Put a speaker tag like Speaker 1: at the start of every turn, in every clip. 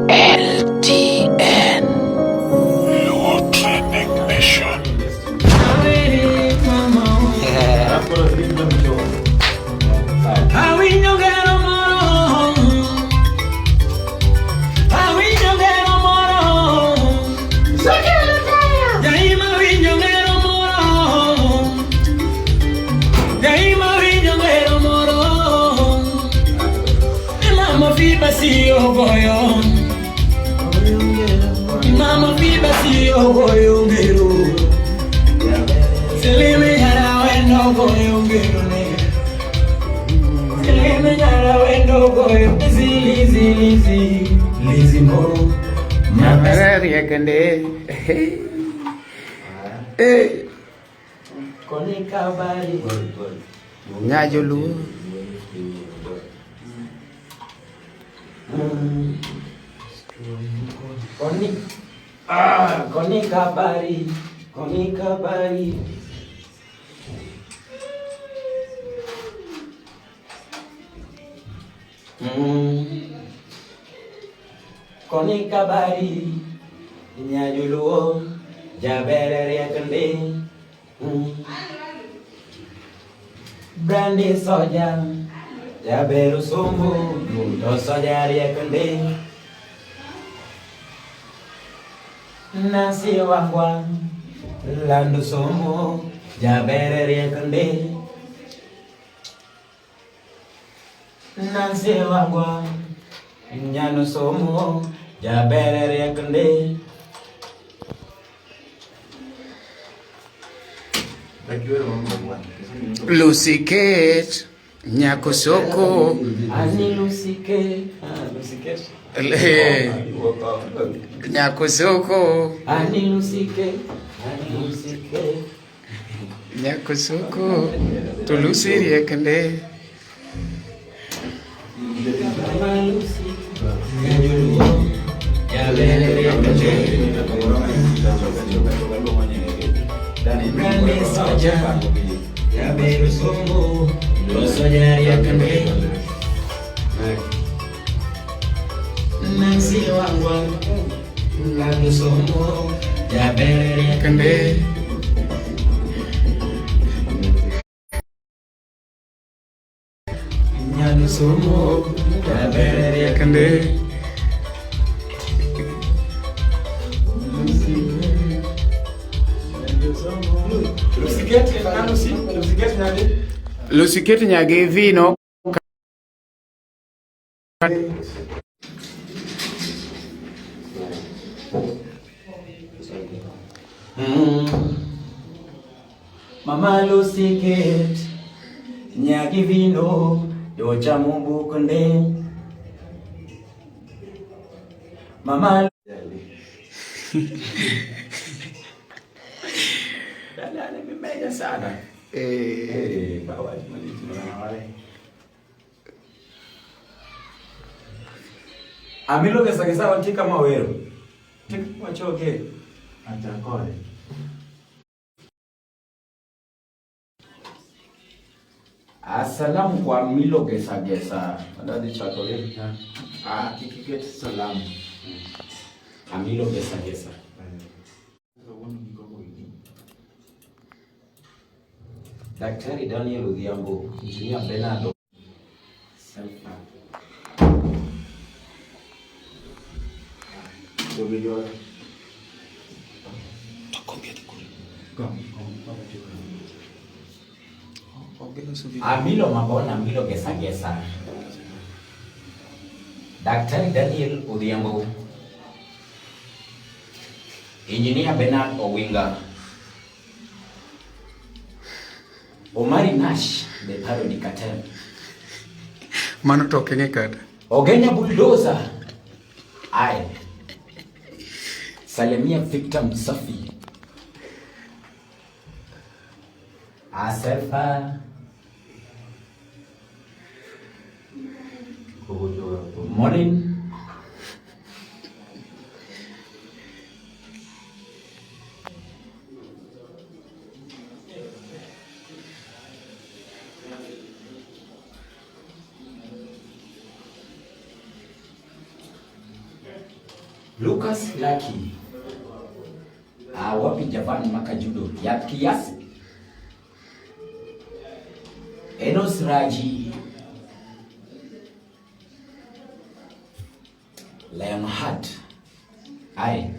Speaker 1: LTN.
Speaker 2: Luo Trending Nation.
Speaker 1: Riekende. Eh. Nyajoluo.
Speaker 3: Koni koni kabari, koni kabari. Koni kabari, nyajuluo, jabere riekende. Brandy soja, jaberu sumbu, to soja riekende. Nasi wangwa, landu somo, jabere riekende. Nasi wangwa, nyanu somo, jabere riekende.
Speaker 1: Lucy Kate, Nyakosoko.
Speaker 3: Ani Lucy Kate, Lucy Kate.
Speaker 1: Nyakosoko.
Speaker 3: Ani Lucy Kate, Ani Lucy Kate.
Speaker 1: Nyakosoko. To Lucy riekende.
Speaker 3: Mama Lucy, nyajuluo, jabere riekende. Brandy soja, jaberu somo, lo soja riekende. Nancy wangwa, landu somo, jabere riekende. Nyanu somo, jabere riekende.
Speaker 1: Lucy Kate nyagi vino.
Speaker 3: Mama Lucy Kate, nyagi vino, yocha mubukunde. Mama Dada nimemenya sana.
Speaker 1: Eh.
Speaker 3: Amilo gesa gesa wantika mawero. Tika wachoke.
Speaker 4: Achakore.
Speaker 3: Asalamu kwa Milo gesa gesa. Adadi chakore.
Speaker 4: Kikiket salamu.
Speaker 3: Amilo gesa gesa. Daktari Daniel Odhiambo, Engineer Bernardo Selfa. Amilo Mabona, Amilo Gesa Gesa. Daktari Daniel Odhiambo, Engineer Bernard Owinga, Omari Nash, the parody cartel.
Speaker 1: Mano to ok ing'e kata.
Speaker 3: Ogenya Bulldozer. Aye. Salimia Victor Msafi. Asefa. Morning.
Speaker 5: Lucas Lucky. Ah, wapi Javan Makajudo? Ya kiasi. Enos Raji. Lionheart. Aye.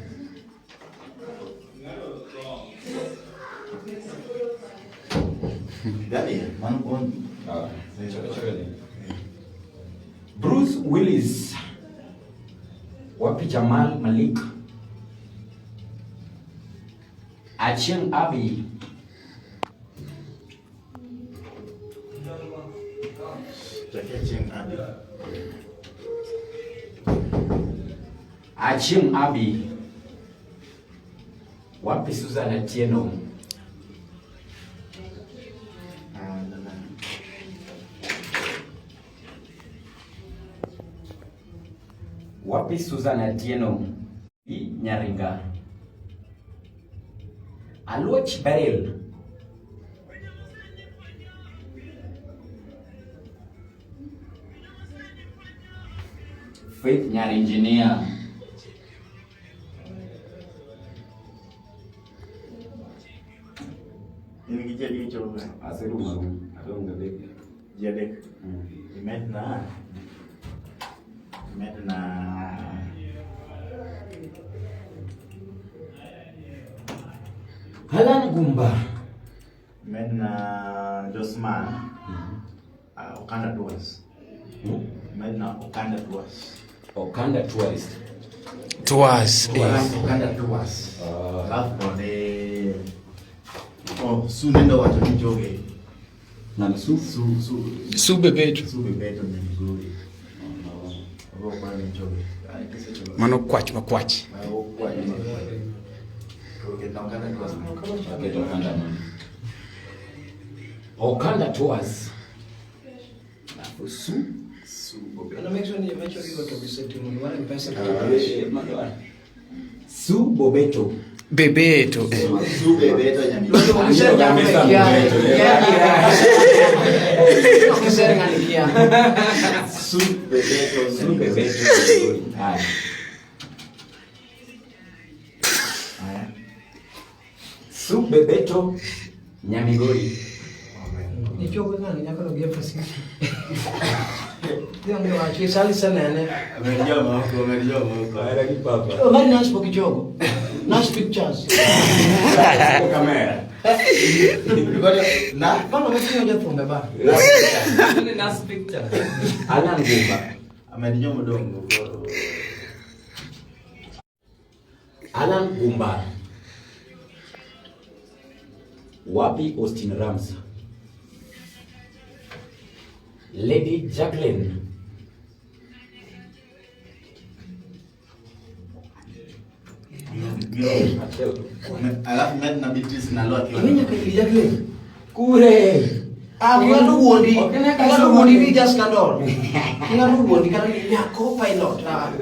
Speaker 4: Dani, man on.
Speaker 5: Ah, Bruce Willis. Wapi Jamal Malik? Achieng Abi.
Speaker 4: Jackie Achieng Abi.
Speaker 5: Achieng Abi. Wapi Susan Atieno?
Speaker 4: Ah, nana.
Speaker 5: Wapi Susan Atieno? I Nyaringa. Aluoch Beryl. Faith Nyar Engineer.
Speaker 4: In gi ji adi michopo ka?
Speaker 5: Aserumo arumo. Adong' adek.
Speaker 4: Ji adek. Imed na. Imed na.
Speaker 5: Alan Gumba.
Speaker 4: Imed na Josman. Okanda Tours. Imed na Okanda Tours.
Speaker 5: Okanda Tourist.
Speaker 1: Tours. Eh.
Speaker 4: Okanda Tours. Alafu kode. Oh, Su nenda wacho ni joge.
Speaker 5: Nani Su?
Speaker 4: Su Su
Speaker 1: Su Bebeto.
Speaker 4: Su Bebeto ni mzuri. Kwa kwa ni joge. Ai kese chogo.
Speaker 1: Mano kwach makwach.
Speaker 4: Ma kwa ni. Kwa ketna Okanda Tours.
Speaker 5: Aketo Okanda man. Okanda Tours. Alafu Su.
Speaker 4: Su Bebeto.
Speaker 3: Ana make sure ni make sure gigo to be set mondo wan pesa.
Speaker 5: Su Bobeto.
Speaker 1: Bebeto. Eh.
Speaker 4: Su Bebeto nyami. Su Bebeto.
Speaker 5: Su Bebeto. Haya.
Speaker 4: Haya.
Speaker 5: Su Bebeto Nyamigori.
Speaker 3: Nichogo ng'ani nyaka no gi emphasis. Dhiang' wacho isali sanene.
Speaker 4: Amelijoma huko, amelijoma huko.
Speaker 3: Oh, mari Nash pok ichogo. Nash Pictures.
Speaker 5: Kamera.
Speaker 4: Na
Speaker 3: Mama metingo jathumbe ba.
Speaker 5: Alan Gumba.
Speaker 4: amelijoma dongo.
Speaker 5: Alan Gumba. Wapi Austin Rams? Lady Jacqueline.
Speaker 4: Alafu med na Beatrice na Loa akiwa.
Speaker 3: Ing'e nyaka Lady Jacqueline.
Speaker 5: Kure.
Speaker 3: Ah, ng'ato wuondi.
Speaker 5: Ok ne ka
Speaker 3: Ng'ato wuondi ni just scandal. Ng'ato wuondi kata ni nyako pilot. Ah.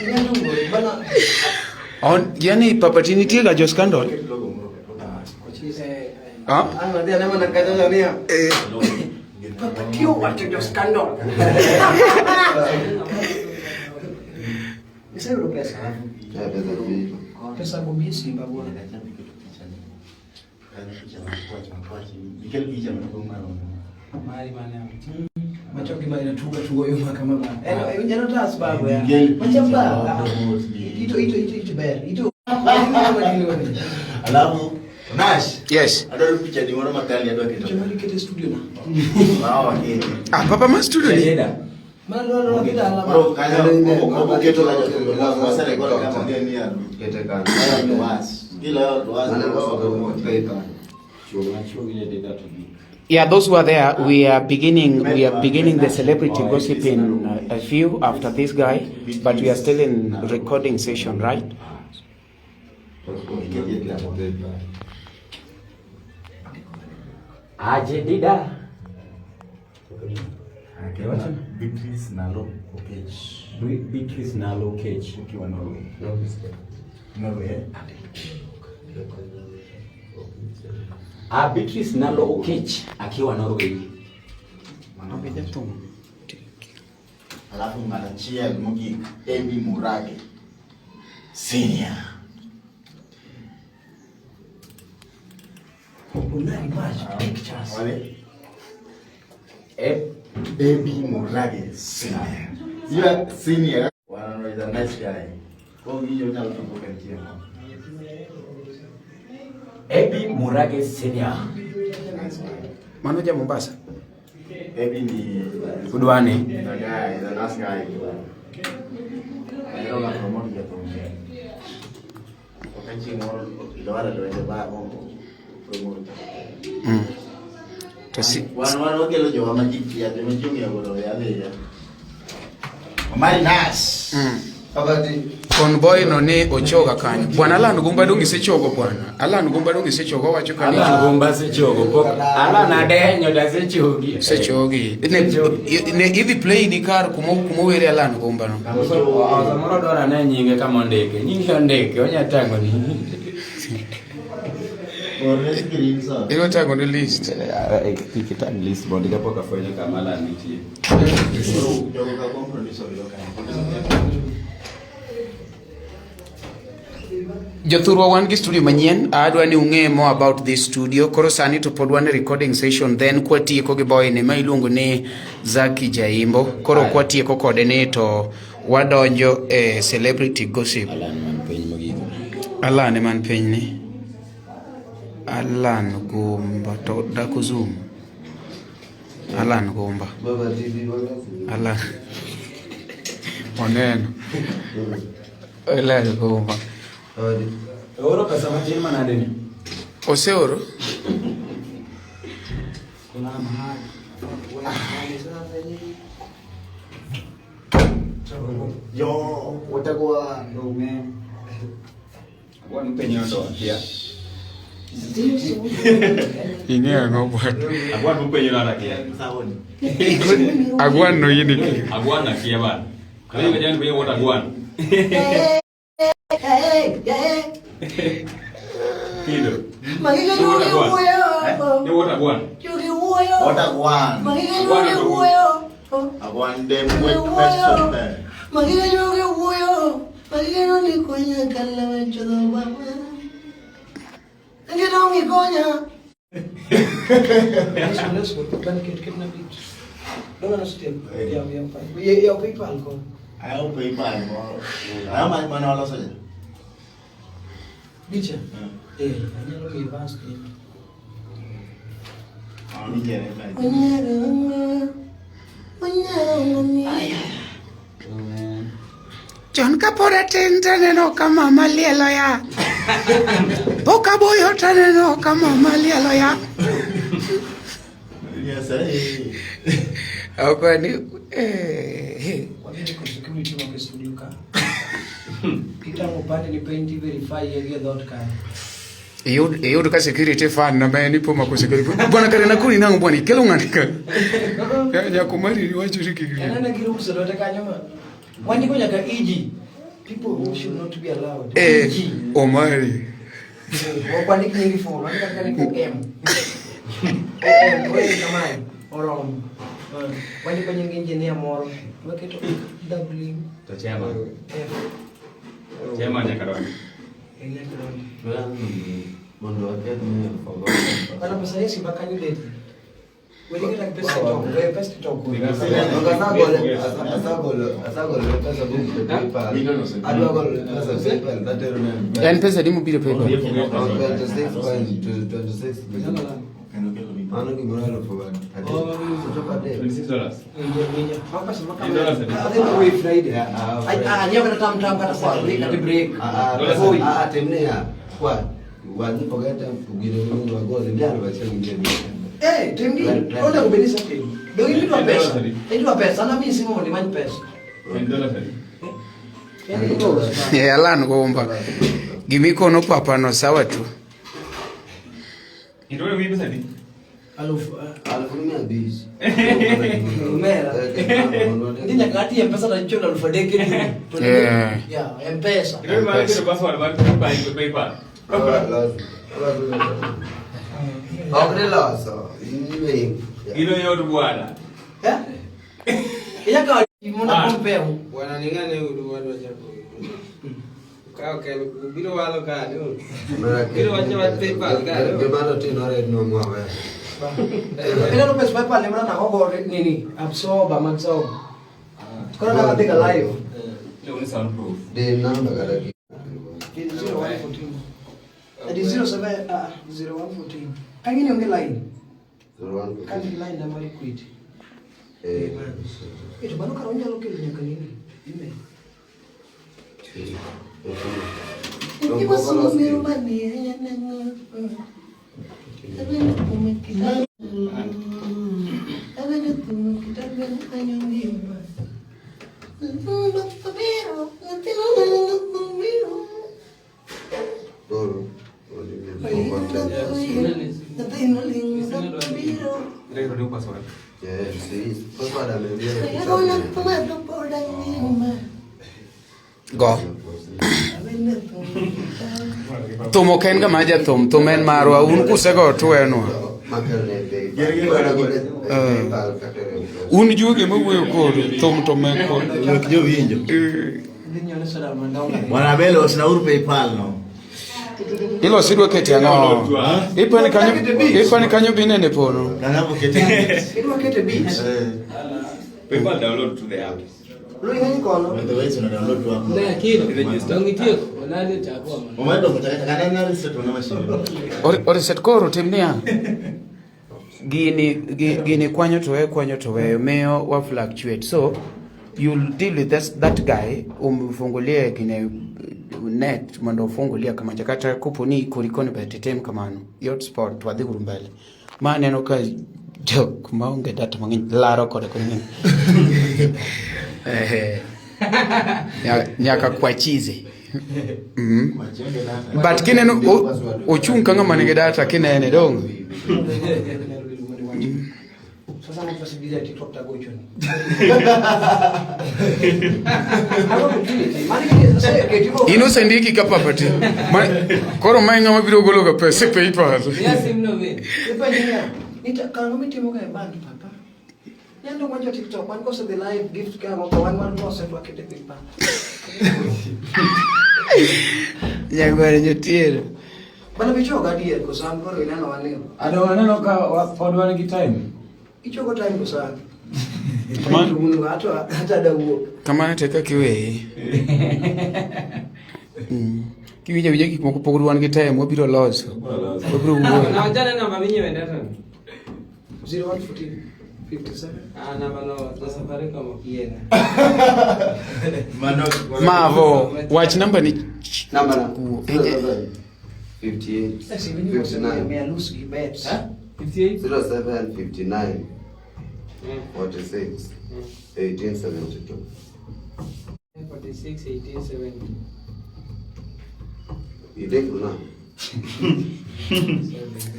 Speaker 3: Ng'ato wuondi bana.
Speaker 1: On, yani Papa T nitie ga jo scandal? Ah?
Speaker 3: An wadhi ane mana kacha niya. Papa T owacho jo scandal. Iseyudo pesa? Pesa go bi simba bwana.
Speaker 1: Mari mane.
Speaker 3: Machoki ma inatuga tugo yo kama ba. Eno winjo tas babu ya.
Speaker 4: Miguel
Speaker 3: Machamba.
Speaker 4: Picha,
Speaker 3: Ito ito ito ito ber. Ito.
Speaker 4: Alafu Nash.
Speaker 1: Yes.
Speaker 4: Adwaro picha di moro makali adwa keto.
Speaker 3: Picha mari kete studio na.
Speaker 4: Wao wakete.
Speaker 1: Ah, Papa ma studio ni.
Speaker 5: Jeda.
Speaker 3: Ma no no kita ala.
Speaker 4: Koro kanyo obo keto la jotugo wasere koro kama
Speaker 6: Kete kanyo.
Speaker 4: Haya to was. Kila to was.
Speaker 1: Yeah, those who are there, we are beginning the celebrity gossip in a few after this guy, but we are still in recording session, right?
Speaker 5: Aje Dida.
Speaker 4: Beatrice Nalo Okech.
Speaker 5: Beatrice Nalo Okech.
Speaker 4: Ukiwa Norway. Norway. Eh?
Speaker 5: Ah, Beatrice Nalo Okech akiwa Norway.
Speaker 4: Alafu ng'at achiel mogik Abby Murage Senior.
Speaker 3: Pictures.
Speaker 4: Wale?
Speaker 5: Eh,
Speaker 4: Abby Murage Senior. You are senior. One is a nice guy. Kwa hiyo nyalo tuko kwa chiemo.
Speaker 5: Abby Murage Senior.
Speaker 4: Nice guy.
Speaker 1: Mano ja Mombasa.
Speaker 4: Abby ni
Speaker 5: Udwani.
Speaker 4: the guy, the last guy. Ahero ga promote jathum. Ok chieng' moro ilwar e lwete ba promote.
Speaker 1: To si
Speaker 4: Wan wakelo jowa ma ji kia, joma ji ong'eyo godo adhiya. Omari Nash.
Speaker 1: Kon boy no ne ochoga kanyo. Bwana Alan Gumba dong isechogo bwana. Alan Gumba dong isechogo owacho ka ni
Speaker 5: Alan Gumba asechogo pok Alan adenyo to asechogi.
Speaker 1: isechogi. Ne idhi play ni kar kuma were Alan Gumba no.
Speaker 5: Samoro dwaro ane nyinge kama ondike. Nyinge ondike onya tang'o ni.
Speaker 4: Orne screenshot.
Speaker 1: Idwa tang'o ne list.
Speaker 5: Kik itang' list mondo kapok afwenyo kama Alan nitie.
Speaker 4: Jogo ka kom producer yudo kanyo.
Speaker 1: Jothurwa wan gi studio manyien, adwa ni ung'e more about this studio. Koro sani to pod wan e recording session, then kwatieko gi boy ni ma iluongo ni Zaki Jaimbo. Koro kwatieko kode ni to wadonjo e celebrity gossip.
Speaker 5: Alan man piny mogik.
Speaker 1: Alan man piny ni. Alan Gumba to dako zoom. Alan Gumba. Alan. Oneno. Alan Gumba.
Speaker 5: Oro pesa matin manade ni?
Speaker 1: Oseoro?
Speaker 3: Kuna mahali.
Speaker 4: Yo, watakuwa
Speaker 5: Wan penyo to akia.
Speaker 1: Ing'eyo ang'o bwana?
Speaker 6: Agwan penyo na akia.
Speaker 4: Saoni.
Speaker 1: Agwan no in iki.
Speaker 6: Agwan akia bana. Kwa hiyo jana penyo what agwan. Kido. Ni what agwan.
Speaker 4: What agwan. Agwan dem wet question there. Ayaw PayPal mo. Ayaw man man wala sa
Speaker 3: Bicha. Eh, anyalo miyi advance kendo.
Speaker 4: Ah, ni jere ba.
Speaker 1: Chon kapod atin taneno ka mama lielo yath. Pok aboyo taneno ka mama lielo yath.
Speaker 4: Yes, eh.
Speaker 1: Akwani eh
Speaker 3: Wadhi ko security mag studio ka. Kitang'o pande ni paint verify gi e dhoot kanyo.
Speaker 1: Iyud ka security fan na ma en ipo mako security. Bwana kare nakuni nang'o bwana ikelo ng'ani ka. Ya nyako mari wacho ni kik.
Speaker 3: Aneno gi ruksa lwete kanyo ma. Wandiko nyaka EG. People who should not be allowed.
Speaker 1: Eh,
Speaker 3: EG.
Speaker 1: Omari.
Speaker 3: Ok wandik nyingi full, wandik andika ni OM. OM, OM kamae, oromo. Wandiko nying engineer moro, waketo W
Speaker 6: To chairman.
Speaker 3: F.
Speaker 6: Chairman nyaka donji.
Speaker 3: En nyaka donji.
Speaker 7: Mondo waketh ni forgot.
Speaker 3: Bana pesa ni simba kanyo leti. Weri kata pesa to, we pesa to.
Speaker 7: Asagolo pesa bu PayPal. Adwa golo pesa PayPal tatero ne.
Speaker 1: En pesa di mobiro PayPal?
Speaker 7: 26.26 million. Mano gimoro alufu adek. Ochopo adek.
Speaker 6: $26.
Speaker 3: Winja, winja. Ma pesa ma kama.
Speaker 6: Dollars adi?
Speaker 3: Adhi to we Friday.
Speaker 7: Yeah, ah,
Speaker 3: Ai, ah, nyiew kata tam tam kata Saturday kata break.
Speaker 7: Ah, ah,
Speaker 3: Voi.
Speaker 7: ah, timne ya. Kwa wadhi forget gine mondo wagole nyalo wachiel gi
Speaker 3: Eh, tim gi. Onego bed ni isetimo. Dong idwa pesa. Idwa pesa, an amiyi simu mondo imany pesa.
Speaker 6: $10 adi?
Speaker 3: En idwa
Speaker 1: Eh, Alan Gumba. Gimikono papa no sawa tu.
Speaker 6: Itole wi pesa adi?
Speaker 3: Alufu
Speaker 7: 5,500.
Speaker 3: Omera. Ndi nyaka ati M-Pesa to ichulo 3,000 e dwe. To
Speaker 1: Yeah.
Speaker 3: Yeah, M-Pesa.
Speaker 6: Itole mar keto password mar PayPal.
Speaker 7: Ok ni loso. Iwe.
Speaker 6: Gino yot bwana.
Speaker 3: Eh? Inyaka Mona compare.
Speaker 7: Bwana ningane uru wadwa chako. Ka ok biro walo ka do. Biro wacho wach PayPal ka do.
Speaker 8: Gimano tinore nwa.
Speaker 3: Ineno pesa PayPal ema na ogo nini? Absorb, absorb. Koro na kadhi live.
Speaker 6: Leo ni soundproof.
Speaker 8: De namba kata ki.
Speaker 3: 0114. Adi 07 0114. Kangini onge line.
Speaker 8: 0114.
Speaker 3: Kangi line na mari quit.
Speaker 8: Eh.
Speaker 3: Ito bano karo nyalo kelo nyaka nini? Email.
Speaker 1: Go. Thum ok en gama jathum, thum en marwa, un kusego tuwenwa. Un juoge mawuoyo kodu, thum to mekwa.
Speaker 4: Wek jowinjo. Bwana Abel osna ur PayPal no.
Speaker 1: Ilosi idwa kete ang'o? Ipani kanyo binene polo.
Speaker 4: Kanyo kete.
Speaker 3: Idwa kete beats.
Speaker 6: PayPal download to the app.
Speaker 1: Oriset koro tim niya. Gini kwanyo to weyo miyo wa fluctuate. So you'll deal with this, that guy umfungulie gine net mondo ufungulie kama kata kopo ni korikoni ber titim kamano. Yot spot to wadhi uru mbele. Ma aneno ka jok maonge data mang'eny laro kode kod nyaka kwachize. But kineno ochung' ka ng'ama nigi data kinene dong.
Speaker 3: Sasa mtu TikTok tagocho ni.
Speaker 1: Inosendiki ka papati. Koro mae ng'ama biro golo ga pesa e PayPal.
Speaker 3: Nita kang'o mitimo ga e bank papa. Nyando wacho TikTok wan kose the live gift ka moko wan wan lose to akete PayPal.
Speaker 1: Nyagware jotieno.
Speaker 3: Bana bichoga adier koso an koro ineno waneno.
Speaker 9: Ado aneno ka pod wan gi time.
Speaker 3: Ichogo time koso an. Hata da wuok.
Speaker 1: Kamano te kaka iweye. Kiwinjo awinja gik moko pok wan gi time wabiro loso. Wabiro wuoyo.
Speaker 7: Nawachane namba minyiewe data.
Speaker 3: 0114 57.
Speaker 7: Ah, namba no za Safaricom ok yiena.
Speaker 1: Mavo, wach namba ni
Speaker 8: namba na 58 59
Speaker 3: Mia nusu gi bets.
Speaker 7: 58
Speaker 8: 07 59 46 1872.
Speaker 7: 46 1870.
Speaker 8: Idek na.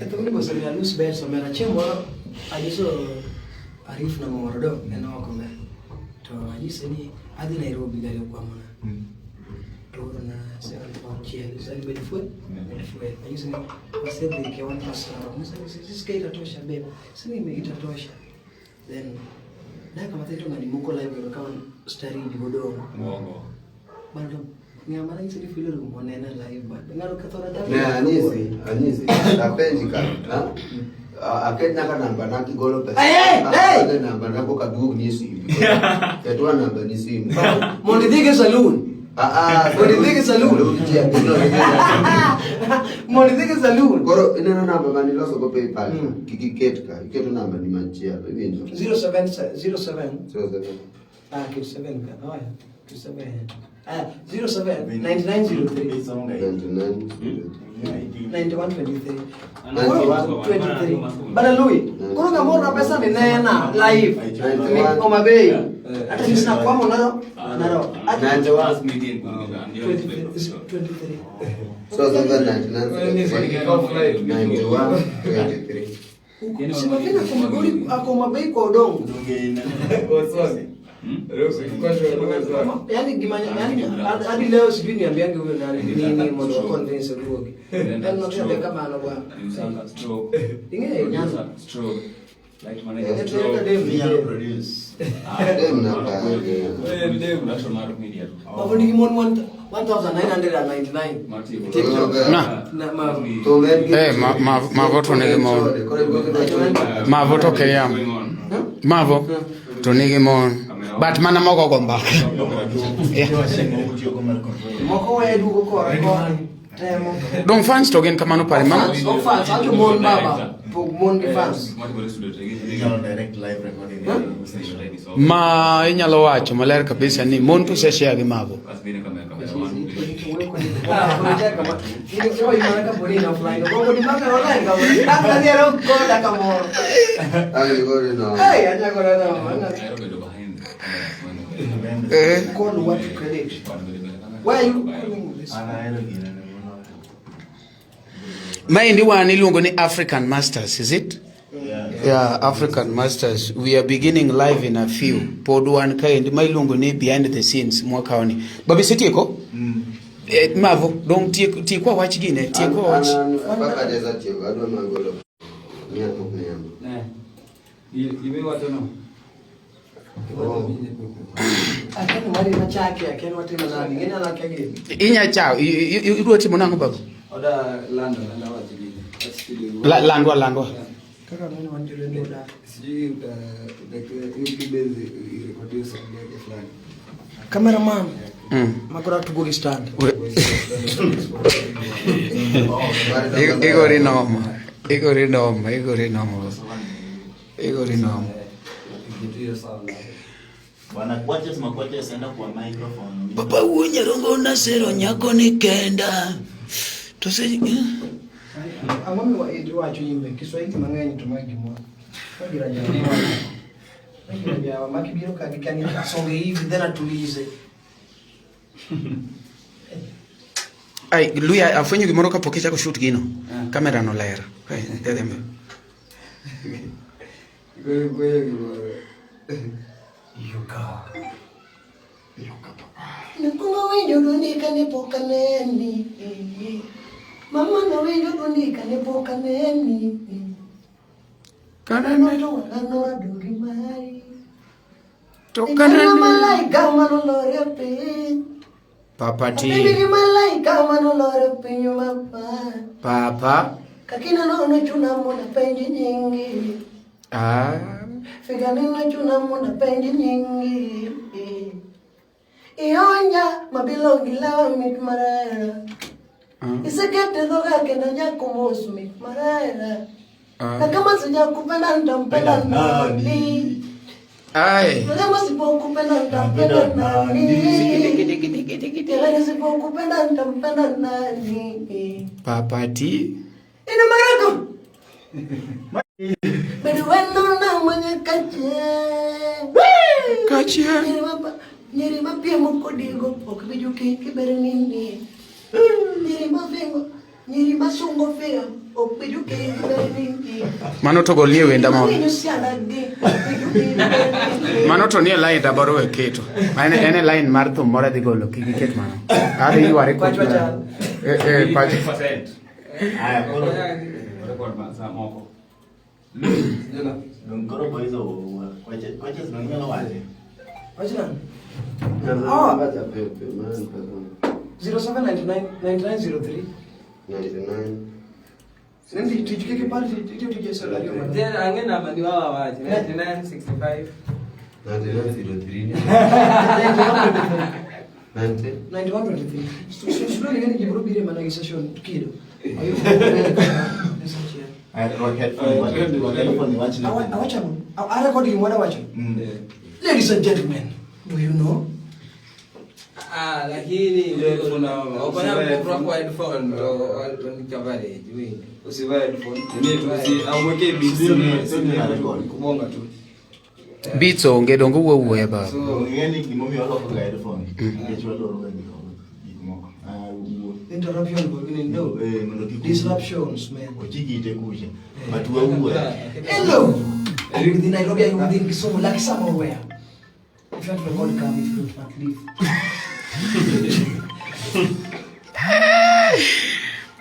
Speaker 3: Eto ni bosa mia nusu bets omera chieng' moro anyiso Arif na moro en oko me. To anyise ni adhi Nairobi gari okwamona. To orona 7.6 sani bed fuel. Fuel. Anyise ni wasedhi ke wan pasara. Anyise ni sisi ka itatosha babe. Sini ime itatosha. Then dakika mathin to ng'ani moko live kama stariji godongo.
Speaker 6: Muongo.
Speaker 3: Bado ng'ama nanyise ni fuel orumo onena live bado. Ng'ano kethona data.
Speaker 8: Ne anyisi apenji ka. Aket nyaka namba na kigolo pesa.
Speaker 3: Hey!
Speaker 8: Namba na koka duog ni simu. Ketwa namba ni simu.
Speaker 3: Mondo idhi e saloon. Mondo idhi e saloon. Mondo idhi e saloon.
Speaker 8: Koro ineno namba mane iloso go PayPal. Kik iket ka. Iketo namba ni machielo. Iwinjo?
Speaker 3: 07 07.
Speaker 8: 07.
Speaker 3: Ah, ket 7 ka. Oh, yeah. Ket 7. Ah, 07 9903.
Speaker 8: 99
Speaker 3: 9123. 23. Bana Louis, koro ng'ama orona pesa ni nena live. Ni Homa Bay. Hata sisi na kwamo naro. Naro.
Speaker 8: 91
Speaker 3: 23.
Speaker 8: So 99 91 23.
Speaker 3: Sema tena kwa Migori ako Homa Bay kwa Odongo. Yaani gimanya yaani hadi leo sijui niambiange huyo nani nini mondo wa convince ruogi. Yaani naambia kama ana bwana.
Speaker 6: Stroke.
Speaker 3: Inge nyanza.
Speaker 6: Stroke. Light manager.
Speaker 4: Inyalo produce.
Speaker 8: Dem na pa.
Speaker 6: Production mar media.
Speaker 3: Mavo nigi mon 1999.
Speaker 8: TikTok.
Speaker 1: Na.
Speaker 3: Na ma
Speaker 8: To med gi.
Speaker 1: Eh, Mavo to nigi mon. Mavo to keyam. Mavo to nigi mon. But mana moko go mbaka. Yeah.
Speaker 3: Moko we duogo kore koni. Temo.
Speaker 1: Dong fans to gin kamano pare mano.
Speaker 3: Fans, ok fans, acho mon baba. Pog mon gi fans.
Speaker 4: Inyalo direct live recording.
Speaker 1: Ma inyalo wacho maler kabisa ni mon to share gi Mavo.
Speaker 3: Ah, koro chaka ma. Ni imana ka podi na offline. Gogo di maka online ka. Ang nadiero ko da kamoro.
Speaker 8: Ang gori no.
Speaker 3: Hey, acha ko na na.
Speaker 1: Eh.
Speaker 3: Call what to credit. Why are you calling this?
Speaker 4: An ahero gino ne moloyo.
Speaker 1: Maendi wan iluongo ni African Masters, is it?
Speaker 4: Yeah.
Speaker 1: Yeah, African Masters. We are beginning live in a few. Pod wan kaendi ma iluongo ni behind the scenes mwakawni. Babi setieko? Eh, Mavo, dong tiekwa wach gine, tiekwa wach.
Speaker 8: An paka jeza tieko adwa magolo. Mia pok ne yamo.
Speaker 7: Ne. Gimiwacho no.
Speaker 8: Oh.
Speaker 3: Akan mari machake, akan watimo nani. Ng'eny an akia gini.
Speaker 1: Inya chao, idwa timo nang'o baba?
Speaker 7: Oda lando lando wach gini. Wach studio.
Speaker 1: Landwa landwa.
Speaker 3: Kaka ng'eny wan jolendo odak.
Speaker 7: Sijui uta uta irekodiwe sound yake fulani.
Speaker 3: Cameraman. Makora tugo gi stand.
Speaker 1: Igori noma. Igori noma, igori noma. Igori noma.
Speaker 7: Kitu sound.
Speaker 4: Bwana Kwaches Makwaches enda kwa microphone.
Speaker 1: Papa wuo nyarongo nasero nyako ni kenda. To se
Speaker 3: Ang'o miwa iwacho nyime Kiswahili mang'eny to mae gimoro. Magira jawa. Magira jawa makibiro ka gikani asonge hivi then atulize.
Speaker 1: Ai, Luya afwenyo gimoro kapok ichako shoot gino. Kamera no ler. Kai, dhi mbele.
Speaker 7: Goyo goyo gimoro.
Speaker 3: Yuka. Nakuongo winjo dwondi kane pok aneni. Mama nowinjo dwondi kane pok aneni.
Speaker 1: Kana
Speaker 3: Neno to wang'a noradori mari.
Speaker 1: to
Speaker 3: Ineno
Speaker 1: kana
Speaker 3: malaika manolor e piny.
Speaker 1: Papa
Speaker 3: Apenji
Speaker 1: ti.
Speaker 3: gi malaika manolor e piny mapa.
Speaker 1: Papa.
Speaker 3: Kakina nono chuna mondo apenji nyingi.
Speaker 1: Ah.
Speaker 3: Figa neno chuna mondo apenji nyingi. Ionja mabilongi lawa mit marera. Isekete dhoga kendo nyako mos mit marera. Na kama sijakupenda nitampenda nani?
Speaker 1: Ai.
Speaker 3: Na kama sipokupenda nitampenda nani? Tena nisipokupenda nitampenda nani?
Speaker 1: Papa ti.
Speaker 3: Ina marako. Bedo wendo na mwenye kache.
Speaker 1: Kache.
Speaker 3: Nyiri mapiemo kodigo ok bi juki kiber nini. Nyiri mavengo, nyiri masungo fea ok bi juki kiber nini.
Speaker 1: Mano to golnie wenda moro.
Speaker 3: Winyo siana gi ok bi juki kiber nini.
Speaker 1: Mano to nie line dabaro we keto. En e line mar thum moro adhi golo kik iket mano. Adhi yware kod.
Speaker 3: Pachwa chal.
Speaker 1: Eh eh pach.
Speaker 6: 5%.
Speaker 4: Aya koro
Speaker 6: Record ma sa moko.
Speaker 4: dong koro boys owuo. Kwaches Kwaches dong inyalo wache.
Speaker 3: Wachna.
Speaker 8: Ah. Bacha pepe man pesa.
Speaker 3: 0799 9903.
Speaker 8: 99.
Speaker 3: Nendi tich kik ipar tich tich e salary ma.
Speaker 7: Then ang'e namba ni wawa wach 9965
Speaker 8: 9903. 90.
Speaker 3: 9123. Slowly ng'eni ji biro biro mana gi session kido. Ayo.
Speaker 4: Aya rwak headphone iwach. Rwak headphone iwach ne.
Speaker 3: Awacho ang'o? A record gimoro awacho. Ladies and gentlemen, do you know?
Speaker 7: Ah, lakini ok onyal rwako headphone to on coverage winjo.
Speaker 6: Usivae headphone. Nini tu si amweke beats
Speaker 4: Sio
Speaker 6: ni
Speaker 4: ni- sio ni na record.
Speaker 6: kubonga tu.
Speaker 1: Beats onge dongo wuo wuoya baba.
Speaker 6: So
Speaker 4: Ng'eni gimomiyo warwako ga headphone nikech waloro ga gik moko. Ah, wuo.
Speaker 3: Interruption go gini no.
Speaker 4: Eh, mondo kik
Speaker 3: Disruptions, man.
Speaker 4: ochik ite kucha. But wawuoyo.
Speaker 3: Hello. Are you within Nairobi? Are you within Kisumu? Like somewhere. If you want to record, come. If you don't want, leave.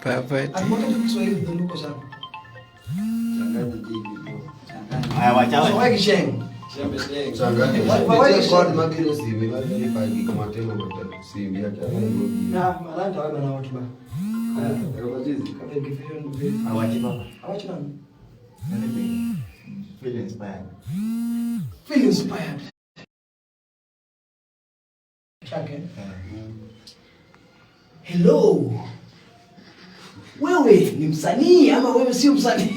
Speaker 1: Papa ti.
Speaker 3: Akumbuka tu Kiswahili dhuluko sana.
Speaker 7: Changanya jiji bro. Changanya.
Speaker 4: Aya wacha.
Speaker 3: So why sheng?
Speaker 8: Nitie code mabiro simi mar verify gik matimo matek simbi akia
Speaker 3: Na malanta wewe na watu ba.
Speaker 4: Awachi baba.
Speaker 3: Awachi nani?
Speaker 4: Feel inspired.
Speaker 3: Feel inspired. Chake. Hello. Wewe ni msanii ama wewe sio msanii?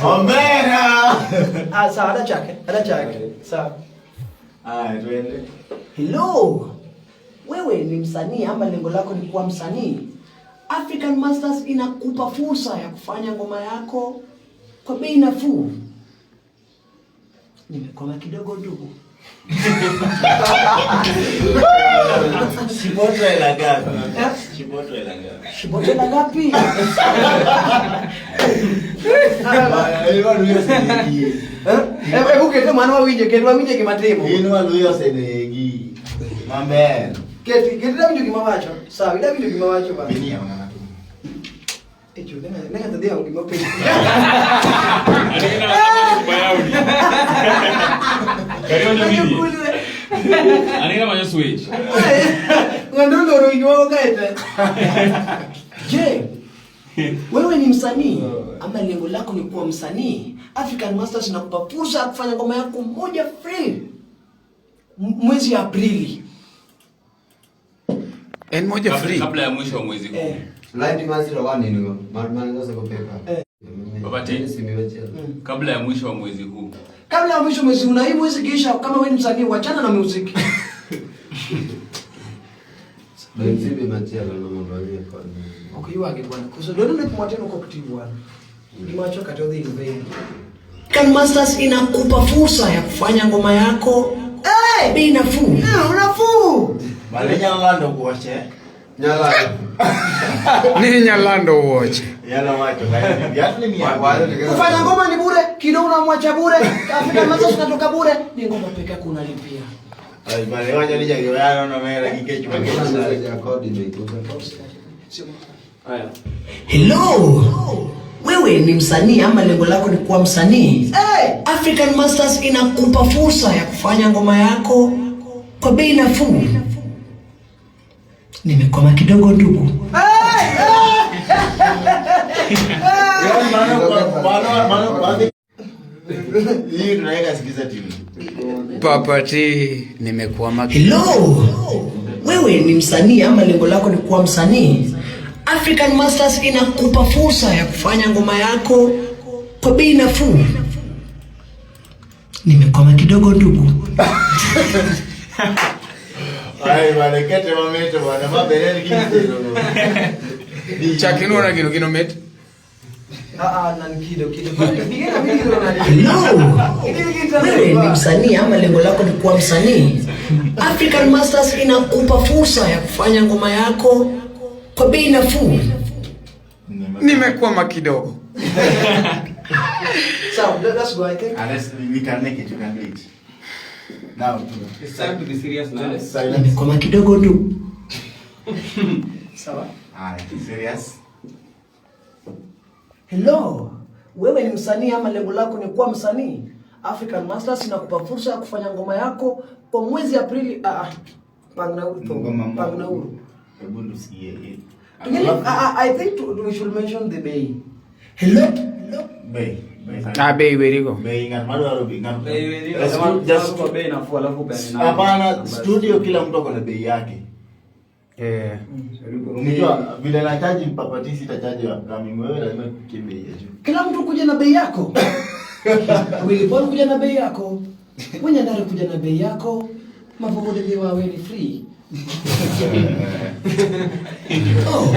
Speaker 4: Omera.
Speaker 3: Ah, sawa, ada chake. Ada chake. Sawa.
Speaker 4: Ah, tuende.
Speaker 3: Hello. Wewe ni msanii ama lengo lako ni kuwa msanii? African Masters inakupa fursa ya kufanya ngoma yako kwa bei nafuu. Nimekwama kidogo ndugu.
Speaker 4: Shiboto hela ngapi? Shiboto hela ngapi?
Speaker 3: Shiboto hela ngapi? Hebu kete mwana wawinje, kete wawinje kimatemo.
Speaker 4: Inwa luyo senegi. Mambe.
Speaker 3: Kete kete da winjo gima wacho. Sawa, ida winjo gima wacho ba.
Speaker 4: Bini ya ngana tu.
Speaker 3: Echo, nenga tadhi ang gima penjo.
Speaker 6: Anena manyo switch.
Speaker 3: Ng'ando loro gima kaete. Je, wewe ni msanii ama lengo lako ni kuwa msanii? African Masters inakupa fursa ya kufanya ngoma yako moja free mwezi Aprili.
Speaker 1: En moja free
Speaker 6: kabla ya mwisho wa mwezi huu.
Speaker 8: Line maziro wani nigo. Mar loso go paper.
Speaker 6: Baba T. Kabla ya mwisho wa mwezi huu.
Speaker 3: Kabla ya mwisho mwezi huu na hii mwezi kisha kama wewe ni msanii wachana na muziki.
Speaker 8: Benzibe machielo no mondo wadhi e kod.
Speaker 3: Ok ywagi bwana. Koso dwaro ni kumwateno kok ti bwana. Gimacho kata odhi in vain. African Masters inakupa fursa ya kufanya ngoma yako bei nafuu. Nafuu.
Speaker 4: Bale nyalando wuoche.
Speaker 8: Nyalando.
Speaker 1: Ni nyalando wuoche.
Speaker 4: Yala wacho kae. Ni
Speaker 3: kufanya ngoma ni bure, kidogo unamwacha bure. African Masters unatoka bure, ni ngoma peke yako unalipia.
Speaker 4: Ai bale wacho ni jagoyano no mera gikech makech.
Speaker 6: Haya.
Speaker 3: Hello. Wewe ni msanii ama lengo lako ni kuwa msanii? African Masters inakupa fursa ya kufanya ngoma yako kwa bei nafuu. Nimekwama kidogo ndugu.
Speaker 4: Hii tunaweka sikiza timu.
Speaker 1: Papa T, nimekwama kidogo.
Speaker 3: Hello. Wewe ni msanii ama lengo lako ni kuwa msanii? African Masters inakupa fursa ya kufanya ngoma yako kwa bei nafuu. Nimekwama kidogo ndugu.
Speaker 4: Ai bale kete mameto bwana mabeleni kitu.
Speaker 1: Chakinu na kino kino met.
Speaker 3: Nan kido kido. Hello. Wewe ni msanii ama lengo lako ni kuwa msanii? African Masters inakupa fursa ya kufanya ngoma yako kwa bei nafuu.
Speaker 1: Nimekwama kidogo.
Speaker 3: So, let's go, I think.
Speaker 4: Unless we can make it, you can do it. Now,
Speaker 7: it's time to be serious now.
Speaker 3: Nimekwama kidogo ndugu. Sawa.
Speaker 4: Alright, serious.
Speaker 3: Hello. Wewe ni msanii ama lengo lako ni kuwa msanii? African Masters inakupa fursa ya kufanya ngoma yako kwa mwezi Aprili. Pangnauru.
Speaker 4: Hebu tusikie.
Speaker 3: I think we should mention the bay. Hello.
Speaker 4: Bay.
Speaker 1: Ah, bei werigo.
Speaker 4: Bei ngat madwaro bei ngat.
Speaker 6: Bei werigo. Just kwa bei nafuu alafu bei nafuu.
Speaker 4: Hapana, studio kila mtu ako na bei yake. Unajua vile nachaji mpapatisi sitachaji upcoming, wewe lazima ukie bei ya juu.
Speaker 3: Kila mtu kuja na bei yako. Willy Paul kuja na bei yako. Mwenye ndari kuja na bei yako. Mavugo de wawe ni free. Oh,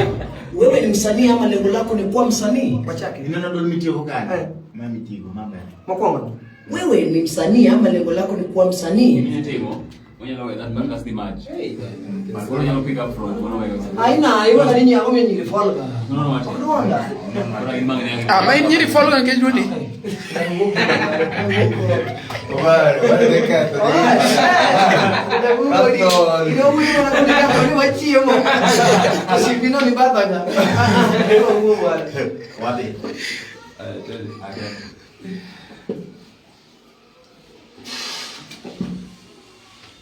Speaker 3: wewe ni msanii ama lengo lako ni kuwa msanii? Wachake.
Speaker 4: Neno ndo mitigo gani? Mimi mitigo mama.
Speaker 3: Mkwongo. Wewe ni msanii ama lengo lako ni kuwa msanii?
Speaker 6: Mimi nitimo. Mwenye lawe that man the match. Hey. Mwenye lawe pick up from one way.
Speaker 3: Aina, iwa na nini akome nyiri folga.
Speaker 6: No no wacha.
Speaker 3: Unaona?
Speaker 1: Ah, mai nyiri folga ngejuni.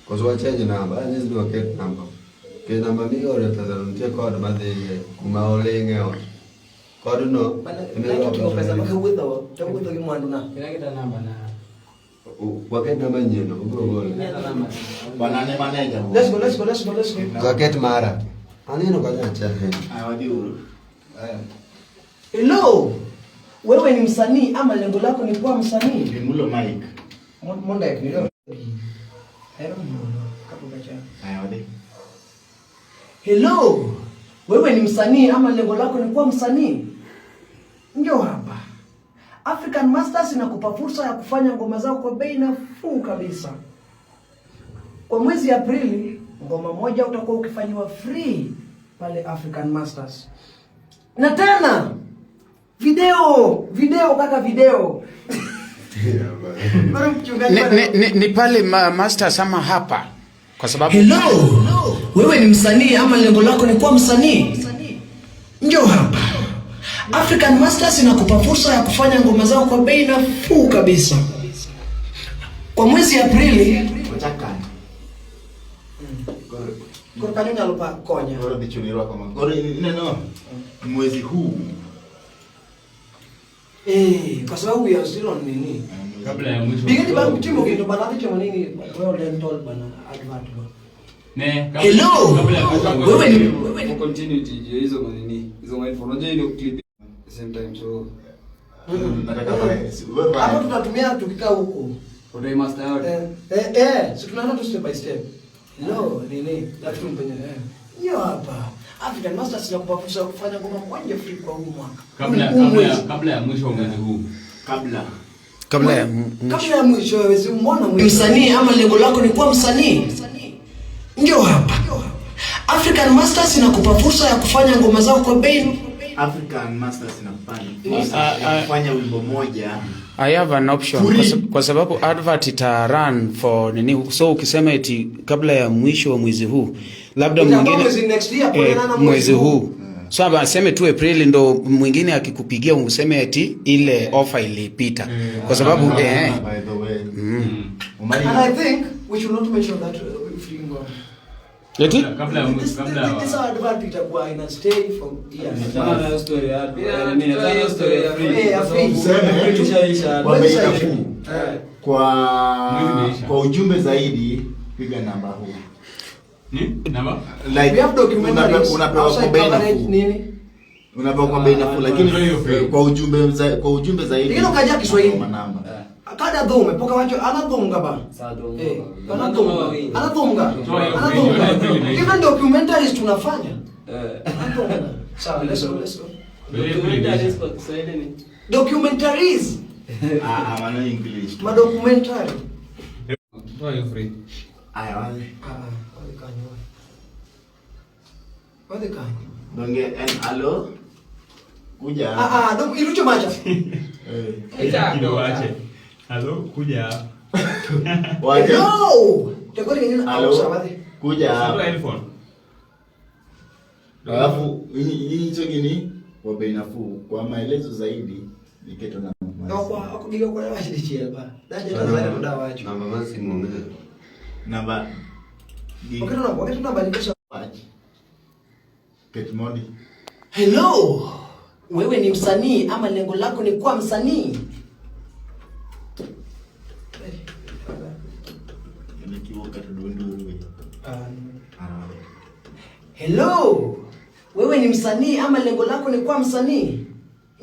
Speaker 8: Koso wa change namba, anyisi ni waket namba. Ke namba mioro e pesa no nitie code madhiye kuma oling'e ot. Code no
Speaker 3: Bana,
Speaker 8: emioro
Speaker 3: ting'o pesa
Speaker 8: pesa
Speaker 3: ma kawuotho, tawuotho gi mwandu na.
Speaker 8: Waket namba nyien no, obiro golo.
Speaker 4: Bana ne manager.
Speaker 3: Let's go, let's go, let's go, let's go.
Speaker 8: Waket mara. Aneno kanyo achiel.
Speaker 4: Aya wadhi uru.
Speaker 3: Hello. Wewe ni msanii ama lengo lako ni kuwa msanii?
Speaker 4: Bimulo mic.
Speaker 3: Mondek ni leo. Ahero mulo kapok achako.
Speaker 4: Aya wadhi.
Speaker 3: Hello. Wewe ni msanii ama lengo lako ni kuwa msanii? Njoo hapa. African Masters inakupa fursa ya kufanya ngoma zao kwa bei nafuu kabisa. Kwa mwezi Aprili, ngoma moja utakuwa ukifanyiwa free pale African Masters. Na tena video, video kaka video. Bado mchungaji
Speaker 1: Ni,
Speaker 3: bado-
Speaker 1: ni pale Masters ama hapa? Kwa sababu
Speaker 3: Hello. Wewe ni msanii ama lengo lako ni kuwa msanii? Njoo hapa. African Masters inakupa fursa ya kufanya ngoma zao kwa bei nafuu kabisa. Kwa mwezi Aprili,
Speaker 4: Ochak kanye?
Speaker 3: koro kanyo nyalo pa konya.
Speaker 4: Koro dhi chuni rwako ma. Koro ineno mwezi huu.
Speaker 3: Eh, kwa sababu we are still on nini?
Speaker 6: Kabla ya mwisho.
Speaker 3: Bigeti bang timo kendo bana dhi timo nini? Wewe dental bana advert ba.
Speaker 6: Ne, kabla-
Speaker 3: Hello.
Speaker 6: kabla ya mwisho wa mwezi.
Speaker 3: Wewe ni wewe ni
Speaker 7: For continuity juu ya hizo manini hizo ma unajua ile clip same time so
Speaker 4: Nataka pale. Wewe
Speaker 3: Hapo
Speaker 4: pale.
Speaker 3: tutatumia tukikaa huku.
Speaker 7: utaimaster yote.
Speaker 3: Si tunaenda tu step by step. Hello, nini? Alafu mpenye. Hiyo hapa. African Masters inakupa fursa ya kufanya ngoma moja free kwa huu mwaka.
Speaker 6: Kabla
Speaker 3: Huu
Speaker 6: kabla
Speaker 3: mwezi.
Speaker 6: kabla ya mwisho wa mwezi huu.
Speaker 4: Kabla.
Speaker 1: kabla ya
Speaker 3: Kabla ya mwisho wewe si mbona mwisho? Msanii ama lengo lako ni kuwa msanii? Njoo hapa. African Masters inakupa fursa ya kufanya ngoma zao kwa bei
Speaker 4: African Masters inakufanya fursa ya kufanya wimbo moja.
Speaker 1: I have an option kwa sababu advert ita run for nini, so ukisema eti kabla ya mwisho wa mwezi huu labda
Speaker 3: Itakuwa
Speaker 1: mwingine
Speaker 3: mwezi next year, kulingana na
Speaker 1: mwezi
Speaker 3: mwezi
Speaker 1: huu
Speaker 3: huu.
Speaker 1: so aba aseme tu Aprili ndo mwingine akikupigia useme eti ile offer ilipita kwa sababu
Speaker 4: By the way. Umari.
Speaker 3: And I think we should not mention that free ngoma.
Speaker 1: eti
Speaker 6: Kabla ya mwisho
Speaker 3: This,
Speaker 6: kabla
Speaker 3: this, this
Speaker 6: ya
Speaker 3: advert itakuwa ina stay for years.
Speaker 9: Achana na hiyo story ya advert. Nini, achana na hiyo story ya free.
Speaker 3: Eh, ya free.
Speaker 4: Tuseme
Speaker 9: Ishaisha.
Speaker 4: kwa bei nafuu.
Speaker 3: Eh.
Speaker 4: Kwa
Speaker 6: Mwezi umeisha.
Speaker 4: kwa ujumbe zaidi piga namba huu.
Speaker 6: ni namba
Speaker 4: Like
Speaker 3: We have documentaries,
Speaker 4: unapewa kwa
Speaker 3: outside
Speaker 4: bei
Speaker 3: coverage,
Speaker 4: nafuu.
Speaker 3: nini?
Speaker 4: Unapewa kwa bei nafuu lakini
Speaker 6: Hiyo free.
Speaker 4: kwa ujumbe zaidi.
Speaker 3: Lakini ukaja Kiswahili.
Speaker 4: unapewa namba.
Speaker 3: Kada dhume poka wacho anathunga ba. Eh, anathunga. Anathunga.
Speaker 6: Toa hiyo
Speaker 3: Anathunga.
Speaker 6: free, hiyo free.
Speaker 3: Even documentaries tunafanya.
Speaker 7: Eh.
Speaker 3: Anathunga. Sawa, let's go, let's go.
Speaker 7: Documentaries kwa Kiswahili ni
Speaker 3: Documentaries,
Speaker 4: Ah, ah, maana English.
Speaker 3: ma documentary.
Speaker 6: Toa hiyo free.
Speaker 4: Aya wale.
Speaker 3: Ah, wadhi kanyo. Wadhi kanyo.
Speaker 4: Donge en alo. Kuja.
Speaker 3: Ah, ah, dok irucho macha.
Speaker 4: Eh.
Speaker 6: Kidogo ache. Hello, kuja hapa.
Speaker 4: Waje.
Speaker 3: No! Tekori kenyo
Speaker 4: Alo.
Speaker 3: au sawa wadhi.
Speaker 4: Kuja
Speaker 6: Toa
Speaker 4: hapa.
Speaker 6: headphone.
Speaker 4: Alafu hicho gini kwa bei nafuu. Kwa maelezo zaidi niketo na
Speaker 3: Kwa akugiga kwa wacho dichiel ba. Daje Tanzania to da wacho.
Speaker 8: Namba mar simu onge.
Speaker 4: namba
Speaker 3: Waketo namba, waketo namba nikesha.
Speaker 4: Wach. Ket mondi.
Speaker 3: Hello. Wewe ni msanii ama lengo lako ni kuwa msanii?
Speaker 4: Nikiwoka tudundu.
Speaker 3: Hello. Wewe ni msanii ama lengo lako ni kuwa msanii?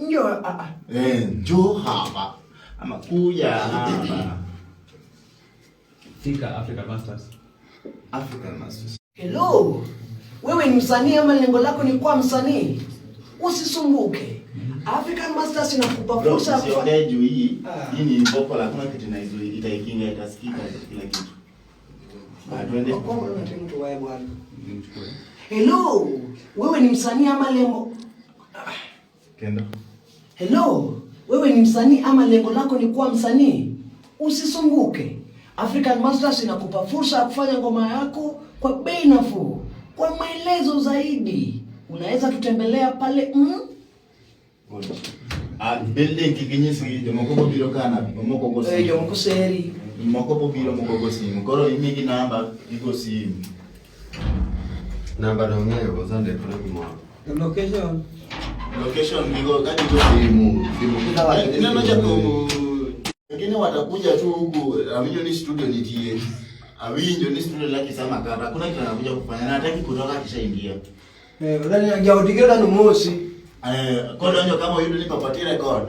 Speaker 3: Njoo ah, ah.
Speaker 4: Eh, njoo hapa ama kuja hapa.
Speaker 6: Fika Africa Masters.
Speaker 4: African Masters.
Speaker 3: Hello. Wewe ni msanii ama lengo lako ni kuwa msanii? Usisumbuke. African Masters inakupa
Speaker 4: Bro,
Speaker 3: fursa ya kufanya
Speaker 4: usiongee juu hii.
Speaker 3: Ah.
Speaker 4: Hii ni vocal, hakuna kitu inaizuia, itaikinga, itasikika kila kitu. Ah, twende.
Speaker 3: Wakongo na timu tu wae bwana.
Speaker 6: Nimchukue.
Speaker 3: Hello. Wewe ni msanii ama lengo
Speaker 4: Kendo.
Speaker 3: Hello, wewe ni msanii ama lengo lako ni kuwa msanii? Usisumbuke. African Masters inakupa fursa ya kufanya ngoma yako kwa bei nafuu. Kwa maelezo zaidi, unaweza tutembelea pale
Speaker 4: Ngoja. Building kikinyisi jomoko bobiro kana moko go simu.
Speaker 3: Jomoko seri.
Speaker 4: Moko bobiro moko go simu. Koro imigi namba gigo simu.
Speaker 8: Namba no ng'eyo koso andiko ne gimoro.
Speaker 7: Location.
Speaker 4: Location gigo ka gigo
Speaker 8: simu. Simu kitawacho.
Speaker 4: Ineno jathum wengine watakuja tu huku, awinjo ni studio nitie. Awinjo ni studio laki sama kata hakuna kitu anakuja kufanya na hataki kutoka akishaingia.
Speaker 3: Jaodigero dano mosi.
Speaker 4: Kodonjo kama oyudo ni papati record.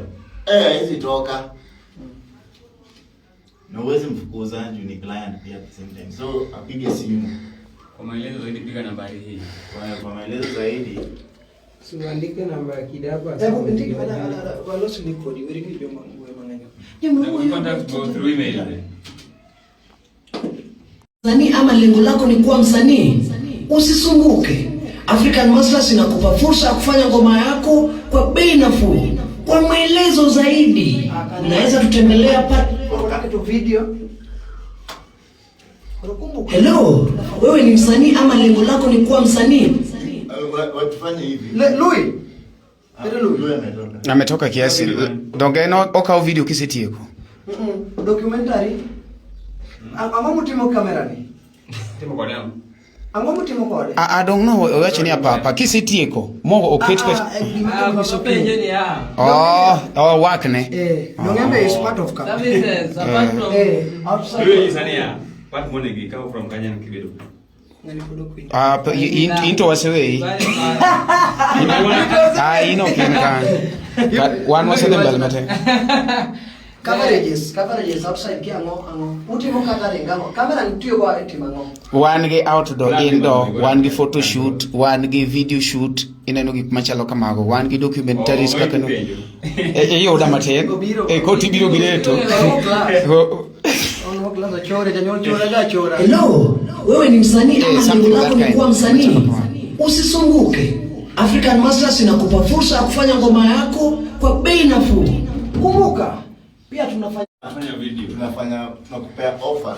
Speaker 4: Hizi toka. Na uwezi mfukuza juu ni client pia at the same time. So apige simu.
Speaker 6: Kwa maelezo zaidi piga nambari hii.
Speaker 4: Kwa maelezo zaidi
Speaker 7: Uandike namba ya Kidapa.
Speaker 3: Hebu ndiki bana walosi ni kodi weri gi joma wuoyo mang'eny.
Speaker 6: Contact go through email.
Speaker 10: Msanii ama lengo lako ni kuwa msanii? Usisumbuke. African Masters inakupa fursa ya kufanya ngoma yako kwa bei nafuu. Kwa maelezo zaidi, unaweza tutembelea pa
Speaker 3: video.
Speaker 10: Hello, wewe ni msanii ama lengo lako ni kuwa msanii?
Speaker 4: Watufanye hivi.
Speaker 3: Lui.
Speaker 4: Lui ametoka.
Speaker 1: Ametoka kiasi. Donge no okaw video kisetieko.
Speaker 3: Documentary. Ang'o mutimo kamera ni?
Speaker 6: Timo kode ang'o?
Speaker 3: Ang'o mutimo kode?
Speaker 1: I don't know, owacho ni apapa kisetieko mo oket ka. Oh, work ne.
Speaker 3: Dongembe is part of camera.
Speaker 7: Services apart from
Speaker 3: outside.
Speaker 6: Lui sania part money gi kaw from Kenya kibedo.
Speaker 1: Into wasewei. Ino kin kan. Wan wasedhi mbele matin.
Speaker 3: Coverages outside ki ang'o ang'o. Utimo catering ang'o. Camera nitiyo go e timo ang'o.
Speaker 1: Wan gi outdoor, indoor, wan gi photo shoot, wan gi video shoot, ineno gik machalo kamago, wan gi documentaries kaka no. Iyuda matin. Koti biro gireto.
Speaker 10: Hello, wewe ni msanii ama lengo lako ni kuwa msanii? Usisumbuke. African Masters inakupa fursa ya kufanya ngoma yako kwa bei nafuu.
Speaker 3: Kumbuka, pia tunafanya
Speaker 6: video,
Speaker 4: tunakupea offer.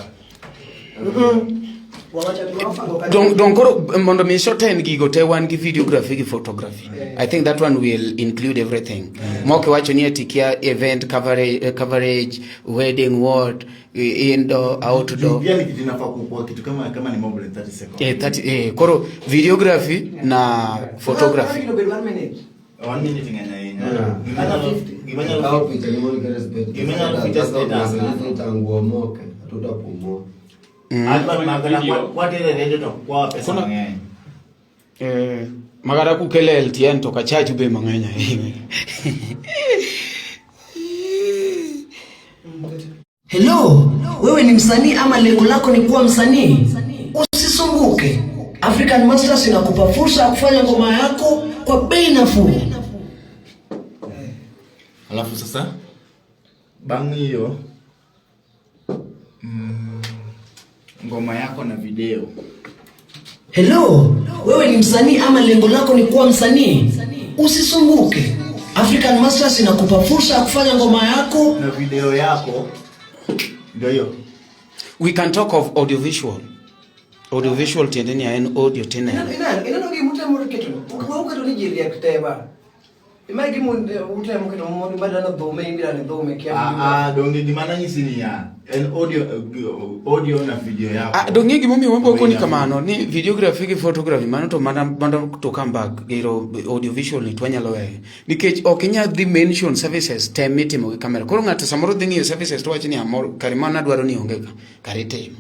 Speaker 1: Don koro mondo mi shorten gigo te wan gi videography gi photography. I think that one will include everything. Mok wacho ni atikia event coverage, wedding what, indoor, outdoor.
Speaker 4: Pia ni kitu inafaa kuwa kitu kama ni more than 30 seconds.
Speaker 1: 30 koro videography na photography.
Speaker 3: 1 minute.
Speaker 4: 1 minute ng'eny ahinya.
Speaker 8: Gimanyalo picha status tangu hatutapumua.
Speaker 1: Magara kukele LTN toka chachu be mang'eny ahinya.
Speaker 10: Hello, wewe ni msanii ama lengo lako ni kuwa msanii? Usisumbuke. African Masters inakupa fursa ya kufanya ngoma yako kwa bei nafuu.
Speaker 4: Alafu sasa bang hiyo ngoma yako na video.
Speaker 10: Hello, wewe ni msanii ama lengo lako ni kuwa msanii? Usisumbuke. African Masters inakupa fursa ya kufanya ngoma yako
Speaker 4: na video yako. Ndio hiyo.
Speaker 1: We can talk of audiovisual. Audiovisual tiende ni en audio tena.
Speaker 3: Ina no gi mutemo keto. Uketo ni ji react te ba. Ima gi mutemo keto mondo badala dhome imbira ne dhome kia.
Speaker 4: Donge gima nanyisi ni ya en audio na video yako.
Speaker 1: Donge gimomiyo wambo ni kamano ni videography gi photography mano to mana mondo to come back gero audiovisual ni twanyalo weyo. Nikech ok inyal dhi mention services te mitimo gi camera. Koro ng'ato samoro dhi ng'iyo services to wacho ni amor kare mana dwaro ni onge ka kare itimo.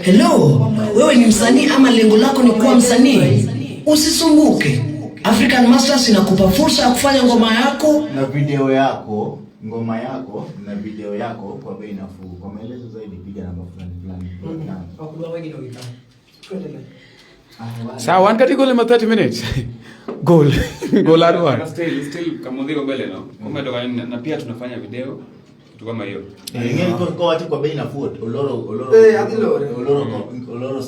Speaker 10: Hello, wewe ni msanii ama lengo lako ni kuwa msanii? Usisumbuke. African Masters inakupa fursa ya kufanya ngoma yako
Speaker 4: na video yako, ngoma yako na video yako kwa bei nafuu. Kwa maelezo zaidi piga namba fulani fulani.
Speaker 1: Sawa, wan kati gol ma 30 minutes. Goal. Goal adwa.
Speaker 6: Still kama udhiko mbele no. Kama ndo na pia tunafanya video kitu kama hiyo.
Speaker 4: Ingine kwa watu kwa bei nafuu, oloro. Oloro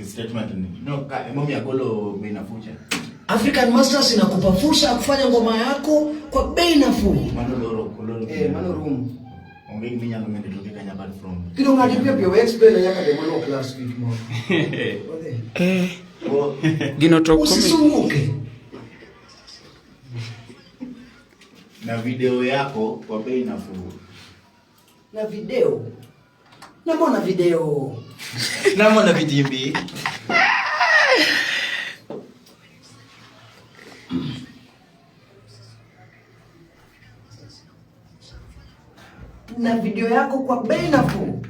Speaker 4: statement ni. No, emomi agolo bei nafuu cha.
Speaker 10: African Masters inakupa fursa ya kufanya ngoma yako kwa bei nafuu.
Speaker 4: Mano loro.
Speaker 3: Mano room.
Speaker 4: Onge giminya no mende toke kanya bad from.
Speaker 3: Kido ngadi pia pia explain nyaka de mano class week mo.
Speaker 1: Gino to
Speaker 10: usisumbuke.
Speaker 4: Na video yako kwa bei nafuu.
Speaker 3: Na video. Na mbona video?
Speaker 4: Na mbona vitimbi?
Speaker 3: Na video yako kwa bei nafuu.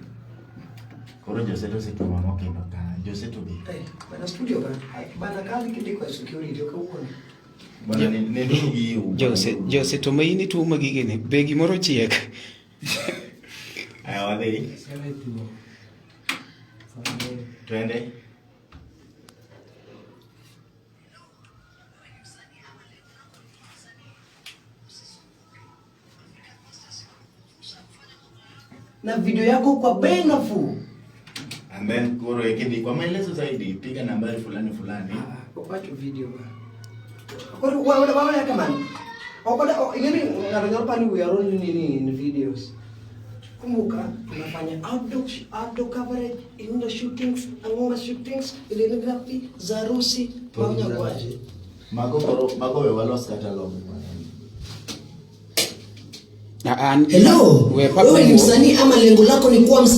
Speaker 4: Koro Jose to situma mokendo ka. Jose to bi.
Speaker 3: Eh, bana studio bana. Bana kazi kindiko ya security okawuono.
Speaker 4: Bana ne ndugi u.
Speaker 1: Jose, Jose to ma in ituomo gigene, be gimoro chiek.
Speaker 4: Aya wadhi. Twende.
Speaker 3: Na video yako kwa bei nafuu.
Speaker 4: And then koro ikidhi kwa maelezo zaidi piga nambari fulani fulani.
Speaker 3: Wacho video ba. Koro wa wa wa kama ni. Okoda ingeni ngaro nyalo pani we are only nini in videos. Kumbuka tunafanya outdoor coverage, indoor shootings, angoma shootings, videography za harusi, pamoja kwaje.
Speaker 4: Mago koro mago we walos catalog.
Speaker 10: Hello, wewe ni msanii ama lengo lako ni kuwa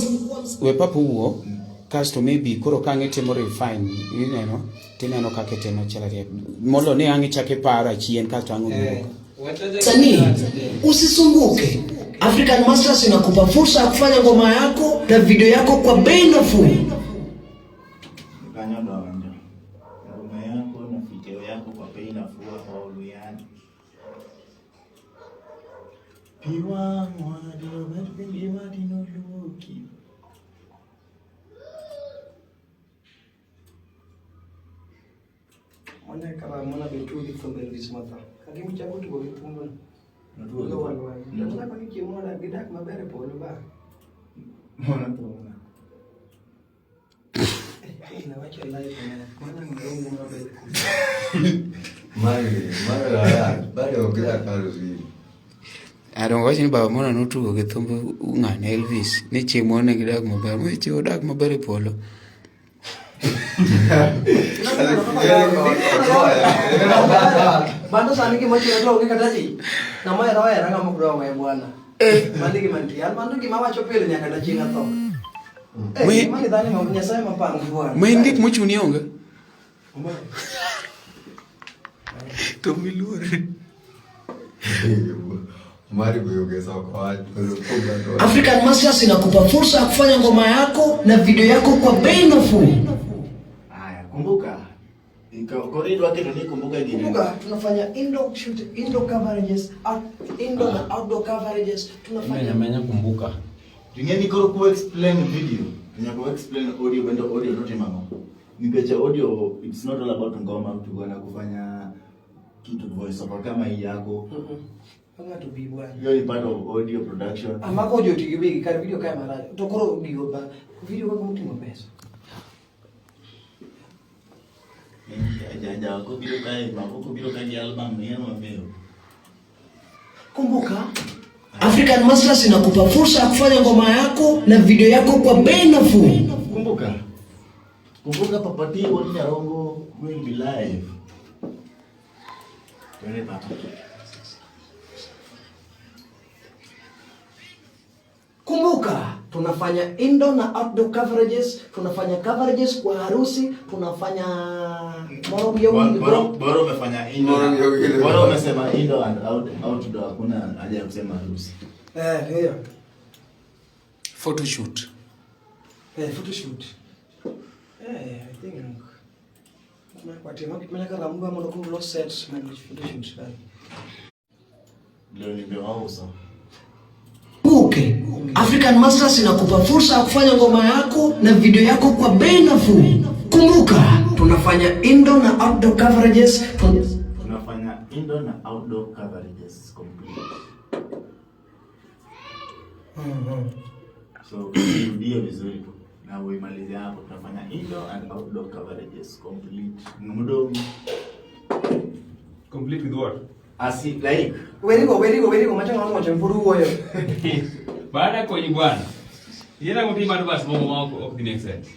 Speaker 1: We papo wuo kasto maybe koro ka ang' itimo refine ineno tineno kaka itimo chalare molo ni ang' ichako iparo achien kasto ang' oduogo.
Speaker 10: Msanii, usisumbuke. African Masters inakupa fursa ya kufanya ngoma yako na video yako kwa bei nafuu.
Speaker 4: Kanyo donjo. Ngoma yako na video yako kwa bei nafuu kwa Oluyani. Piwa mwadi obet madi no luoki.
Speaker 3: Mwana kama mwana betu gi thumbe Elvis Matha. Kagimi chako tugo gi thumbe.
Speaker 4: Notugo gi
Speaker 3: Go
Speaker 4: thumbe.
Speaker 3: wan wan. Mwana kwa kichiemo mwana gidak maber e polo ba.
Speaker 4: Mwana thumbe.
Speaker 3: Inawacho live mwana. Mwana ng'ongo maber.
Speaker 8: Mare, mare la bado okira karusi.
Speaker 1: Adongo wacho ni baba moro notugo gi thumb ng'ane Elvis ni chieng' moro ne gidak maber. Mo chieng' odak maber e polo.
Speaker 3: Bando sani gima chiro to onge kata ji. Ng'ama ohera ohera ng'ama ok dwa owe bwana. Mano e gima nitie. An mano gima awacho pile nyaka ne chieng' atho. Eh, mano dhano ma Nyasaye mapango bwana.
Speaker 1: Ma en gik mochuni onge. To miluor.
Speaker 8: Mari kuongeza kwa watu.
Speaker 10: African Masters inakupa fursa ya kufanya ngoma yako na video yako kwa bei nafuu.
Speaker 4: Haya, kumbuka. Koro idwa keto ni kumbuka gini.
Speaker 3: Kumbuka tunafanya indoor shoot, indoor coverages, indoor na outdoor coverages. Tunafanya
Speaker 9: Menya menya kumbuka.
Speaker 4: Ting'eni koro ku explain video, nyaka ku explain audio bende audio notimo ang'o? Nikech audio it's not all about ngoma tuko na kufanya kitu voice over kama hii yako.
Speaker 3: Ng'ato bi bwana.
Speaker 4: Hiyo ni part of audio production.
Speaker 3: Amako joti gi wigi kar video kae marach. To koro gigo ba video kaka moting'o pesa.
Speaker 4: Ja kobiro kae, mako kobiro kae gi album ni en wameo.
Speaker 3: Kumbuka
Speaker 10: African Masters inakupa fursa ya kufanya ngoma yako na video yako kwa bei nafuu.
Speaker 4: Kumbuka. Kumbuka Papa T Wuod Nyarongo will be live. Twende papa.
Speaker 3: Kumbuka tunafanya indoor na outdoor coverages, tunafanya coverages kwa harusi, tunafanya moro ya wingi.
Speaker 4: Bora umefanya indoor.
Speaker 8: Bora ya wingi.
Speaker 4: Bora umesema indoor and outdoor, hakuna haja ya kusema harusi.
Speaker 3: Eh, hiyo.
Speaker 1: Photoshoot.
Speaker 3: Eh, photoshoot. Eh, I think kuna kwa tema kimenya kama mungu amono ku lost sets man photoshoot.
Speaker 4: Leo nimewauza.
Speaker 10: Kumbuke, African Masters inakupa fursa ya kufanya ngoma yako na video yako kwa bei nafuu. Kumbuka, tunafanya indoor na outdoor coverages.
Speaker 4: Tunafanya indoor na outdoor coverages complete. So, irudie vizuri tu na uimalize hapo. Tunafanya indoor and outdoor coverages complete. Mdomo.
Speaker 6: Complete with what?
Speaker 4: Asi like
Speaker 3: Werigo, werigo, werigo, macha ng'ato wacho mpuru wuoyo.
Speaker 6: Baada konyi bwana. Yena kupima advice moko ma ok dhi make sense.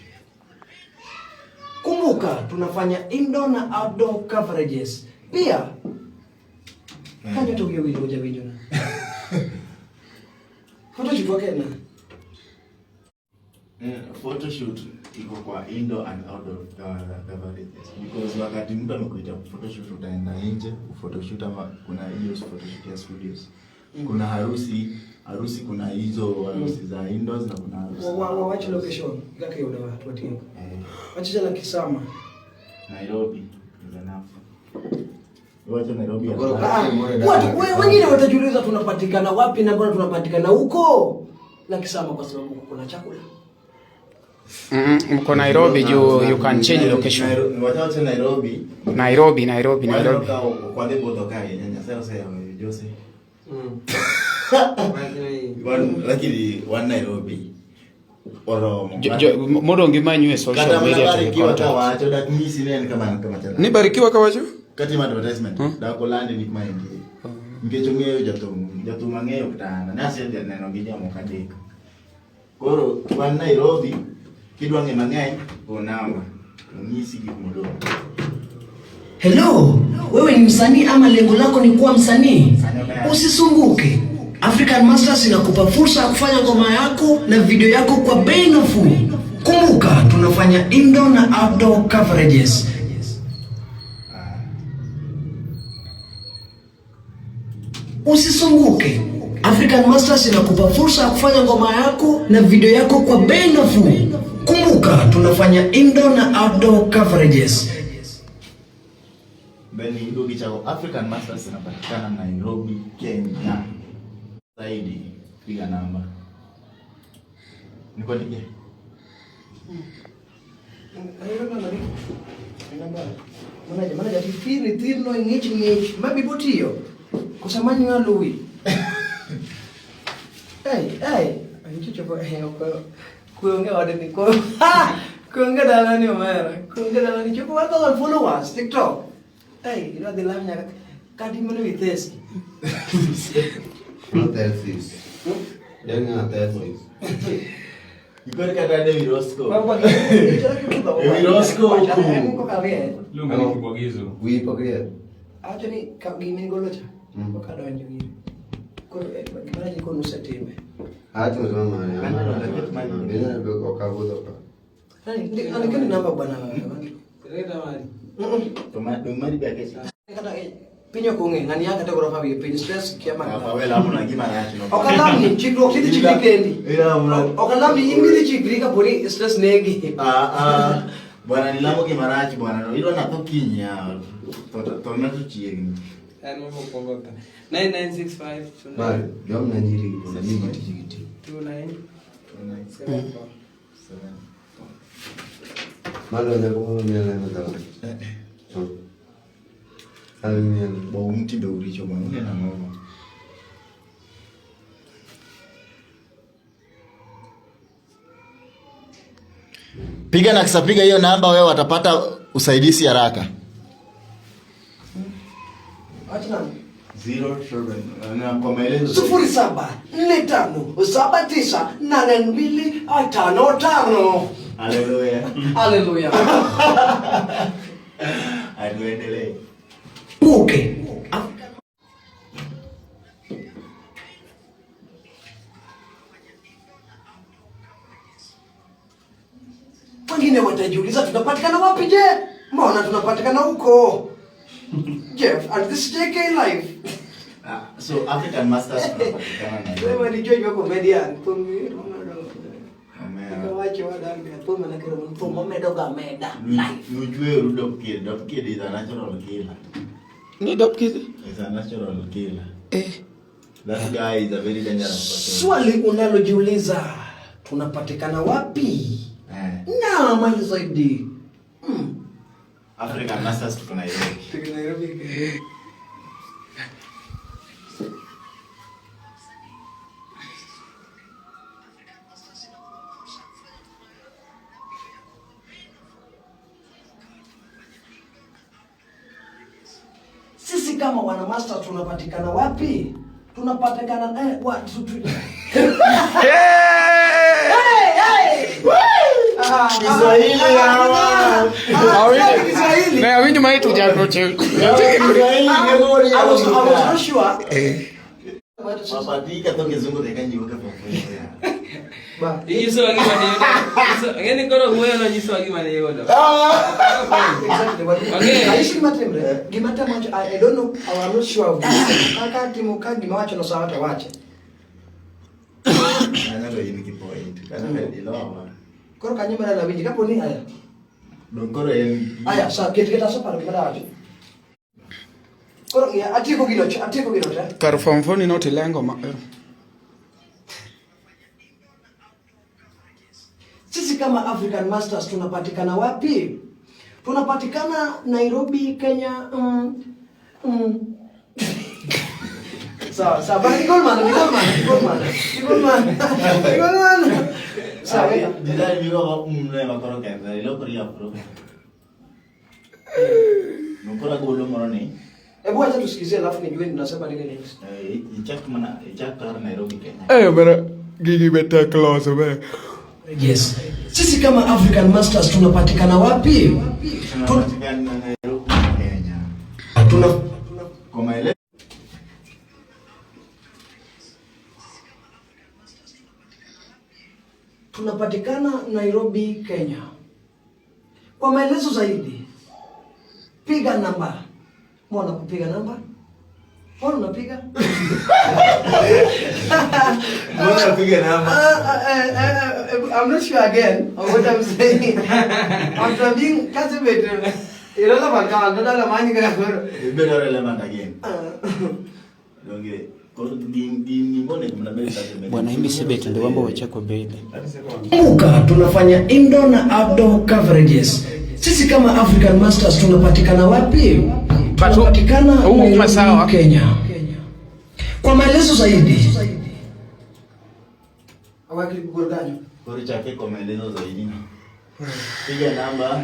Speaker 3: Kumbuka, tunafanya indoor na outdoor coverages. Pia Kanyo to wiyo winjo jawinjo na. Photoshoot wake na.
Speaker 4: Photoshoot iko kwa indoor and outdoor coverages, because wakati mtu amekuita photoshoot, utaenda nje photoshoot, ama kuna hiyo photoshoot ya studios. Kuna harusi, harusi, kuna hizo harusi za indoors na kuna harusi
Speaker 3: Wawache location kaka yuda watu watinga.
Speaker 4: Eh,
Speaker 3: Wache la Kisama.
Speaker 4: Nairobi is enough. Wacha Nairobi.
Speaker 3: Ah, watu wengine watajiuliza tunapatikana wapi na mbona tunapatikana huko la Kisama, kwa sababu kuna chakula.
Speaker 1: Mko Nairobi juu you can change location.
Speaker 4: Wacha Nairobi.
Speaker 1: Nairobi, Nairobi, Nairobi.
Speaker 4: Kwadhi budho kae Nyasaye oseyawo Jose. Lakini wan Nairobi oromo.
Speaker 1: Modong' gimanyu e social
Speaker 4: Kata mana
Speaker 1: media to gi
Speaker 4: Barikiwa
Speaker 1: contact.
Speaker 4: kawacho dak nyisi ni en kama kama chalo.
Speaker 1: Ni Barikiwa kawacho?
Speaker 4: Kati advertisement dak olandi ni kuma entie. Nikech ong'eyo jathum, jathum ang'eyo kitanda. Ne asedhi neno gi jomoko adek. Koro wan Nairobi, kidwa ng'e mang'eny, go namba. Onyisi gik modong'.
Speaker 10: Hello, wewe ni msanii ama lengo lako ni kuwa msanii? Usisumbuke. African Masters inakupa fursa ya kufanya ngoma yako na video yako kwa bei nafuu. Kumbuka, tunafanya indoor na outdoor coverages. Usisumbuke. African Masters inakupa fursa ya kufanya ngoma yako na video yako kwa bei nafuu. Kumbuka, tunafanya indoor na outdoor coverages.
Speaker 4: Then idugi chako African Masters inapatikana Nairobi, Kenya. Zaidi piga namba. Nikuandikie.
Speaker 3: Manager, manager, tithiri thirno ng'ich ng'ich mabibotiyo. Kosamanyo aluwi. Hey, hey, anchicho eh kuongea wade ni ko. Ha! Kuongea dalani omera. Kuongea dalani chopo 1000 followers TikTok. Hey, ilo dhi lam nyaka kati mano ithesi.
Speaker 8: No thesis. Yang nga thesis.
Speaker 4: Ikor kata David Roscoe.
Speaker 3: Kwa
Speaker 4: David Roscoe huku.
Speaker 6: Luongo ni kibwagizo.
Speaker 8: Wiyi pok rier.
Speaker 3: Awacho ni gimi nigolo cha. Pok adonjo gini. Koro gimana ji kono usetime.
Speaker 8: Acho mama ya. Bila ok awuotho ka.
Speaker 3: Nani, andikeni namba bwana.
Speaker 4: To ma dong mari be akech.
Speaker 3: Kata piny ok ong'e, ng'ani ya kata gorofa wiye piny stress kia mana.
Speaker 4: Apa wela amuna gima rach no.
Speaker 3: Ok alamni, chikruok tidhi chikri kendi.
Speaker 4: Ila amuna.
Speaker 3: Ok alamni in bidhi chikri kaponi stress negi.
Speaker 4: Ah ah. Bwana nilamo gima rach bwana. No idwa natho kiny ya. To na to chiegni.
Speaker 7: En mokwongo ka. 9965
Speaker 8: Bari, jom na nyiri mondo mi tich gi ti.
Speaker 7: 29 74.
Speaker 8: Malo nyako moro miel ema dala. Al miel.
Speaker 4: Bo un timbe uricho bwana. Uneno ang'o? Piga na kisapiga hiyo namba wewe watapata usaidizi haraka.
Speaker 3: Acha nani?
Speaker 4: 07 na kwa maelezo
Speaker 3: 0745798255.
Speaker 4: Haleluya.
Speaker 3: Haleluya.
Speaker 4: Atuendelee.
Speaker 10: Kumbuke,
Speaker 3: Wengine watajiuliza tunapatikana wapi je? Mbona tunapatikana huko? Jeff, and this is JK Live.
Speaker 4: Ah, so African Masters tunapatikana Nairobi.
Speaker 3: Wewe ni Joy comedian. Thum
Speaker 4: Omera.
Speaker 3: Kawacho wadambe thum na kero thum omedo ga meda live.
Speaker 4: Nujue ru Dope Kid. Dope Kid is a natural killer.
Speaker 1: Ni Dope Kid?
Speaker 4: Is a natural killer.
Speaker 1: Eh.
Speaker 4: That guy is a very dangerous person.
Speaker 3: Swali unalojiuliza tunapatikana wapi?
Speaker 4: Eh.
Speaker 3: Na mali zaidi.
Speaker 4: African Masters tuko Nairobi.
Speaker 7: Tuko Nairobi.
Speaker 3: Sisi kama wana master tunapatikana wapi? Tunapatikana wa, tu, tu. Hey, hey!
Speaker 4: Kiswahili ya
Speaker 3: Kiswahili. Kiswahili.
Speaker 1: Na winjo ma itu jaroche.
Speaker 3: I was not sure.
Speaker 4: Mapatika to kizungu tekanjiwuok e form four.
Speaker 7: Inyisowa gima ne yudo. Ang'e ni koro wuoyo no nyisowa gima ne yudo.
Speaker 3: Exactly.
Speaker 7: Okay.
Speaker 3: Ayushi gima timre. Gima temo wacho, I don't know, I'm not sure of this. Kaka timo ka gima wacho no sawa to wache.
Speaker 4: Kanyo to in gi point. Kanyo to ilowa.
Speaker 3: Koro kanyo mana nawinji kapo ni aya.
Speaker 4: Dong koro en
Speaker 3: Aya, sa ket ket asoparo gima dawacho. Koro ng'iya, atieko gino atieko gino te.
Speaker 1: Kar form 4 ni notilengo ma.
Speaker 3: Sisi kama African Masters tunapatikana wapi? Tunapatikana Nairobi, Kenya. Sawa, sawa. Bana gol man, gol man, gol man. Gol man. Gol man. Sawa.
Speaker 4: Design migo ne ma koro kethre, ilokori apro. Nokoro agolo moro ni.
Speaker 3: Hebu acha tusikizie alafu nijue tunasema nini next.
Speaker 4: Ichak mana ichak kar Nairobi, Kenya.
Speaker 1: Eh, bana gigi betek loso be.
Speaker 10: Yes. Sisi kama African Masters tunapatikana wapi?
Speaker 4: Tunapatikana Nairobi, Kenya.
Speaker 10: Tuna
Speaker 4: Kwa maelezo
Speaker 3: Tunapatikana Nairobi, Kenya. Kwa maelezo zaidi piga namba. Mbona kupiga namba? Mbona unapiga?
Speaker 4: Mbona unapiga namba?
Speaker 3: I'm not sure again of what I'm saying. After being kazi better. Irrelevant kama ndala mani kaka koro.
Speaker 4: Ibedo relevant again. Donge koro gin mbone kumna bele tatu.
Speaker 1: Bwana himi sibet ndio wambo wachako bele.
Speaker 10: Kumbuka tunafanya indoor na outdoor coverages. Sisi kama African Masters tunapatikana wapi? Tunapatikana Nairobi, Kenya. Kwa maelezo zaidi
Speaker 3: Awakili Google ganyo.
Speaker 4: Koro chake kwa maelezo zaidi. Piga namba.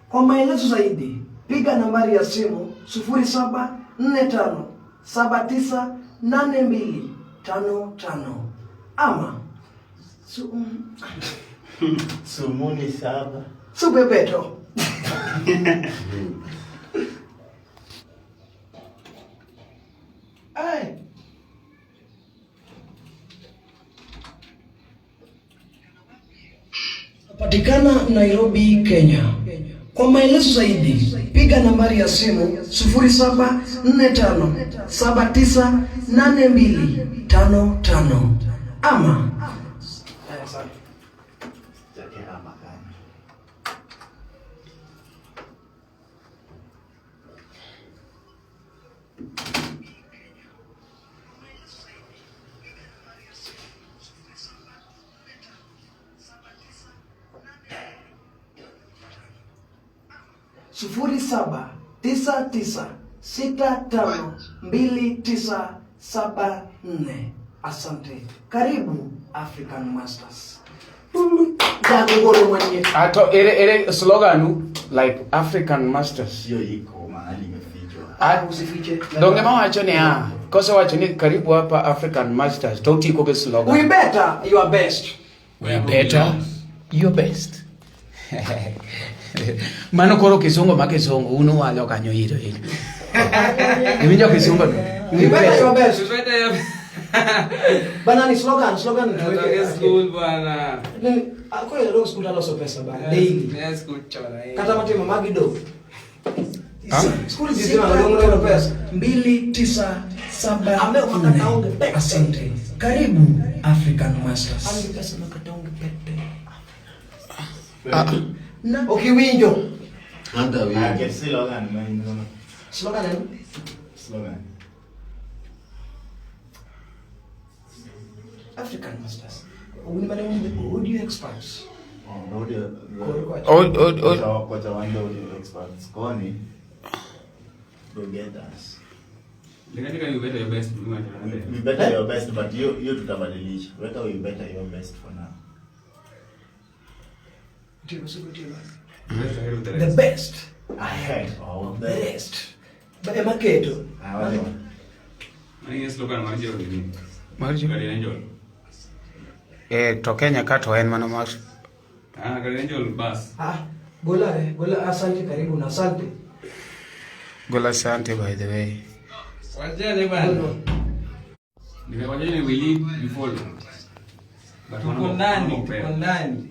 Speaker 3: Kwa maelezo zaidi piga nambari ya simu 0745 798255 ama
Speaker 4: sumuni saba
Speaker 3: supepeto. Ay.
Speaker 10: Patikana Nairobi, Kenya. Kwa maelezo zaidi piga nambari ya simu 0745 798255 ama
Speaker 4: Chake ama kanyo.
Speaker 3: 0799652974. Asante. Karibu African Masters. Jagogoro mwenye.
Speaker 1: Ato ere slogan like African Masters.
Speaker 4: Hiyo iko mahali imefichwa.
Speaker 3: Usifiche.
Speaker 1: Donge mawacho ni kosa wacho ni karibu hapa African Masters. Toti iko ke slogan.
Speaker 3: We better your best.
Speaker 1: We better your best. Mano koro kizungu ma kizungu uno walo kanyo iro iro. Iwinjo kizungu no?
Speaker 3: We better your best.
Speaker 7: We better your
Speaker 3: Bana ni slogan.
Speaker 7: Natoke school bwana.
Speaker 3: Kwa hiyo school aloso pesa bana. Daily.
Speaker 7: Yes, school chona.
Speaker 3: Kata matimo magido. School zizima na pesa.
Speaker 10: 2974. Asante. Karibu African Masters.
Speaker 3: Pesa makataonge pete. Okay, winjo.
Speaker 8: Anta winjo.
Speaker 4: Okay, slogan man.
Speaker 3: Slogan en?
Speaker 4: Slogan.
Speaker 3: African Masters. Uguni mane audio experts.
Speaker 4: Audio. Kocha wanja audio experts. Koni. Go get us.
Speaker 6: We better your best.
Speaker 4: We better your best, but you tutabadilisha. Weka we better your best for now.
Speaker 3: The best.
Speaker 4: Ahead of the
Speaker 3: best. But emaketo.
Speaker 4: Ah,
Speaker 6: Mani slogan marjo ni.
Speaker 1: Mar
Speaker 6: Guardian Angel.
Speaker 1: To Kenya ka to en mana mar
Speaker 6: Ah, Guardian Angel bas.
Speaker 3: Ah, gola gola asante karibu na asante.
Speaker 1: Gola asante by the way.
Speaker 7: Wachane bwana.
Speaker 6: Nimewajeni we lead, you follow. But
Speaker 7: Tuko ndani, tuko ndani.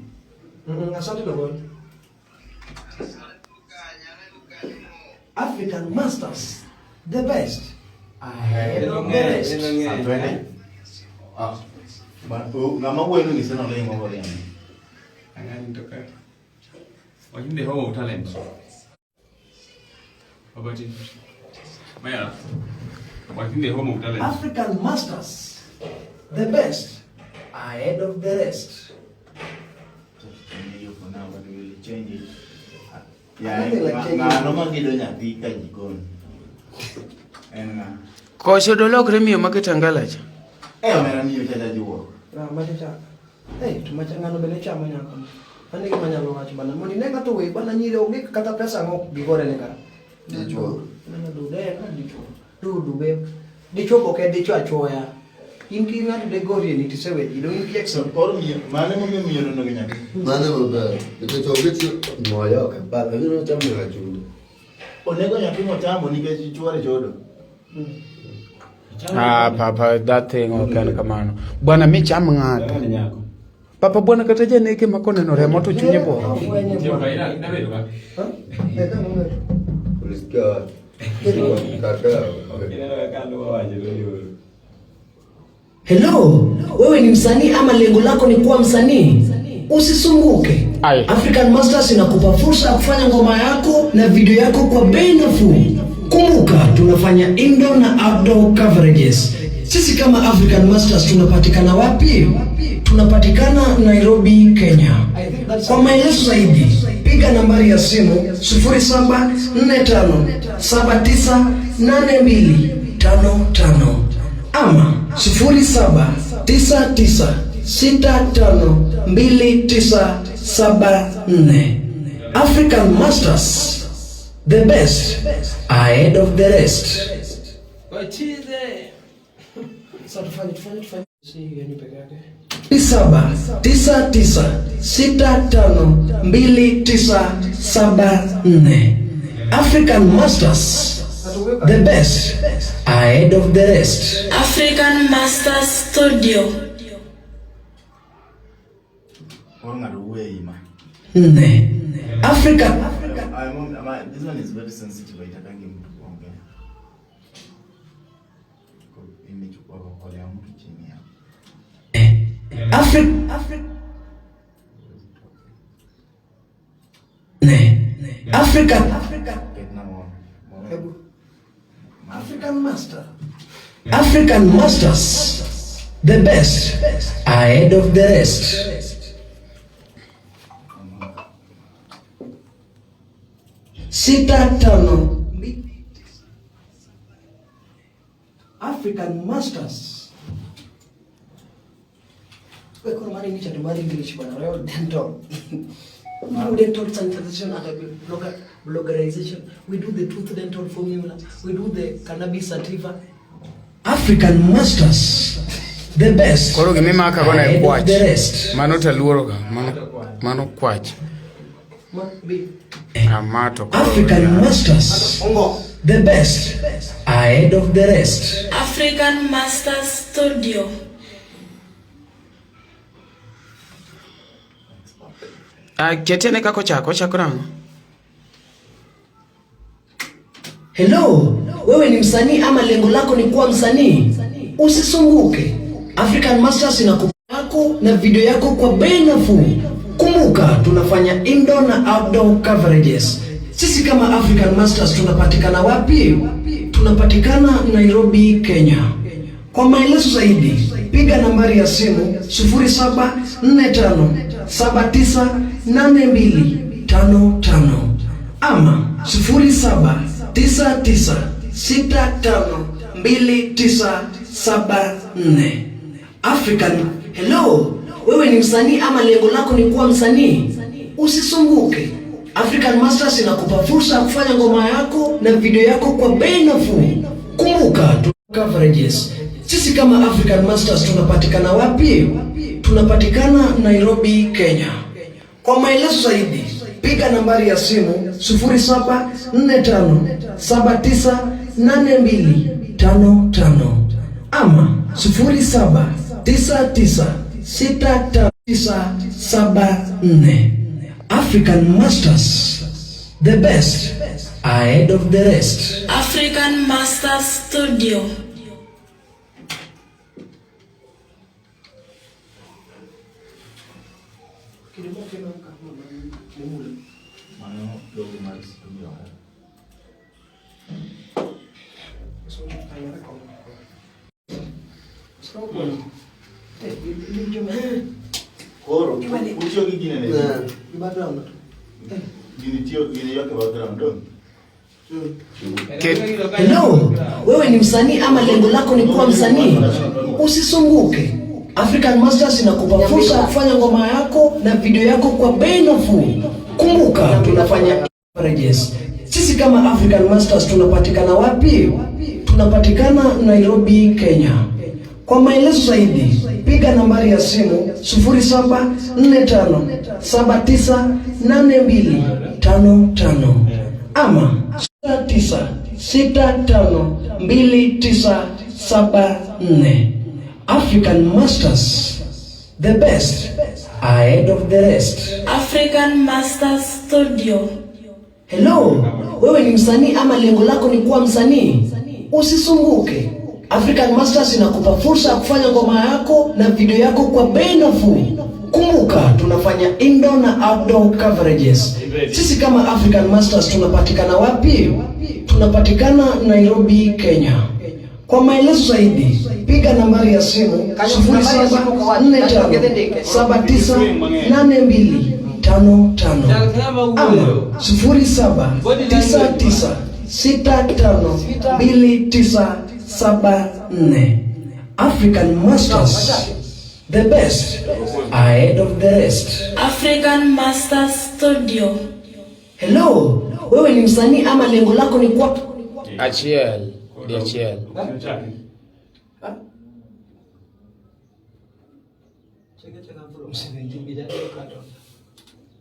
Speaker 3: Asante na bwana. African Masters, the best. Ahead of the rest.
Speaker 4: Atwende. Ah. Ng'ama wuoyo ni seno le ng'ama riambo.
Speaker 6: Angani toka. Wajin the home of talent. Obati. Maya. Wajin the home of talent.
Speaker 3: African Masters, the best. Ahead of the rest.
Speaker 4: Hiyo for now, but we will change it.
Speaker 3: Nothing like changing.
Speaker 4: Ng'ano ma gido nyathi ka jikon? En ng'a?
Speaker 1: Koso dolokre miyo ma Kitengela cha.
Speaker 4: Eh, omera miyo cha jajuok.
Speaker 3: Ah, macha cha. Eh, to macha ng'ano bende chamo nyako. Mano e gima anyalo wacho bana. Mondo ine ng'ato we bana nyiri onge kata pesa ang'o gigore ne ka.
Speaker 8: Dichuo.
Speaker 3: Neno dude, en dichuo. Dudu be. Dichuo ok en dichuo achuoya. In ki ng'ato de gorie ni tisewe ji, dong in ki
Speaker 4: So, koro miyo, mano emomiyo miyo nonego nyathi.
Speaker 8: Mano maber. Nikech onge tiyo moyo ok apar. Abiro chamo nyaka chunde.
Speaker 4: Onego nyathi mochamo nikech chuore chodo.
Speaker 1: Ah, papa, that thing ok en kamano. Bwana mi cham ng'ato. Papa bwana kata janeke ma koneno remo to chunye bo.
Speaker 8: Ulisikia wapi? Kaka.
Speaker 10: Hello, wewe ni msanii ama lengo lako ni kuwa msanii? Usisumbuke.
Speaker 1: Aye.
Speaker 10: African Masters inakupa fursa ya kufanya ngoma yako na video yako kwa bei nafuu. Kumbuka, tunafanya indoor na outdoor coverages. Sisi kama African Masters tunapatikana wapi? Tunapatikana Nairobi, Kenya. Kwa maelezo zaidi, piga nambari ya simu 0745 798255 ama 0799652974. African Masters, the best ahead of the rest.
Speaker 7: Wachize.
Speaker 3: Sasa tufanye tufanye tufanye si yani peke yake.
Speaker 10: 799652974. African Masters, the best ahead of the rest.
Speaker 11: African Masters Studio.
Speaker 4: Koro ng'ato wuoyo e ima.
Speaker 10: Nne. Africa
Speaker 4: This one is very sensitive, haitakangi mtu kuongea. Imechukua roho ya mtu chini hapo.
Speaker 10: Africa Nne. Africa
Speaker 4: Ketna moro. Moro.
Speaker 3: Hebu. African Master.
Speaker 10: African Masters, the best ahead of the rest. 65
Speaker 3: African Masters. Wewe kuna mara ni cha mara English bwana, Royal Dental. We do dental sanitization and bloggerization. We do the tooth dental formula. We do the cannabis sativa.
Speaker 10: African Masters, the best
Speaker 1: Koro gimimaka go ne
Speaker 10: ahead of
Speaker 1: kwach.
Speaker 10: the rest.
Speaker 1: Mano taluoro ga. Mano kwach.
Speaker 3: Ma B.
Speaker 1: Amato koro.
Speaker 10: African Masters,
Speaker 3: Ongo.
Speaker 10: the best ahead of the rest.
Speaker 11: African Masters Studio.
Speaker 1: Ah, ketiene kako chako, ochako nang'o?
Speaker 10: Hello, wewe ni msanii ama lengo lako ni kuwa msanii? Usisumbuke. African Masters inakupa yako na video yako kwa bei nafuu. Kumbuka, tunafanya indoor na outdoor coverages. Sisi kama African Masters tunapatikana wapi? Tunapatikana Nairobi, Kenya. Kwa maelezo zaidi, piga nambari ya simu 0745 798255 ama 0799652974. African Hello, wewe ni msanii ama lengo lako ni kuwa msanii? Usisumbuke. African Masters inakupa fursa ya kufanya ngoma yako na video yako kwa bei nafuu. Kumbuka tu coverages. Sisi kama African Masters tunapatikana wapi? Tunapatikana Nairobi, Kenya. Kwa maelezo zaidi, piga nambari ya simu 0745798255 ama 07996594. African Masters, the best ahead of the rest.
Speaker 11: African Masters Studio.
Speaker 4: Mano logo mar studio. Koro utiyo gi gine ne. Gini tiyo gini yoke background dong.
Speaker 10: Hello, wewe ni msanii ama lengo lako ni kuwa msanii? Usisumbuke. African Masters inakupa fursa ya kufanya ngoma yako na video yako kwa bei nafuu. Kumbuka tunafanya averages. Sisi kama African Masters tunapatikana wapi? Tunapatikana Nairobi, Kenya. Kwa maelezo zaidi, piga nambari ya simu 0745798255 ama 9652974. African Masters, the best ahead of the rest.
Speaker 11: African Masters Studio.
Speaker 10: Hello, wewe ni msanii ama lengo lako ni kuwa msanii? Usisumbuke. African Masters inakupa fursa ya kufanya ngoma yako na video yako kwa bei nafuu. Kumbuka tunafanya indoor na outdoor coverages. Sisi kama African Masters tunapatikana wapi? Tunapatikana Nairobi, Kenya. Kwa maelezo zaidi, piga nambari ya simu 0745798255 ama 0799652974. African Masters, the best ahead of the rest.
Speaker 11: African Masters Studio.
Speaker 10: Hello, wewe ni msanii ama lengo lako ni kuwa
Speaker 1: Achiel, di achiel.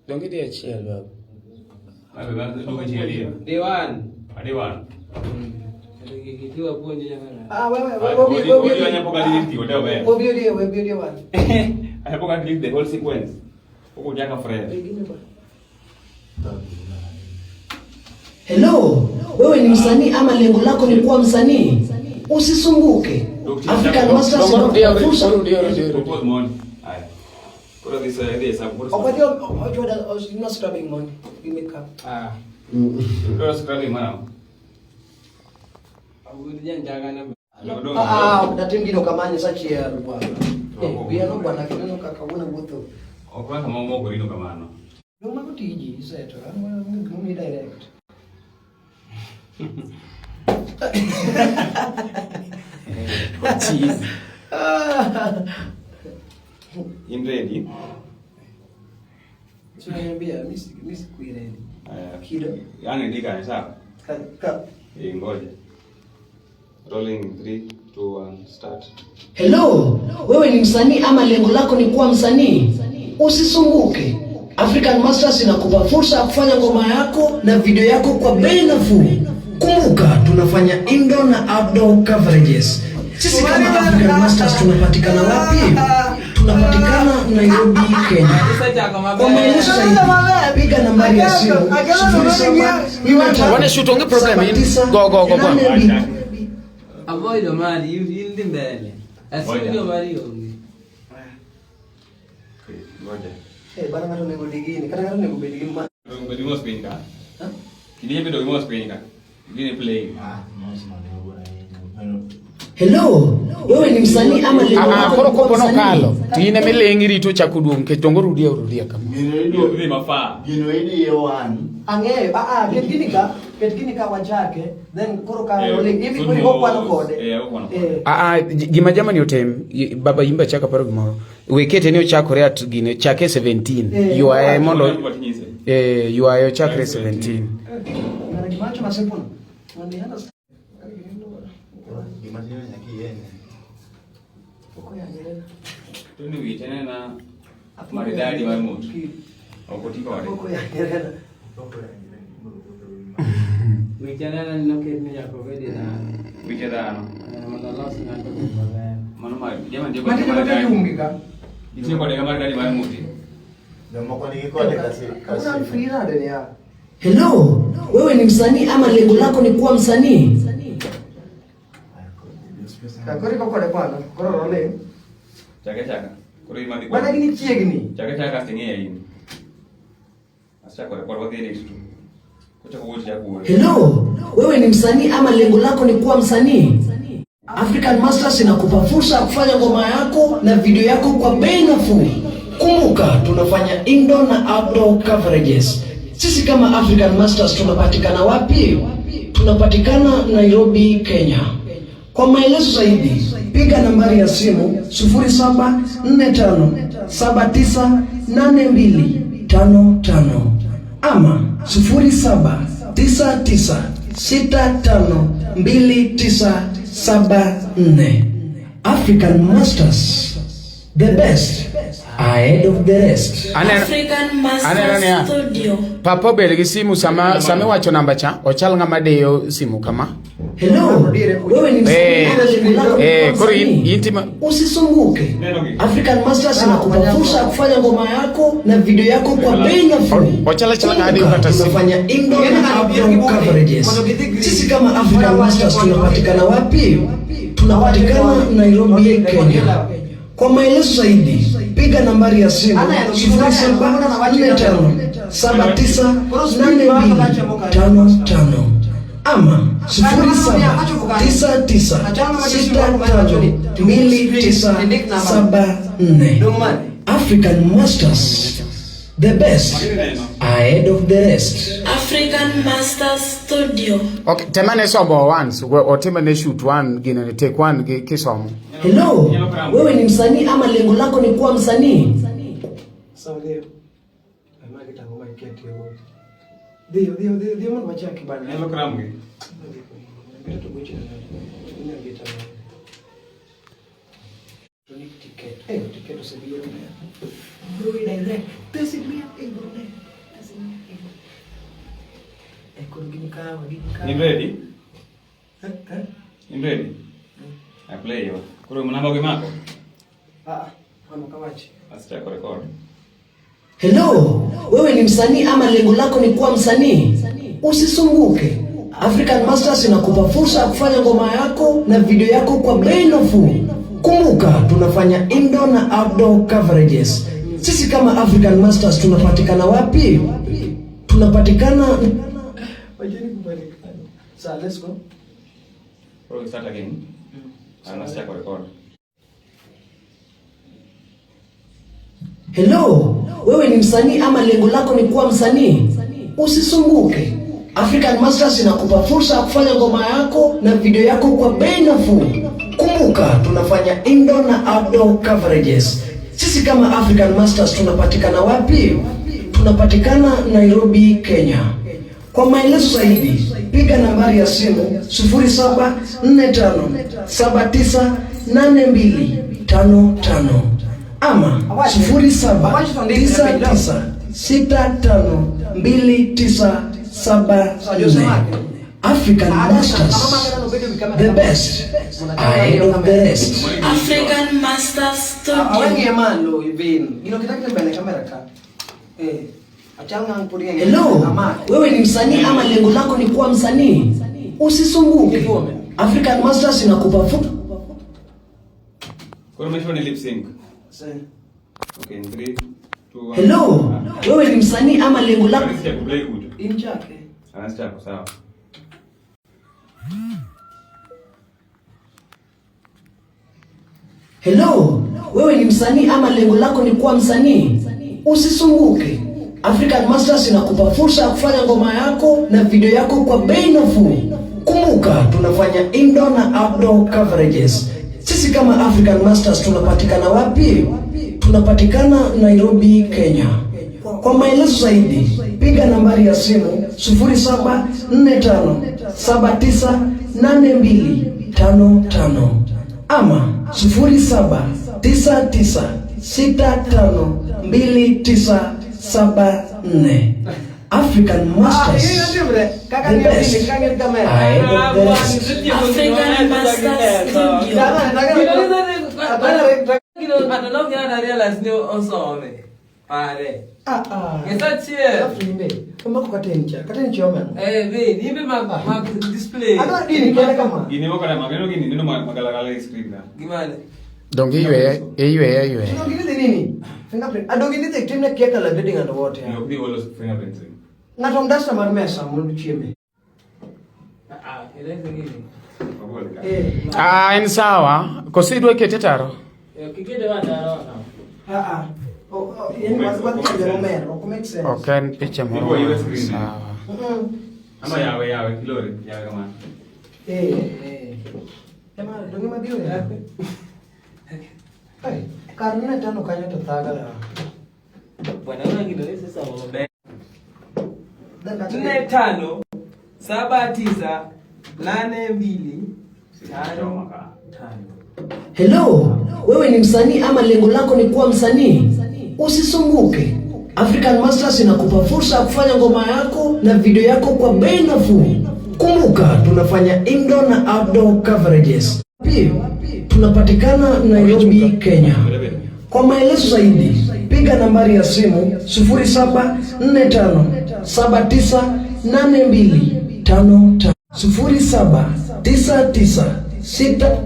Speaker 1: Donge di achiel baba.
Speaker 7: Day one.
Speaker 6: Day one.
Speaker 3: Ah, wewe wewe
Speaker 6: Anapoka delete the whole sequence. Huko janga fresh.
Speaker 10: Hello, wewe ni msanii ama lengo lako ni kuwa msanii? Usisumbuke. African Masters inakupa fursa.
Speaker 6: Propose money. Haya. Kora this idea sababu.
Speaker 3: Not scrubbing money. We make up.
Speaker 6: Ah. Kora scrubbing mana.
Speaker 3: Ah, datim gino kamanye sachiel bwana. Eh, wiya no bwana kineno kaka wuona wuotho.
Speaker 6: Ok kaka mamoko rino kamano.
Speaker 3: No mago tiji iseto, an gimomiyi direct.
Speaker 6: Cheese. In ready?
Speaker 3: Tunaniambia mimi sikui ready. Kido.
Speaker 6: Yaani ndika sawa.
Speaker 3: Ka.
Speaker 6: Eh, ngoja. Rolling 3 2 1 start.
Speaker 10: Hello, wewe ni msanii ama lengo lako ni kuwa msanii? Usisumbuke. African Masters inakupa fursa ya kufanya ngoma yako na video yako kwa bei nafuu. Kumbuka tunafanya indoor na outdoor coverages. Sisi kama African Masters tunapatikana wapi? Tunapatikana Nairobi, Kenya. Kwa maelezo zaidi, piga nambari ya simu 0745
Speaker 1: Wane shoot onge problem in. Go go go bwana.
Speaker 7: Avoid Omari, you in mbele. Asio Omari onge.
Speaker 6: Ngoja.
Speaker 3: Eh, bana ng'ato onego digini, kata ng'ato onego bed gi ma.
Speaker 6: Bedo mos piny ka. Kidhi bedo mos piny ka. Gini play.
Speaker 4: Ah, mos no.
Speaker 10: Hello, wewe ni msanii ama lengo lako
Speaker 1: Koro
Speaker 10: ni kuwa
Speaker 1: kopo
Speaker 10: msanii?
Speaker 1: nokalo. To in ema iling' irito chako duong' nikech dongo rudia rudia kama.
Speaker 6: Dhi mafaa.
Speaker 4: Gino idi one.
Speaker 3: Ang'eyo, ket gini ka wachake, then koro ka rolling, hivi koro okwano kode.
Speaker 6: Okwano kode.
Speaker 1: Gima jamani otem, baba imba chaka paro gimoro. We kete ni ochakore at gine, chake 17. Ywaye mondo ywaye ochakre 17.
Speaker 3: Ng'ano gima wacho ma simple. Mondo i understand.
Speaker 4: Gima timo nyaka iyene.
Speaker 6: To ni wich en na maridadi mar mut. Ok oti kode.
Speaker 3: Apoko yanyre.
Speaker 7: Wich anena ni noket ni nyaka obedi dhano.
Speaker 6: Wiche dhano.
Speaker 7: Mondo olos ng'ato obed maber.
Speaker 6: Mano mar jama nitie
Speaker 3: Matindo
Speaker 6: kode
Speaker 3: matindo
Speaker 6: maridadi.
Speaker 3: ungi ka.
Speaker 6: Nitie kode ga maridadi mar muti.
Speaker 4: Jomoko nigi kode kasi
Speaker 3: Kawuono an free nade ni ya?
Speaker 10: Hello, wewe ni msanii ama lengo lako ni kuwa msanii?
Speaker 3: Koro iko kode kwana. Koro role.
Speaker 6: Chake chaka. Koro in madhi
Speaker 3: Mana gini chiegni.
Speaker 6: Chake chaka kasto ing'eya in. Asechako record wadhi edit tu. Kochako wuoyo to chako wuoyo.
Speaker 10: Hello, wewe ni msanii ama lengo lako ni kuwa msanii? African Masters inakupa fursa ya kufanya ngoma yako na video yako kwa bei nafuu. Kumbuka, tunafanya indoor na outdoor coverages. Sisi kama African Masters tunapatikana wapi? Tunapatikana Nairobi, Kenya. Kwa maelezo zaidi, piga nambari ya simu 0745798255 ama 0799652974. African Masters, the best ahead of the rest.
Speaker 11: African
Speaker 1: Aneno niya.
Speaker 11: Master Studio.
Speaker 1: Papa obed gi simu sama sama iwacho namba cha, ochal ng'ama diyo simu kama.
Speaker 10: Hello, wewe ni msanii
Speaker 1: Eh,
Speaker 10: ama lengo lako ni
Speaker 1: eh,
Speaker 10: kuwa
Speaker 1: koro in
Speaker 10: msanii?
Speaker 1: in tima
Speaker 10: Usisumbuke. African Masters inakupa fursa ya kufanya ngoma yako na video yako kwa bei nafuu.
Speaker 1: Ochala chala ng'ama diyo
Speaker 10: Kumbuka,
Speaker 1: kata simu.
Speaker 10: tunafanya indoor na outdoor coverages. Sisi kama African Masters tunapatikana wapi? Tunapatikana Nairobi, Kenya. Kwa maelezo zaidi, piga nambari ya simu 0745798255 ama 0799652974. African Masters, the best ahead of the rest.
Speaker 11: African Master Studio.
Speaker 1: Okay, temane somo once, otimane shoot one, gine take one gi kisomo.
Speaker 10: Hello, wewe ni msanii ama lengo lako ni kuwa msanii?
Speaker 3: Sawa leo. Ama kitango mai keti yo. Dhiyo dhiyo dhiyo dhiyo mondo wachaki bana.
Speaker 6: Nyalo kram gi.
Speaker 3: Biro to gocho na. Inyalo geta. Electronic ticket. Ticket osebiro. Bro direct. Pesa mia eh bro. Pesa mia eh. Koro gini kawa, gini kawa.
Speaker 6: In ready?
Speaker 3: Eh, eh?
Speaker 6: In ready? I play yo. Koro namba go imako?
Speaker 3: Ah, mama kawachi.
Speaker 6: Asechako record.
Speaker 10: Hello, wewe ni msanii ama lengo lako ni kuwa msanii? Usisumbuke. African Masters inakupa fursa ya kufanya ngoma yako na video yako kwa bei nafuu. Kumbuka, tunafanya indoor na outdoor coverages. Sisi kama African Masters tunapatikana wapi? Tunapatikana
Speaker 3: Wajeni kupatikana. Sawa, let's go.
Speaker 6: Koro we start again. An asechako record.
Speaker 10: Hello, wewe ni msanii ama lengo lako ni kuwa msanii? Usisumbuke. African Masters inakupa fursa ya kufanya ngoma yako na video yako kwa bei nafuu. Kumbuka, tunafanya indoor na outdoor coverages. Sisi kama African Masters tunapatikana wapi? Tunapatikana Nairobi, Kenya. Kwa maelezo zaidi, piga nambari ya simu 0745798255 ama 0799652974. African Masters, the best ahead of the rest.
Speaker 11: African Master Studio.
Speaker 3: Awang'iye malo even. Gino kitaki mbele kamera ka. Eh. Achal ngang podi ng'e.
Speaker 10: Hello, wewe ni msanii ama lengo lako ni kuwa msanii? Usisumbuke. African Masters inakupa fursa.
Speaker 6: Koro make sure ni lip sync.
Speaker 3: Sawa.
Speaker 6: Okay, in 3 2 1.
Speaker 10: Hello, wewe ni msanii ama lengo lako
Speaker 6: Anasichako play good.
Speaker 3: Inchake.
Speaker 6: Anasichako sawa.
Speaker 10: Hello, wewe ni msanii ama lengo lako ni kuwa msanii? Usisumbuke. African Masters inakupa fursa ya kufanya ngoma yako na video yako kwa bei nafuu. Kumbuka, tunafanya indoor na outdoor coverages. Sisi kama African Masters tunapatikana wapi? Tunapatikana Nairobi, Kenya. Kwa maelezo zaidi, piga nambari ya simu 0745798255 ama 0799652974. African Masters, the best ahead of the rest.
Speaker 11: African Masters Studio.
Speaker 1: Donge iyweya iyweya iyweya.
Speaker 3: Fingerprint. Adongi timne kia kala grading and what ya. Ng'ato mdasta mar mesa mondo chieme.
Speaker 1: Ah, en sawa. Koso idwa kete taro?
Speaker 3: Ah ah. Oh, oh, yani wadhi tiyo maber, ok make sense.
Speaker 1: Ok en picha moro ma sawa.
Speaker 6: Ama yawe yawe kilore yawe kamano.
Speaker 3: Eh, eh. Ema donge mabiro ya. Ai, kar ne tano kanyo to thaga la.
Speaker 7: Nne tano saba tisa nane mbili tano tano.
Speaker 10: Hello, wewe ni msanii ama lengo lako ni kuwa msanii? Usisumbuke. African Masters inakupa fursa ya kufanya ngoma yako na video yako kwa bei nafuu. Kumbuka, tunafanya indoor na outdoor coverages. Pia tunapatikana Nairobi, Kenya. Kwa maelezo zaidi, piga nambari ya simu 0745 798255 0799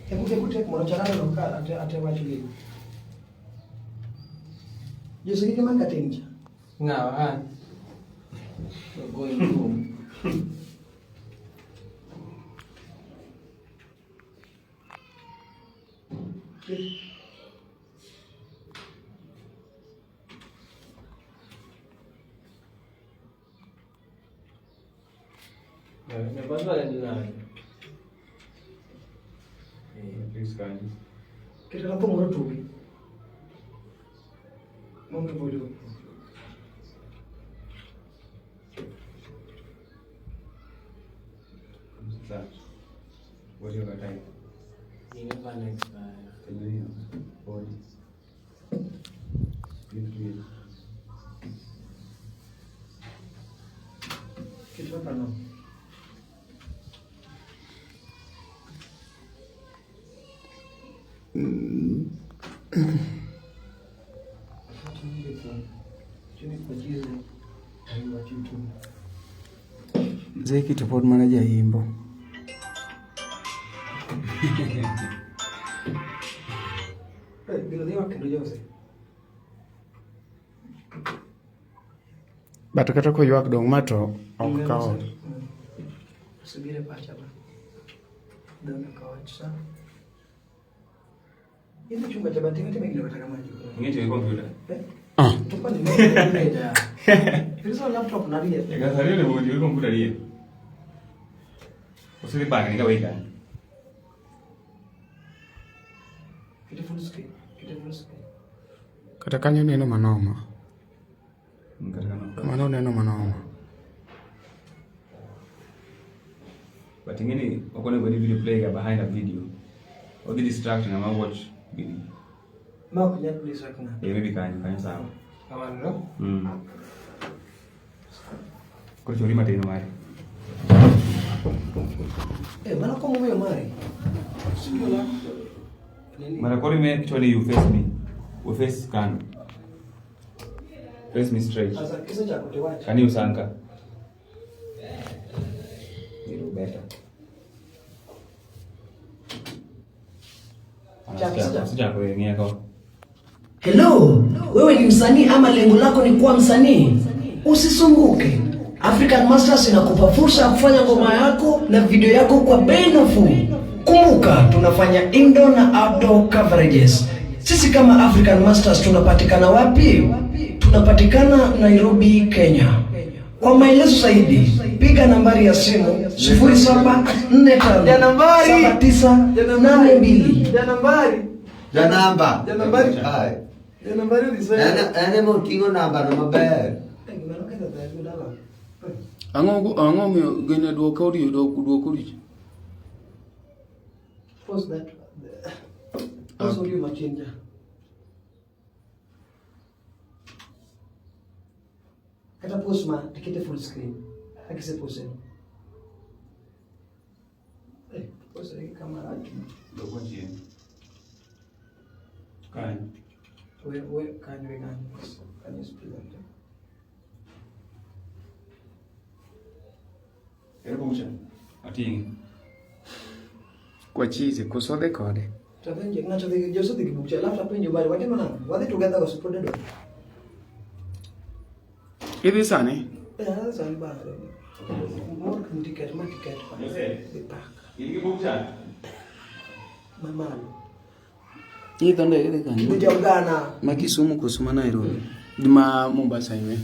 Speaker 3: Hebu hebu take mondo chalano no ka ate ate wacho gini. Jose gini man katin cha.
Speaker 7: Ng'awa an. We're going home.
Speaker 3: Kete la moro tugi. Mondo volume. Kete la no.
Speaker 1: Zeki to pod mana jaimbo.
Speaker 3: Gino dhi ywak kendo Jose.
Speaker 1: But kata koywak dong' ma to ok kaw.
Speaker 3: Subire pacha ba. Dong kawach sa. Idhi chunga cha bati time gino kata kamano.
Speaker 6: Ing'e tiyo gi computer?
Speaker 1: Ah.
Speaker 3: To kwani ne ja. Iriso laptop na rie.
Speaker 6: Nyaka sani onego tiyo gi computer rie. Osedhi bang'e nyaka weka.
Speaker 3: Kete full screen. Kete full screen.
Speaker 1: Kata kanyo neno manoma.
Speaker 6: Kata kamano.
Speaker 1: Mano neno manoma.
Speaker 6: But ing'e ni ok onego ni video play ga behind a video. Odhi distract ng'ama watch gini.
Speaker 3: Ma ok nyal distract ng'ato.
Speaker 6: Eh, maybe kanyo, kanyo sawa.
Speaker 7: Kamano no?
Speaker 6: Koro chori matin mari.
Speaker 3: Eh, mano kom omiyo mari. Studio la. Nini?
Speaker 6: Mara koro ime kichwa ni you face me. We face kando. Face me straight.
Speaker 3: Sasa kisechako tiwach.
Speaker 6: Kani usanka. It'll better.
Speaker 3: Chako,
Speaker 6: Sijako ng'iya ko.
Speaker 10: Hello, wewe ni msanii ama lengo lako ni kuwa msanii? Usisumbuke. African Masters inakupa fursa ya kufanya ngoma yako na video yako kwa bei nafuu. Kumbuka, tunafanya indoor na outdoor coverages. Sisi kama African Masters tunapatikana wapi? Tunapatikana Nairobi, Kenya. Kwa maelezo zaidi, piga nambari ya simu 0745
Speaker 3: Ya nambari.
Speaker 10: 7982
Speaker 3: Ja nambari.
Speaker 8: Ja namba.
Speaker 3: Ja nambari.
Speaker 8: Ai.
Speaker 3: Ja nambari odhi
Speaker 8: En ema oting'o namba no maber.
Speaker 3: Eh, gima noketho dhako dala.
Speaker 1: Ang'o ang'o miyo gine duok audio duok duok audio.
Speaker 3: Pause that. Pause audio machinja. Kata pause ma tikete full screen. Akise pause. Eh, pause hii kama raki.
Speaker 6: Doko chien. Kae.
Speaker 3: We kanyo we kanyo. Kanyo split.
Speaker 6: Ere bucha. Ating'e.
Speaker 1: Kwa chizi kosodhe kode.
Speaker 3: Tapenje ng'ato dhi Jose dhi gi buk cha alafu tapenjo bari watimo nang'o? Wadhi together koso pod adwa?
Speaker 1: Idhi sani?
Speaker 3: Eh, adhi sani bana. Mor kum tiket ma tiket pa.
Speaker 6: Jose.
Speaker 3: Dhi pak.
Speaker 6: In gi buk cha?
Speaker 3: Mamalo.
Speaker 1: Idho ndege dhi kanye?
Speaker 3: Buja Uganda.
Speaker 1: Ma Kisumu koso ma Nairobi? Ma Mombasa ime.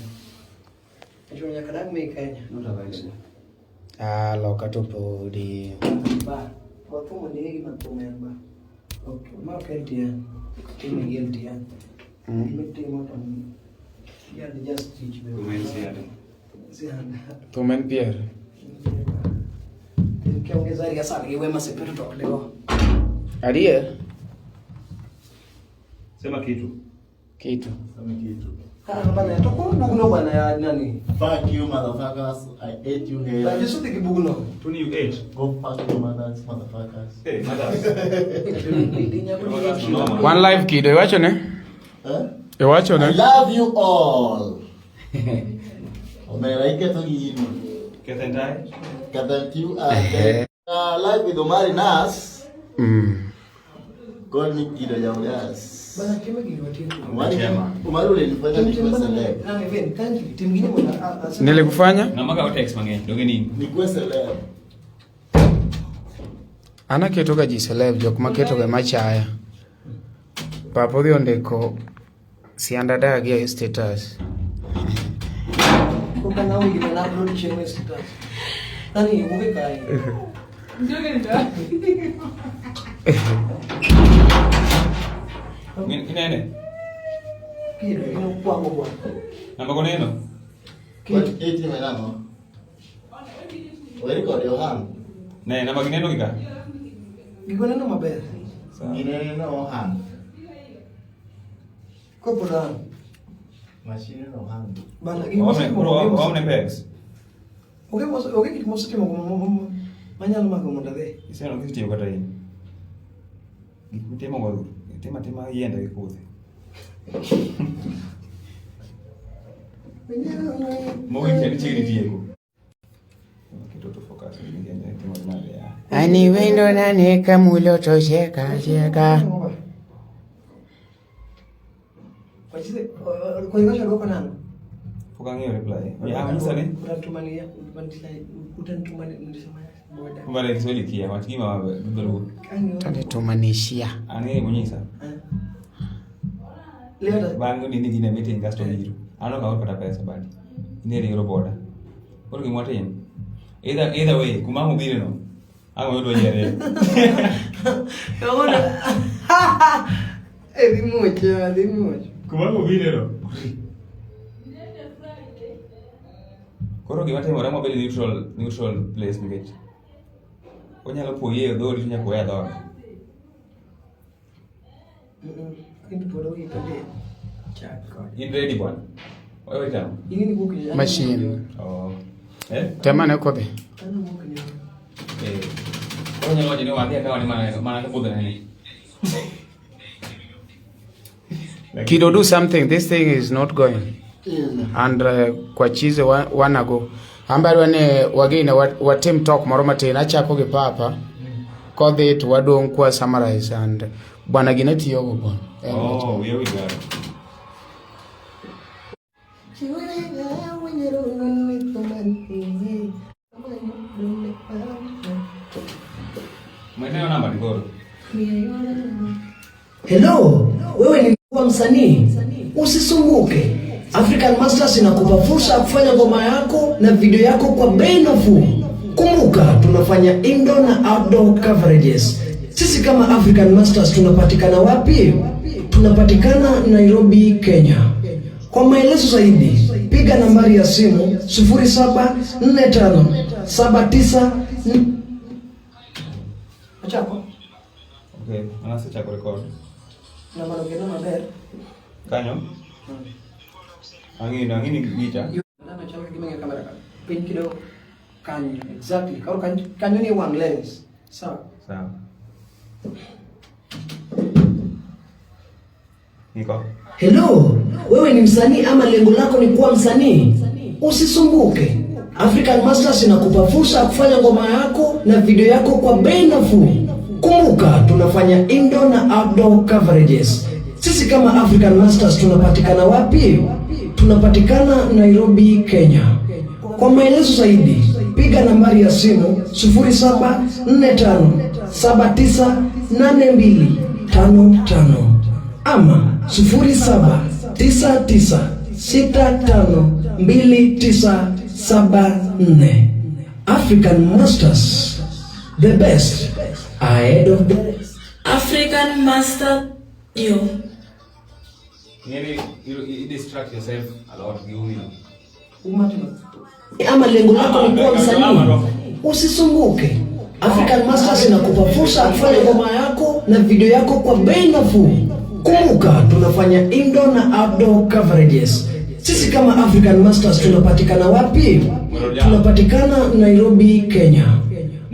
Speaker 3: Achuno nyaka dag mi Kenya.
Speaker 6: Not available.
Speaker 1: Ah, loka to podi.
Speaker 3: Ba. Wathumo ndege gi mathumo en ba. Ok, ma ok en tiyan. Timo gi en tiyan. Mitimo to yeah, they just teach me.
Speaker 6: Thum en sianda.
Speaker 3: Sianda.
Speaker 1: Thum en Pierre.
Speaker 3: Ukiongeza riasa gi Wema Sepetu to ok leo.
Speaker 1: Adier?
Speaker 6: Sema kitu.
Speaker 1: Kitu.
Speaker 4: Sema kitu.
Speaker 3: Ah, bana, to ko bugno bana ya nani?
Speaker 4: Fuck you motherfuckers. I ate you here.
Speaker 3: Ba Jose dhi gi bugno.
Speaker 6: Tuni you ate.
Speaker 4: Go fuck your mothers, motherfuckers.
Speaker 6: Hey, mothers.
Speaker 1: One live kido iwacho ne?
Speaker 4: Eh?
Speaker 1: Iwacho
Speaker 4: I
Speaker 1: ne?
Speaker 4: love you all. Omera iketho gi in.
Speaker 6: Ketho ndai.
Speaker 4: Ketho QR. Live with Omari Nas. Call me Kido Jaudas.
Speaker 3: Bana kema gini watieko.
Speaker 4: Omari ulinifanya nikuwe celeb.
Speaker 3: Nani Vin, thank you. Tim gini mondo
Speaker 1: Nilikufanya?
Speaker 6: Ng'ama kawo text mang'eny, donge ni?
Speaker 4: Nikuwe celeb.
Speaker 1: An aketoga ji celeb, jok maketoga machaya. Papa odhi ondiko Sianda dagi e status.
Speaker 3: Koka na wingi na upload chieng' e status. Nani wuoke kae.
Speaker 6: Inene?
Speaker 3: Kido, ino kwango bwana.
Speaker 6: Namba go neno?
Speaker 4: What itime nang'o? Weri kod Yohana.
Speaker 6: Ne, namba gi neno gi ka?
Speaker 3: Gigo neno maber.
Speaker 4: Gineno Yohana.
Speaker 3: Kopo na.
Speaker 4: Machine no hang.
Speaker 3: Bana gik mosetimo.
Speaker 6: Waomne pegs.
Speaker 3: Onge gik mosetimo manyalo mako mondo adhi.
Speaker 6: Iseno kisetiyo kata in. Gik mitimo go, itimo atima yiende gi kuthe. Mogik en chiegni tieko. Keto to focus ni timo nade ya.
Speaker 1: Ani wendo nane kamulo to cheka cheka.
Speaker 3: Kwa hiyo dwoko nang'o?
Speaker 6: Pok ang'eyo reply. Ya, anyisa ni?
Speaker 3: Utanitumani ndisema boda.
Speaker 6: Mbale Kiswahili kia, wach gima dholuo.
Speaker 1: Tanitumanishia.
Speaker 6: Ang'eyo monyisa.
Speaker 3: Leo
Speaker 6: Bang' ni gine meeting kasto biro. An ok aor kata pesa badi. In ero boda. Koro gima watim. Either way, kuma ang' obire no. Ang' oyudwa ji ariyo.
Speaker 3: Kawuono. Eh, dhi muoch, dhi muoch.
Speaker 6: Kuma ang' obire no. Koro gima timore mwabedo neutral place nikech onyalo poyi e dhodi to onyalo poyi e dhoot. In ready bwana? Wewe tamo.
Speaker 1: Machine.
Speaker 6: Oh. Eh?
Speaker 1: Temane kodhi.
Speaker 6: Eh. Koro onyalo wacho ni wadhi akawa ni mana budho nene.
Speaker 1: Kido, do something. This thing is not going. And kwa chize wanago. Amba wane wagine watim talk moro matin achako gi papa. Kodhi to wadong' kwa summarize and bwana gine tiyogo bwana.
Speaker 6: Oh, we got. Maeneo namba ni koro.
Speaker 10: Hello, wewe ni kuwa msanii? Usisumbuke. African Masters inakupa fursa ya kufanya ngoma yako na video yako kwa bei nafuu. Kumbuka, tunafanya indoor na outdoor coverages. Sisi kama African Masters tunapatikana wapi? Tunapatikana Nairobi, Kenya. Kwa maelezo zaidi, piga nambari ya simu 0745 79
Speaker 3: Achako.
Speaker 6: Okay, an asechako record.
Speaker 3: Namba no kendo maber.
Speaker 6: Kanyo? Ang'ino, ang'ini gicha.
Speaker 3: Nano chal ka gima ng'iyo kamera ka. Piny kidogo. Kanyo, exactly. Koro kanyo, kanyo ni wang' lens. Sawa.
Speaker 6: Sawa. Niko.
Speaker 10: Hello, wewe ni msanii ama lengo lako ni kuwa msanii? Usisumbuke. African Masters inakupa fursa ya kufanya ngoma yako na video yako kwa bei nafuu. Kumbuka, tunafanya indoor na outdoor coverages. Sisi kama African Masters tunapatikana wapi? Tunapatikana Nairobi, Kenya. Kwa maelezo zaidi, piga nambari ya simu 0745 798255 ama 0799652974. African Masters, the best ahead of the rest.
Speaker 11: African Master Studio.
Speaker 6: Ng'eni you distract yourself a lot gi umino.
Speaker 10: Ama lengo lako ni kuwa msanii? Usisumbuke. African Masters inakupa fursa ya kufanya ngoma yako na video yako kwa bei nafuu. Kumbuka, tunafanya indoor na outdoor coverages. Sisi kama African Masters tunapatikana wapi? Tunapatikana Nairobi, Kenya.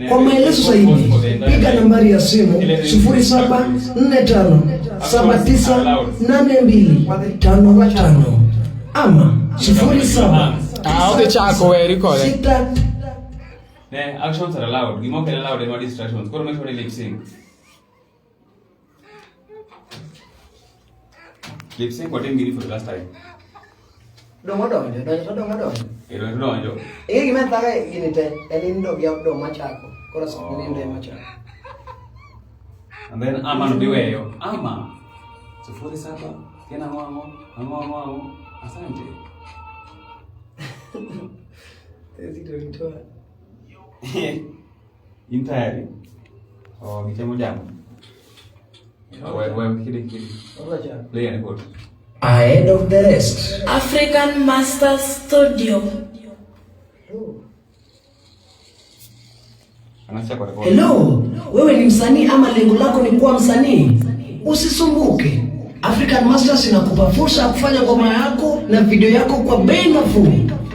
Speaker 10: Kwa maelezo zaidi, piga nambari ya simu 0745 798255 ama 07
Speaker 1: Ah, odhi chako weri kode.
Speaker 10: 6
Speaker 6: Ne, actions are allowed. Gima ok en allowed ema distractions. Koro make sure ni lip sync. Lip sync watim gini for the last time.
Speaker 3: Dongo donjo, donjo to dongo donjo.
Speaker 6: Ero ero donjo.
Speaker 3: Ing'e gima thaga gini te, en indo gi outdoor machako. Koro sani nindo ema chako.
Speaker 6: And then ama no biweyo. Ama. 07 tena ang'o ang'o ang'o ang'o ang'o. Asante.
Speaker 3: Zito nitoa.
Speaker 6: In tayari? Oh, gichamo jambo. Oh, we we kidi kidi.
Speaker 3: Odwa chako.
Speaker 6: Play and record.
Speaker 10: Ahead of the rest.
Speaker 11: African Master Studio.
Speaker 6: Anachako record.
Speaker 10: Hello, wewe ni msanii ama lengo lako ni kuwa msanii? Usisumbuke. African Masters inakupa fursa ya kufanya ngoma yako na video yako kwa bei nafuu.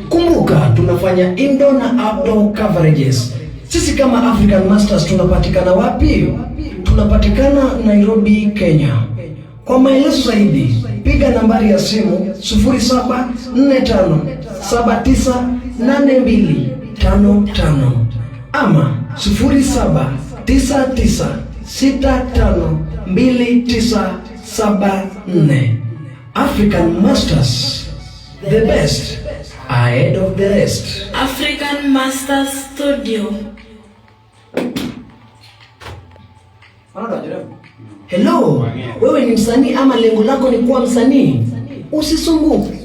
Speaker 10: Kumbuka, tunafanya indoor na outdoor coverages. Sisi kama African Masters tunapatikana wapi? Tunapatikana Nairobi, Kenya. Kwa maelezo zaidi, piga nambari ya simu 0745 798255 ama 0799652974. African Masters, the best ahead of the rest.
Speaker 11: African Master Studio.
Speaker 3: Mano donjo do.
Speaker 10: Hello, wewe ni msanii ama lengo lako ni kuwa msanii? Usisumbuke.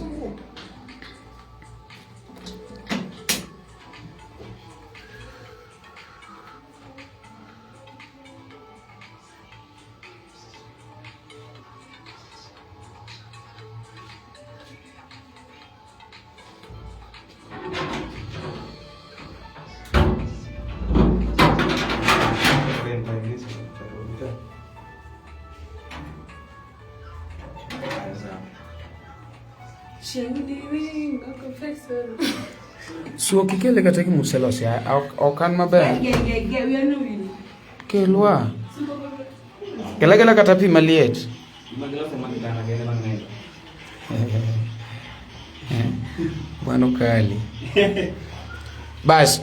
Speaker 1: Suo kikele kata gimuselosi ok an maber. Kelwa. Kela kata pi maliet.
Speaker 6: Magiloso mag kitanda gene mag nindo.
Speaker 1: Mano kali. Bas,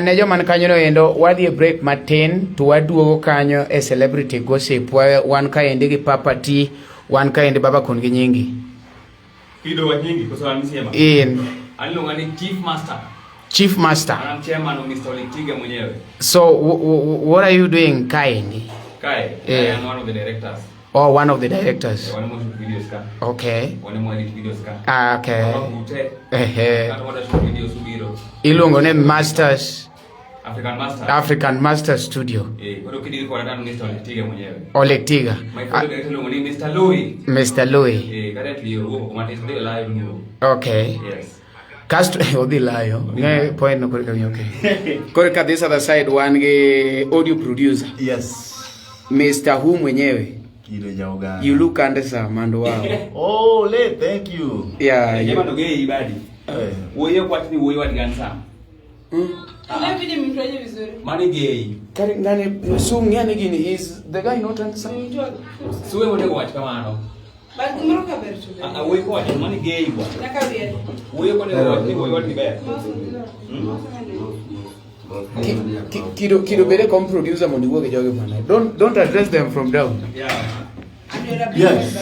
Speaker 1: ne joma ni kanyo no endo wadhi e break matin to waduogo kanyo e celebrity gossip. Wan kaendi gi Papa T, wan kaendi baba kun gi nyingi.
Speaker 6: Kido wa nyingi koso an misiema.
Speaker 1: In
Speaker 6: An iluonga ni Chief Master.
Speaker 1: Chief Master.
Speaker 6: An chairman of Mr. Oleg Tiga mwenyewe.
Speaker 1: So what are you doing kaendi?
Speaker 6: Kae,
Speaker 1: Eh.
Speaker 6: I am one of the directors.
Speaker 1: Oh, one of the directors.
Speaker 6: Wan mo shoot videos ka.
Speaker 1: Okay.
Speaker 6: Wan mo edit videos ka.
Speaker 1: Ah, okay.
Speaker 6: Wan mo
Speaker 1: Ehe.
Speaker 6: Kata wadwa shoot videos ubiro.
Speaker 1: Iluongo ni Masters
Speaker 6: African Master.
Speaker 1: African Master Studio.
Speaker 6: Eh, koro kidil koda an Mr. Oleg Tiga mwenyewe.
Speaker 1: Oleg Tiga.
Speaker 6: My fellow director iluongo ni Mr. Louis.
Speaker 1: Mr. Louis.
Speaker 6: Eh, currently owuok oko matin odhi live nu.
Speaker 1: Okay.
Speaker 6: Yes.
Speaker 1: Kasto odhi layo. Ng'e point no korka okay. Korka this other side wan gi audio producer.
Speaker 4: Yes.
Speaker 1: Mr. Hu mwenyewe.
Speaker 4: Kido ja Uganda.
Speaker 1: You look handsome and wow.
Speaker 4: Oh, le, thank you.
Speaker 1: Yeah.
Speaker 6: Jamaa ndo gay ibadi. Wewe kwa tini wewe wa gansa.
Speaker 12: Vile mtu vizuri.
Speaker 6: Mani gay.
Speaker 1: Kari nani sung yani gini is the guy not handsome?
Speaker 6: Suwe wote kwa kama ano.
Speaker 12: Bali kumruka bertu.
Speaker 6: Ah, wewe kwa mani gay bwana.
Speaker 12: Nakabia.
Speaker 6: Wewe kwa ni wewe wa ni baya.
Speaker 1: Kido kido bere come producer mondo iwuog gi jogi bwana. Don't address them from down.
Speaker 6: Yeah.
Speaker 4: Yes.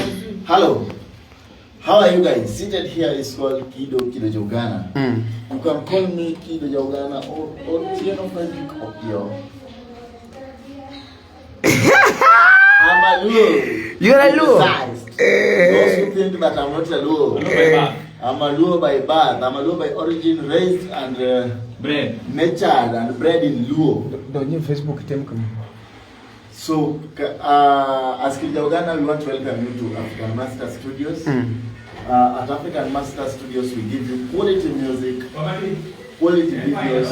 Speaker 4: Hello. How are you guys? Seated here is called Kido Kido Jogana. You can call me Kido Jogana or Tieno Frederick Opio. I'm a Luo.
Speaker 1: You're a Luo?
Speaker 4: Those who think that I'm not a Luo. I'm a Luo by birth. I'm a Luo by origin, raised and
Speaker 6: bred,
Speaker 4: nurtured and bred in Luo.
Speaker 1: Don't you Facebook tem kama.
Speaker 4: So, as Kido Uganda, we want to welcome you to African Master Studios. At African Master Studios, we give you quality music, quality videos.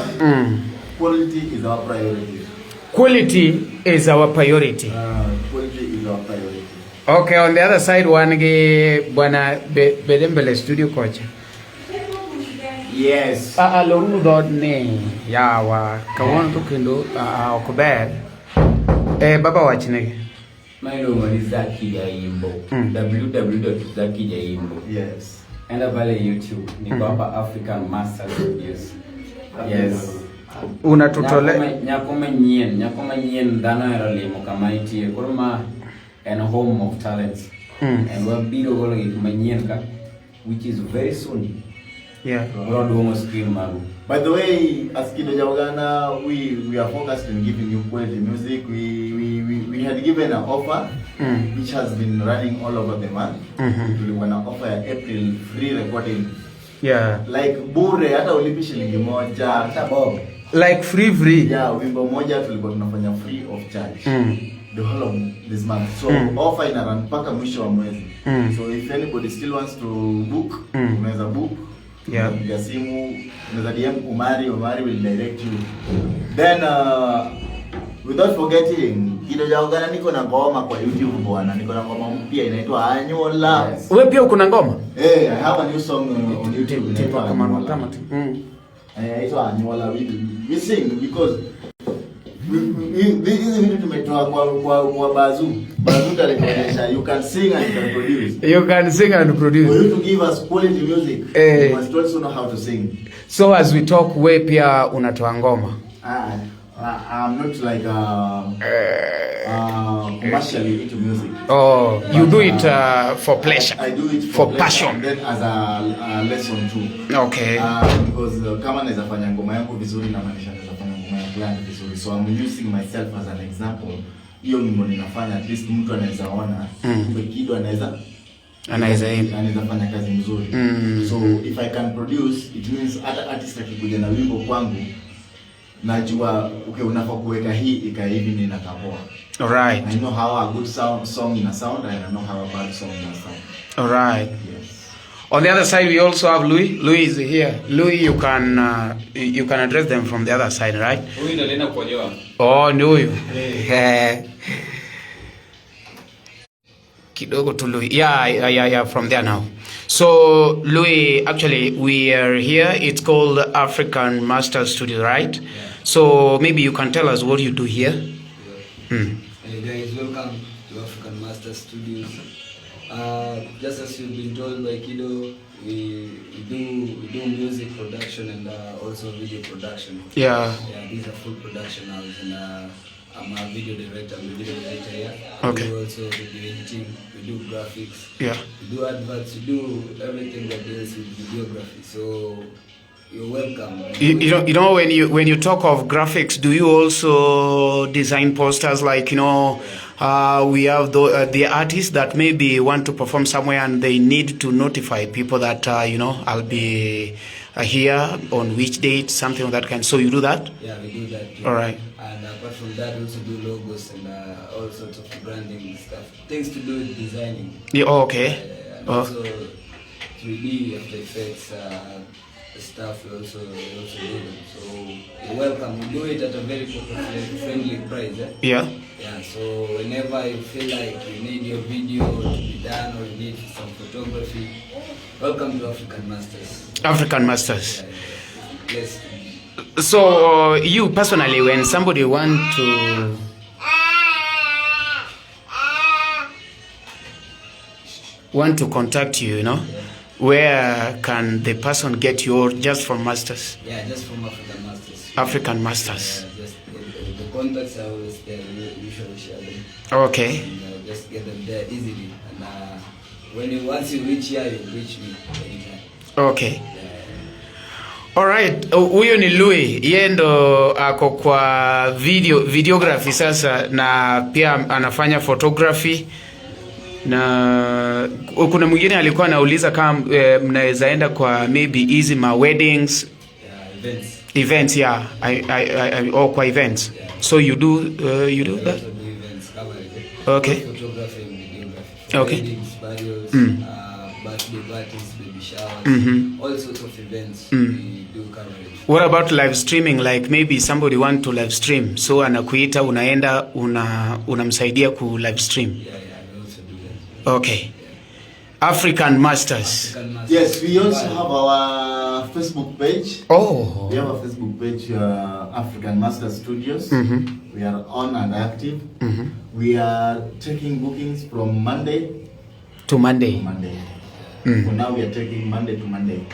Speaker 4: Quality is our priority.
Speaker 1: Quality is our priority.
Speaker 4: Quality is our priority.
Speaker 1: Okay, on the other side, wan gi bwana Bedembele studio kocha.
Speaker 4: Yes.
Speaker 1: Ah, loruru dhoodni yawa kawuono to kendo ok ber. Baba wachnegi.
Speaker 5: Ma iluongo ni Zaki Jaimbo. www.Zaki Jaimbo.
Speaker 4: Yes.
Speaker 5: Enda pale YouTube niko hapa African Master Studios. Yes.
Speaker 1: Unatutole
Speaker 5: nyako manyien dhano ohero limo kama nitie. Koro ma en home of talents. And wabiro golo gik manyien ka which is very soon.
Speaker 1: Yeah.
Speaker 5: Bro duong'o screen maru.
Speaker 4: By the way, as Kido ja Uganda, we are focused on giving you quality music. We had given an offer which has been running all over the month. Tulikuwa na offer ya April free recording.
Speaker 1: Yeah.
Speaker 4: Like bure hata ulipi shilingi moja.
Speaker 5: Hata bob.
Speaker 1: Like free.
Speaker 4: Yeah, wimbo moja tulikuwa tunafanya free of charge. The whole of this month. So offer ina run mpaka mwisho wa mwezi. So if anybody still wants to book, unaweza book.
Speaker 1: Yeah.
Speaker 4: Piga simu, unaweza DM Umari, Umari will direct you. Then without forgetting, Kido ja Uganda niko na ngoma kwa YouTube bwana. Niko na ngoma mpya inaitwa Anyola.
Speaker 5: Yes.
Speaker 1: Wewe pia uko na ngoma?
Speaker 4: Eh, I have a new song on YouTube inaitwa
Speaker 1: Kama
Speaker 4: Anyola.
Speaker 1: kama tu.
Speaker 4: Inaitwa Anyola. We sing because hizi vitu tumetoa kwa Bazu. Bazu alituonyesha you can sing and you can produce.
Speaker 1: You can sing and produce.
Speaker 4: For you to give us quality music, you must also know how to sing.
Speaker 1: So as we talk, we pia unatoa ngoma.
Speaker 4: I'm not like commercially into music.
Speaker 1: Oh, you
Speaker 4: But,
Speaker 1: do it for pleasure.
Speaker 4: I do it
Speaker 1: for
Speaker 4: pleasure
Speaker 1: passion.
Speaker 4: And then as a lesson too.
Speaker 1: Okay.
Speaker 4: Because kama naweza fanya ngoma yangu vizuri na maanisha naweza fanya ngoma ya client vizuri. So I'm using myself as an example. Hiyo nyimbo ninafanya at least mtu anaweza ona. Kumbe Kido anaweza
Speaker 1: Anaweza imba.
Speaker 4: Anaweza fanya kazi nzuri. So if I can produce, it means hata artist akikuja na wimbo kwangu najua okay, unafaa kuweka hii ikae hivi ni inakaa poa.
Speaker 1: Alright.
Speaker 4: I know how a good sound song ina sound and I know how a bad song ina sound.
Speaker 1: Alright.
Speaker 4: Yes.
Speaker 1: On the other side we also have Louis. Louis is here. Louis, you can address them from the other side, right?
Speaker 6: Huyu ndo alienda kuolewa.
Speaker 1: Oh, ni huyu. Kidogo tu Louis. Yeah, from there now. So, Louis, actually, we are here. It's called African Master Studio, right?
Speaker 9: Yeah.
Speaker 1: So, maybe you can tell us what you do here.
Speaker 9: Hey guys, welcome to African Master Studios. Just as you've been told by Kido, we do music production and also video production.
Speaker 1: Yeah.
Speaker 9: Yeah, these are full production house, and I'm a video director. I'm a video director here.
Speaker 1: Okay.
Speaker 9: We do also video editing. We do graphics.
Speaker 1: Yeah.
Speaker 9: We do adverts. We do everything that deals with videography. So you're welcome.
Speaker 1: You know when you talk of graphics, do you also design posters? Like, we have the artists that maybe want to perform somewhere and they need to notify people that I'll be here on which date, something of that kind. So you do that?
Speaker 9: Yeah, we do that too.
Speaker 1: All right.
Speaker 9: And apart from that, we also do logos and all sorts of branding stuff. Things to do with designing.
Speaker 1: Yeah, oh, okay.
Speaker 9: And
Speaker 1: Oh.
Speaker 9: also 3D, After Effects, stuff, we also do them. So you're welcome. We do it at a very pocket friendly price. Eh?
Speaker 1: Yeah.
Speaker 9: Yeah, so whenever you feel like you need your video to be done or you need some photography, welcome to African Masters.
Speaker 1: African Masters.
Speaker 9: Yeah, yes.
Speaker 1: So you personally, when somebody want to contact you, where can the person get you, or just from Masters?
Speaker 9: Yeah, just from African Masters.
Speaker 1: African Masters.
Speaker 9: Yeah, just the contacts are always there. We usually share them.
Speaker 1: Okay.
Speaker 9: And, just get them there easily. And when you once you reach here, you reach me anytime.
Speaker 1: Okay.
Speaker 9: Yeah.
Speaker 1: Alright, huyo ni Louis, yeye ndo ako kwa videography sasa na pia anafanya photography, na kuna mwingine alikuwa anauliza kama mnaweza enda kwa maybe hizi ma weddings.
Speaker 9: Yeah, events.
Speaker 1: Events, yeah. I, oh, kwa events. So you do
Speaker 9: We
Speaker 1: that?
Speaker 9: also do events coverage. Eh?
Speaker 1: Okay.
Speaker 9: Photography and videography. For weddings, burials, birthday parties, baby showers, all sorts of events. We do coverage.
Speaker 1: What about live streaming? Like maybe somebody want to live stream, so anakuita, unaenda, unamsaidia ku live stream.
Speaker 9: Yeah, we also do that.
Speaker 1: Okay. African Masters.
Speaker 9: African Masters.
Speaker 4: Yes, we also have our Facebook page.
Speaker 1: Oh.
Speaker 4: We have a Facebook page, African Master Studios. We are on and active. We are taking bookings from Monday
Speaker 1: To Monday.
Speaker 4: To Monday. For now, we are taking Monday to Monday.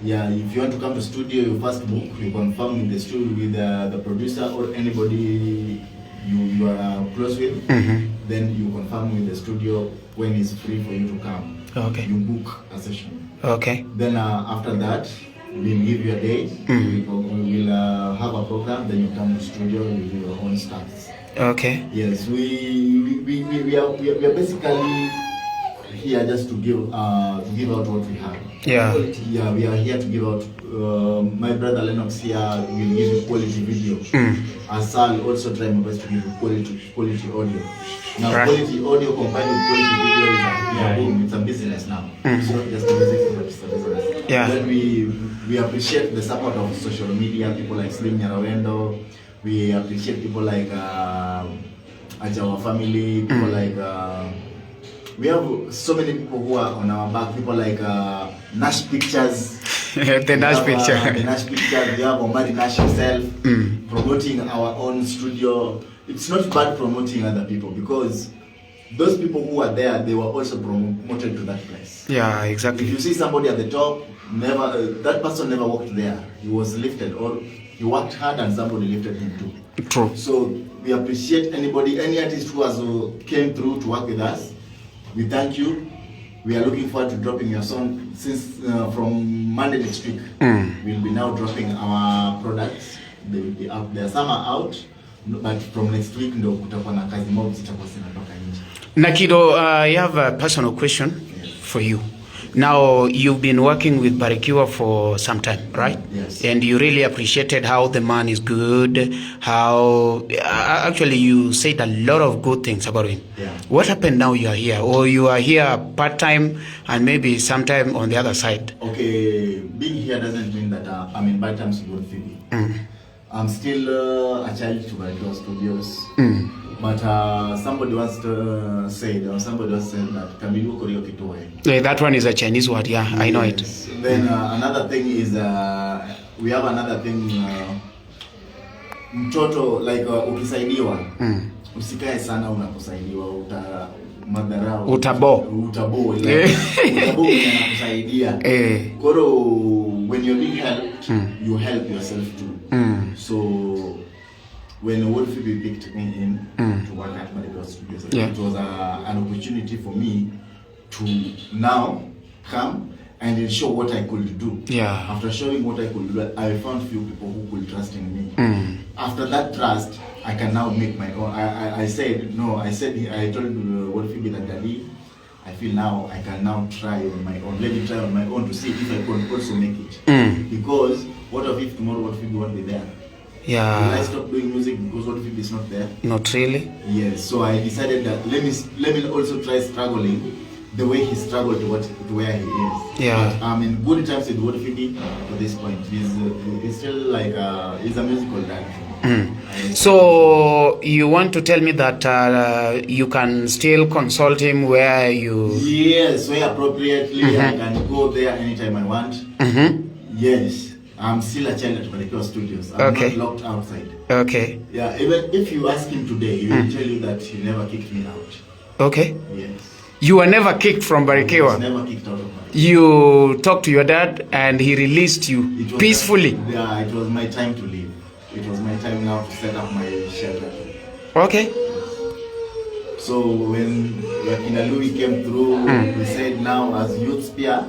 Speaker 4: Yeah, if you want to come to studio, you first book. You confirm with the studio, with the producer or anybody you are close with. Then you confirm with the studio when it's free for you to come.
Speaker 1: Okay.
Speaker 4: You book a session.
Speaker 1: Okay.
Speaker 4: Then after that, we'll give you a date. We will have a program. Then you come to studio, you do your own stuff.
Speaker 1: Okay.
Speaker 4: Yes, we are basically here just to give out what we have. Yeah, we are here to give out. My brother Lennox here will give you quality video. Asal also try my best to give you quality audio. Now, quality audio combined with quality video is a boom. It's a business now. It's not just music, but it's a business. Then we appreciate the support of social media people like Slim Nyarawendo. We appreciate people like Ajawa family, people like we have so many people who are on our back. People like Nash Pictures.
Speaker 1: The
Speaker 4: We
Speaker 1: Nash
Speaker 4: have,
Speaker 1: Picture.
Speaker 4: The Nash Pictures. We have Omari Nash himself promoting our own studio. It's not bad promoting other people, because those people who are there, they were also promoted to that place. If you see somebody at the top, never that person never worked there. He was lifted, or he worked hard and somebody lifted him too.
Speaker 1: True.
Speaker 4: So we appreciate anybody, any artist who has came through to work with us. We thank you. We are looking forward to dropping your song since from Monday next week. We'll be now dropping our products. They will be up there. Some are out, but from next week ndo kutakuwa na kazi mob zitakuwa zinatoka nje.
Speaker 1: Nakido, I have a personal question for you. Now, you've been working with Barikiwa for some time, right?
Speaker 4: Yes.
Speaker 1: And you really appreciated how the man is good, how actually you said a lot of good things about him.
Speaker 4: Yeah.
Speaker 1: What happened now you are here? Or you are here part time and maybe sometime on the other side?
Speaker 4: Okay, being here doesn't mean that I'm in bad terms with Phoebe. I'm still a child to Barikiwa Studios. But somebody once said, or somebody once said that Kamilu Koryo Kitoe.
Speaker 1: Yeah, that one is a Chinese word, yeah, I know it.
Speaker 4: Yes. Then another thing is, we have another thing, mtoto like ukisaidiwa usikae sana unaposaidiwa, uta madharau.
Speaker 1: Utabo.
Speaker 4: Utabo, like, utabo mwenye anakusaidia. Koro when you're being helped, you help yourself too. So when Wolfie picked me in to work at Barikiwa Studios, it was an opportunity for me to now come and show what I could do. After showing what I could do, I found few people who could trust in me. After that trust, I can now make my own. I said, no, I said, I told Wolfie that, Daddy, I feel now I can now try on my own. Let me try on my own to see if I can also make it. Because what if tomorrow Wolfie won't be there? Will I stop doing music because what if is not there?
Speaker 1: Not really.
Speaker 4: Yes. So I decided that let me also try struggling. the way he struggled to where he is.
Speaker 1: Yeah.
Speaker 4: But I'm in good terms with Wuod Fibi to this point. He's still like he's a musical dad.
Speaker 1: So you want to tell me that you can still consult him where you...
Speaker 4: Yes, where appropriately. I can go there anytime I want. Yes, I'm still a child at Barikiwa Studios. I'm not locked outside.
Speaker 1: Okay.
Speaker 4: Yeah, even if you ask him today, he will tell you that he never kicked me out.
Speaker 1: Okay.
Speaker 4: Yes.
Speaker 1: You were never kicked from Barikiwa?
Speaker 4: I was never kicked out of Barikiwa.
Speaker 1: You talked to your dad and he released you peacefully?
Speaker 4: Yeah, it was my time to leave. It was my time now to set up my shelter.
Speaker 1: Okay.
Speaker 4: So when Wakina Louis came through, we said now as youth spear,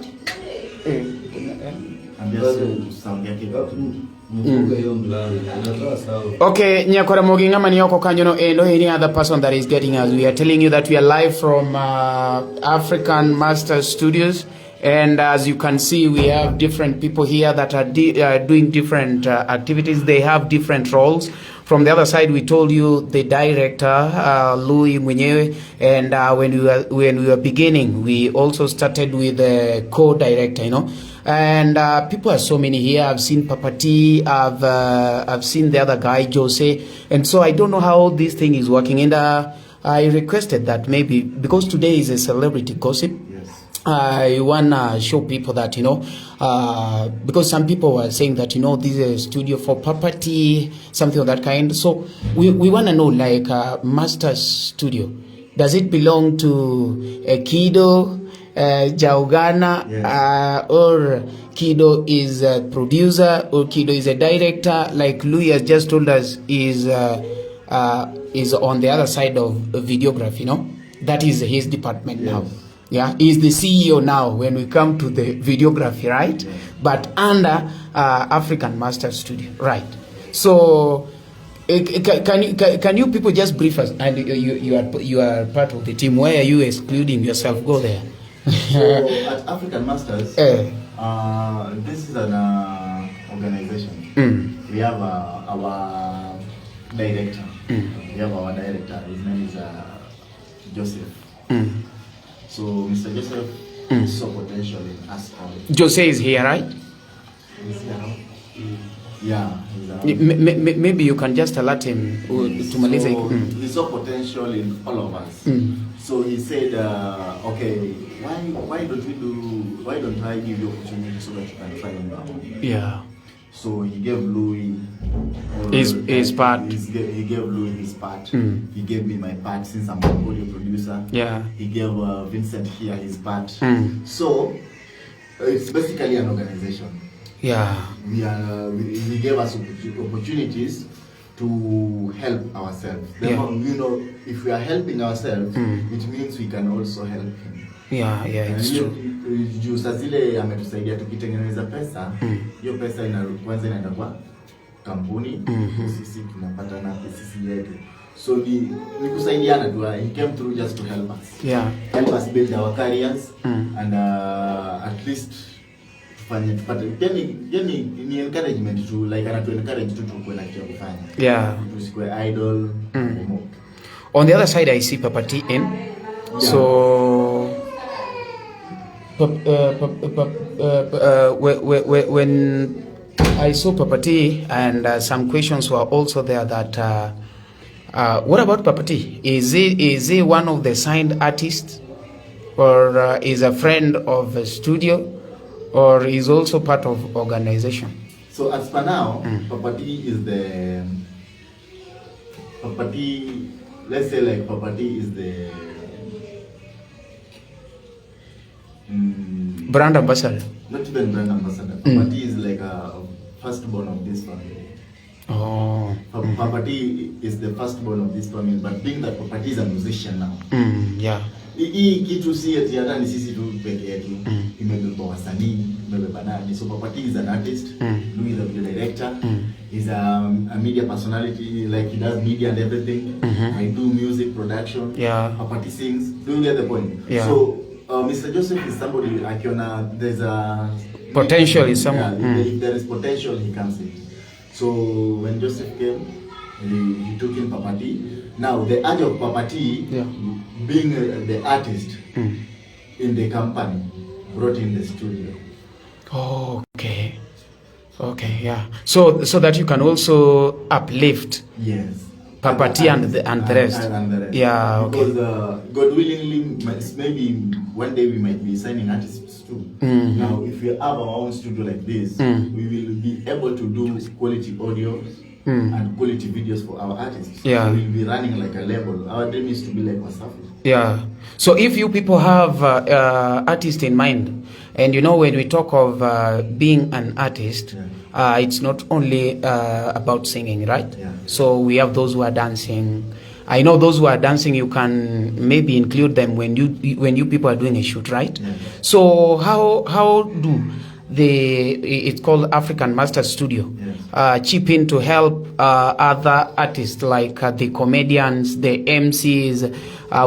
Speaker 1: Okay, Nyakoramogi ngama ni oko kanyo no endo any other person that is getting us. We are telling you that we are live from African Master Studios. And as you can see, we have different people here that are doing different activities. They have different roles. From the other side, we told you the director, Louis Mwenyewe, and when we were beginning, we also started with the co-director, you know. And people are so many here. I've seen Papa T, I've seen the other guy, Jose, and so I don't know how this thing is working. And I requested that maybe because today is a celebrity gossip. I wanna show people that, you know, because some people were saying that, you know, this is a studio for property, something of that kind. So we wanna know, like, Master Studio, does it belong to Kido, Jaugana,
Speaker 4: yes.
Speaker 1: Or Kido is a producer, or Kido is a director? Like Louis has just told us, is on the other side of videography, you know? That is his department now. Yeah, he's the CEO now when we come to the videography, right?
Speaker 4: Yeah.
Speaker 1: But under African Master Studio, right? So, can you people just brief us? And you are part of the team. Why are you excluding yourself? Go there.
Speaker 4: So at African Masters, this is an organization. We have our director. We have our director. His name is Joseph. So Mr. Joseph saw potential in us all.
Speaker 1: Jose is here, right?
Speaker 4: Is he around? Yeah, he's around.
Speaker 1: Maybe you can just alert him to Malaysia.
Speaker 4: So he saw potential in all of us. So he said, okay, why don't I give you opportunity so that you can try on your own?
Speaker 1: Yeah.
Speaker 4: So he gave Louis
Speaker 1: his part.
Speaker 4: He gave Louis his part. He gave me my part since I'm an audio producer.
Speaker 1: Yeah.
Speaker 4: He gave Vincent here his part. So it's basically an organization.
Speaker 1: Yeah.
Speaker 4: We gave us opportunities to help ourselves. Therefore, you know, if we are helping ourselves, it means we can also help him.
Speaker 1: Yeah, yeah, it's true.
Speaker 4: Juu saa zile ametusaidia tukitengeneza pesa, hiyo pesa kwanza inaenda kwa kampuni, sisi tunapata na sisi yetu. So ni kusaidiana tu. He came through just to help us.
Speaker 1: Yeah.
Speaker 4: Help us build our careers and at least tufanye tupate yani ni encouragement tu, like anatu encourage tu tukue na kitu ya kufanya.
Speaker 1: Yeah.
Speaker 4: Tusikue idle.
Speaker 1: On the other side I see Papa T in.
Speaker 4: Yeah.
Speaker 1: So when I saw Papa T, and some questions were also there that what about Papa T? Is he one of the signed artists, or is a friend of a studio, or is also part of organization?
Speaker 4: So as for now, Papa T is the Papa T. Let's say like Papa T is the
Speaker 1: brand ambassador.
Speaker 4: Not even brand ambassador. Papa T is like a firstborn of this family.
Speaker 1: Oh.
Speaker 4: Papa T is the firstborn of this family, but being that Papa T is a musician now.
Speaker 1: Yeah.
Speaker 4: Hii kitu si eti hata ni sisi tu peke yetu. Imebeba wasanii, imebeba nani. So Papa T is an artist, Louis is a video director, he's a media personality, like he does media and everything. I do music production.
Speaker 1: Yeah.
Speaker 4: Papa T sings. Do you get the point?
Speaker 1: Yeah.
Speaker 4: So Mr. Joseph is somebody akiona there's a
Speaker 1: potential is someone.
Speaker 4: Yeah, if there is potential, he comes in. So when Joseph came, he took in Papa T. Now the age of Papa T, being the artist, in the company brought in the studio.
Speaker 1: Oh, okay. Okay, yeah. So that you can also uplift
Speaker 4: Yes.
Speaker 1: Papa T and the rest.
Speaker 4: And the rest.
Speaker 1: Yeah, okay.
Speaker 4: Because God willingly, maybe one day we might be signing artists too. Now, if we have our own studio like this, we will be able to do quality audios and quality videos for our artists. We will be running like a label. Our dream is to be like Wasafi.
Speaker 1: Yeah. So if you people have artist in mind, and you know when we talk of being an artist, it's not only about singing, right?
Speaker 4: Yeah.
Speaker 1: So we have those who are dancing. I know those who are dancing, you can maybe include them when you people are doing a shoot, right?
Speaker 4: Yeah.
Speaker 1: So how do the it's called African Master Studio chip in to help other artists like the comedians, the MCs,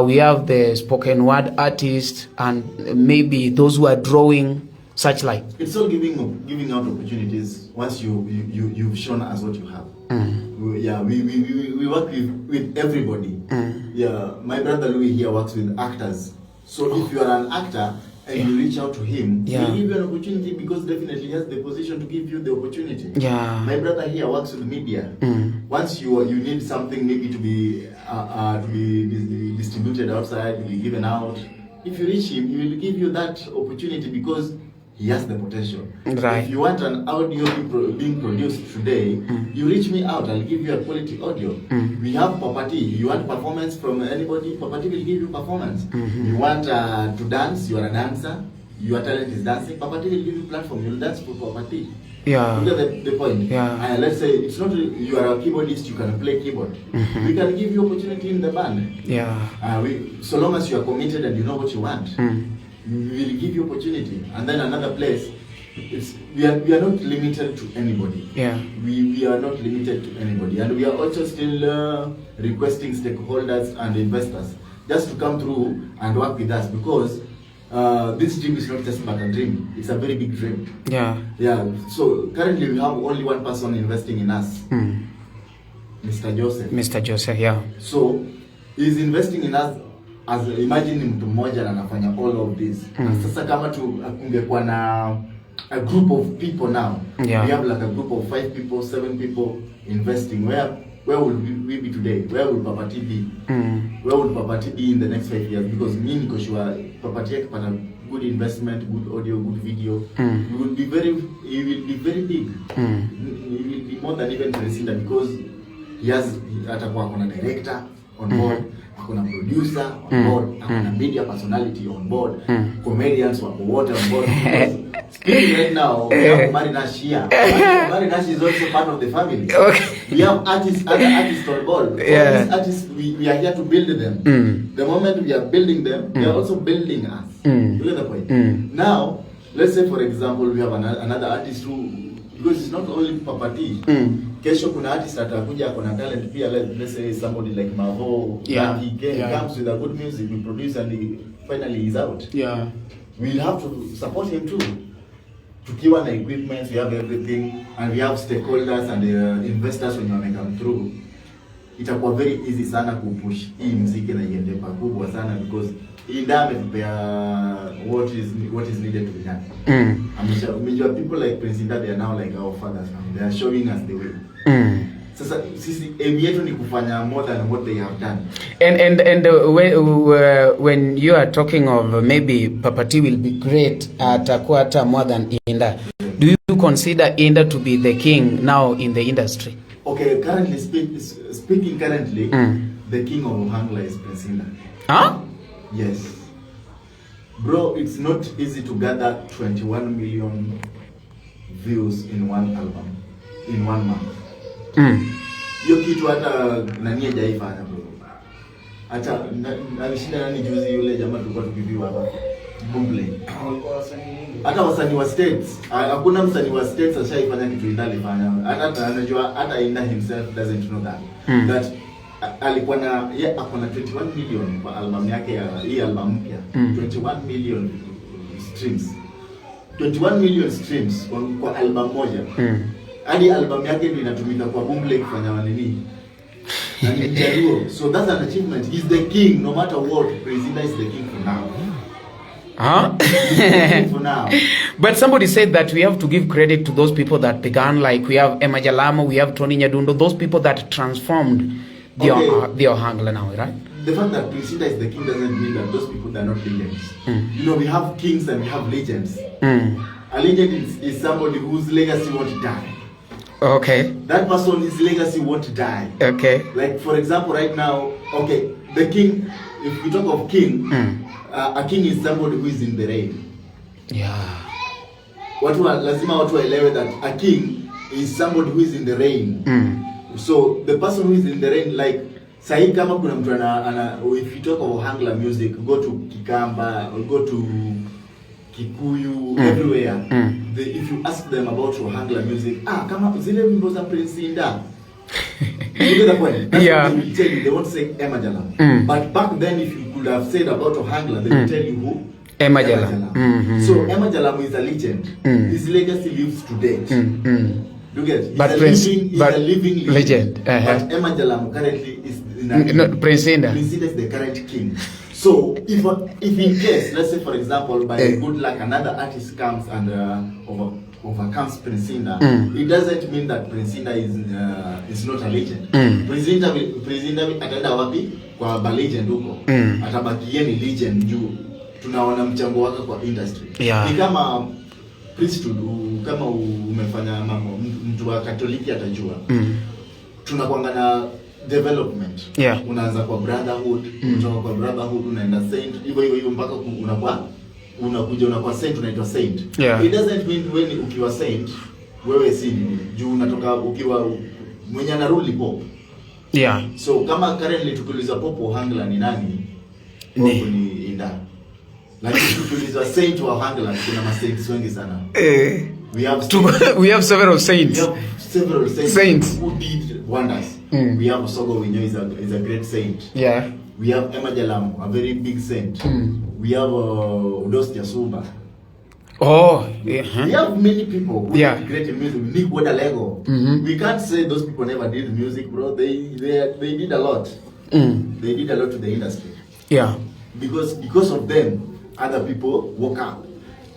Speaker 1: we have the spoken word artists, and maybe those who are drawing, such like.
Speaker 4: It's all giving out opportunities once you've shown us what you have. Yeah, we work with everybody. Yeah, my brother Louis here works with actors. So if you are an actor and you reach out to him, he'll give you an opportunity because definitely he has the position to give you the opportunity. My brother here works with media. Once you need something maybe to be distributed outside, to be given out, if you reach him, he will give you that opportunity because he has the potential. If you want an audio being produced today, you reach me out. I'll give you a quality audio. We have Papa T. You want performance from anybody? Papa T will give you performance. You want to dance? You are a dancer. Your talent is dancing. Papa T will give you platform. You'll dance for Papa T. You get the point?
Speaker 1: Yeah.
Speaker 4: Let's say it's not you are a keyboardist, you can play keyboard. We can give you opportunity in the band. So long as you are committed and you know what you want, we will give you opportunity. And then another place, it's we are not limited to anybody. We are not limited to anybody, and we are also still requesting stakeholders and investors just to come through and work with us because this dream is not just but a dream; it's a very big dream. Yeah. So currently we have only one person investing in us, Mr. Joseph.
Speaker 1: Mr. Joseph, yeah.
Speaker 4: So he's investing in us as imagine ni mtu mmoja na anafanya all of this. Sasa kama tu kungekuwa na a group of people now. We have like a group of five people, seven people investing. Where will we be today? Where will Papa T be? Where will Papa T be in the next 5 years? Because me niko sure Papa T akipata good investment, good audio, good video, he will be very big. He will be more than even Prince Indah because he has atakuwa akona director on board, akona producer on board, akona media personality on board, comedians wako wote on board. Because speaking right now, we have Omari Nash here. Omari Nash is also part of the family. We have artists, other artists on board. All these artists, we are here to build them. The moment we are building them, they are also building us. You get the point? Now, let's say for example, we have another artist who, because it's not only Papa T. Kesho kuna artist atakuja akona talent pia, let's say somebody like Mavo, he comes with a good music, we produce and he finally is out. We'll have to support him too. Tukiwa na equipment, we have everything, and we have stakeholders and investors wenye wame come through. Itakuwa very easy sana kupush hii mziki na iende pakubwa sana because Indah ametupea what is needed to be done. Umejua people like Prince Indah, they are now like our fathers now. They are showing us the way. Sasa sisi aim yetu ni kufanya more than what they have done.
Speaker 1: And when you are talking of maybe Papa T will be great atakuwa hata more than Indah. Do you consider Indah to be the king now in the industry?
Speaker 4: Okay, currently speaking currently, the king of Ohangla is Prince Indah.
Speaker 1: Huh?
Speaker 4: Yes. Bro, it's not easy to gather 21 million views in one album, in one month. Hiyo kitu hata nani hajaifanya, bro. Hata alishinda nani juzi yule jamaa tulikuwa tukiviwa hapa? Boomplay. Hata wasanii wa States, hakuna msanii wa States ashaifanya kitu Indah alifanya. Hata anajua hata Indah himself doesn't know that. That alikuwa na ye ako na 21 million kwa album yake ya hii album mpya. 21 million streams. 21 million streams kwa album moja. Hadi album yake ndio inatumika kwa Boomplay kufanya nini? Na ni Mjaluo. So that's an achievement. He's the king no matter what. Prince Indah is the king for now.
Speaker 1: Huh?
Speaker 4: For now.
Speaker 1: But somebody said that we have to give credit to those people that began, like we have Emma Jalamo, we have Tony Nyadundo, those people that transformed the,
Speaker 4: Okay.
Speaker 1: the Ohangla now, right?
Speaker 4: The fact that Prince Indah is the king doesn't mean that those people are not legends. You know, we have kings and we have legends. A legend is somebody whose legacy won't die.
Speaker 1: Okay.
Speaker 4: That person, his legacy won't die.
Speaker 1: Okay.
Speaker 4: Like, for example, right now, okay, the king, if we talk of king, a king is somebody who is in the reign.
Speaker 1: Yeah.
Speaker 4: Lazima watu waelewe that a king is somebody who is in the reign. So the person who is in the reign, like sahi kama kuna mtu ana if you talk of Ohangla music, go to Kikamba or go to Kikuyu, everywhere. If you ask them about Ohangla music, kama zile wimbo za Prince Indah. You get the point? That's what they will tell you. They won't say Emma Jalamo. But back then, if you could have said about Ohangla, they will tell you who?
Speaker 1: Emma Jalamo.
Speaker 4: So Emma Jalamo is a legend. His legacy lives to date. You get? He's
Speaker 1: But
Speaker 4: a
Speaker 1: Prince,
Speaker 4: living, he's
Speaker 1: but
Speaker 4: a living
Speaker 1: legend.
Speaker 4: But Emma Jalamo currently is in a,
Speaker 1: No, Prince Indah.
Speaker 4: Prince Indah is the current king. So if in case, let's say for example, by good luck, another artist comes and overcomes Prince Indah, it doesn't mean that Prince Indah is not a legend. Prince Indah ataenda wapi? Kwa ba legend huko. Atabaki yeye ni legend juu tunaona mchango wake kwa industry.
Speaker 1: Yeah.
Speaker 4: Ni kama priesthood, kama umefanya mambo, mtu wa Katoliki atajua. Tunakuanga na development.
Speaker 1: Yeah.
Speaker 4: Unaanza kwa brotherhood, kutoka kwa brotherhood unaenda saint, hivyo hivyo hivyo mpaka unakuja unakuwa saint, unaitwa saint.
Speaker 1: Yeah.
Speaker 4: It doesn't mean when ukiwa saint wewe si nini, juu unatoka ukiwa mwenye ana rule pop.
Speaker 1: Yeah.
Speaker 4: So kama currently tukiuliza pop Ohangla ni nani? Pop ni Indah. Lakini tukiuliza saint wa Ohangla kuna ma saints wengi sana. We have
Speaker 1: we have several saints.
Speaker 4: We have several saints who did wonders. We have Osogo Winyo is a great saint.
Speaker 1: Yeah.
Speaker 4: We have Emma Jalamo, a very big saint. We have Udos Jasuba.
Speaker 1: Oh, yeah.
Speaker 4: We have many people who did great music. Nick Wadalego. We can't say those people never did music, bro. They did a lot. They did a lot to the industry.
Speaker 1: Yeah.
Speaker 4: Because of them, other people woke up.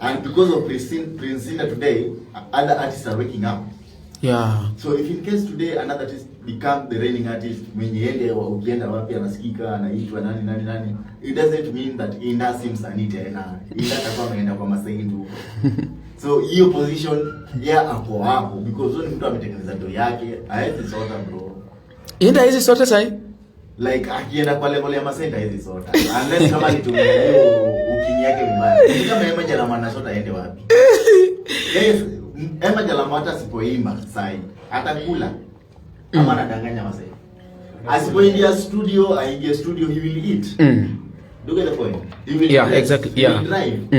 Speaker 4: And because of Prince Indah today, other artists are waking up.
Speaker 1: Yeah.
Speaker 4: So if in case today another artist become the reigning artist, mwenye ukienda wapi anasikika, anaitwa nani nani nani, it doesn't mean that Indah si msanii tena. Indah atakuwa ameenda kwa masaindu huko. So hiyo position yeah ako hapo because huyo ni mtu ametengeneza ndoto yake, haezi sota bro.
Speaker 1: Indah hizi sota sai?
Speaker 4: Like akienda kwa level ya masainda hizi sota. Unless kama alitumia hiyo ukini yake vibaya. Kama Emma Jalamo anasota aende wapi? Yes, Emma Jalamo hata asipoimba sai atakula. Ama anadanganya wasee. Asipoingia studio, aingie studio, he will eat. Do you get the point? He will dress,
Speaker 1: exactly.
Speaker 4: He will drive.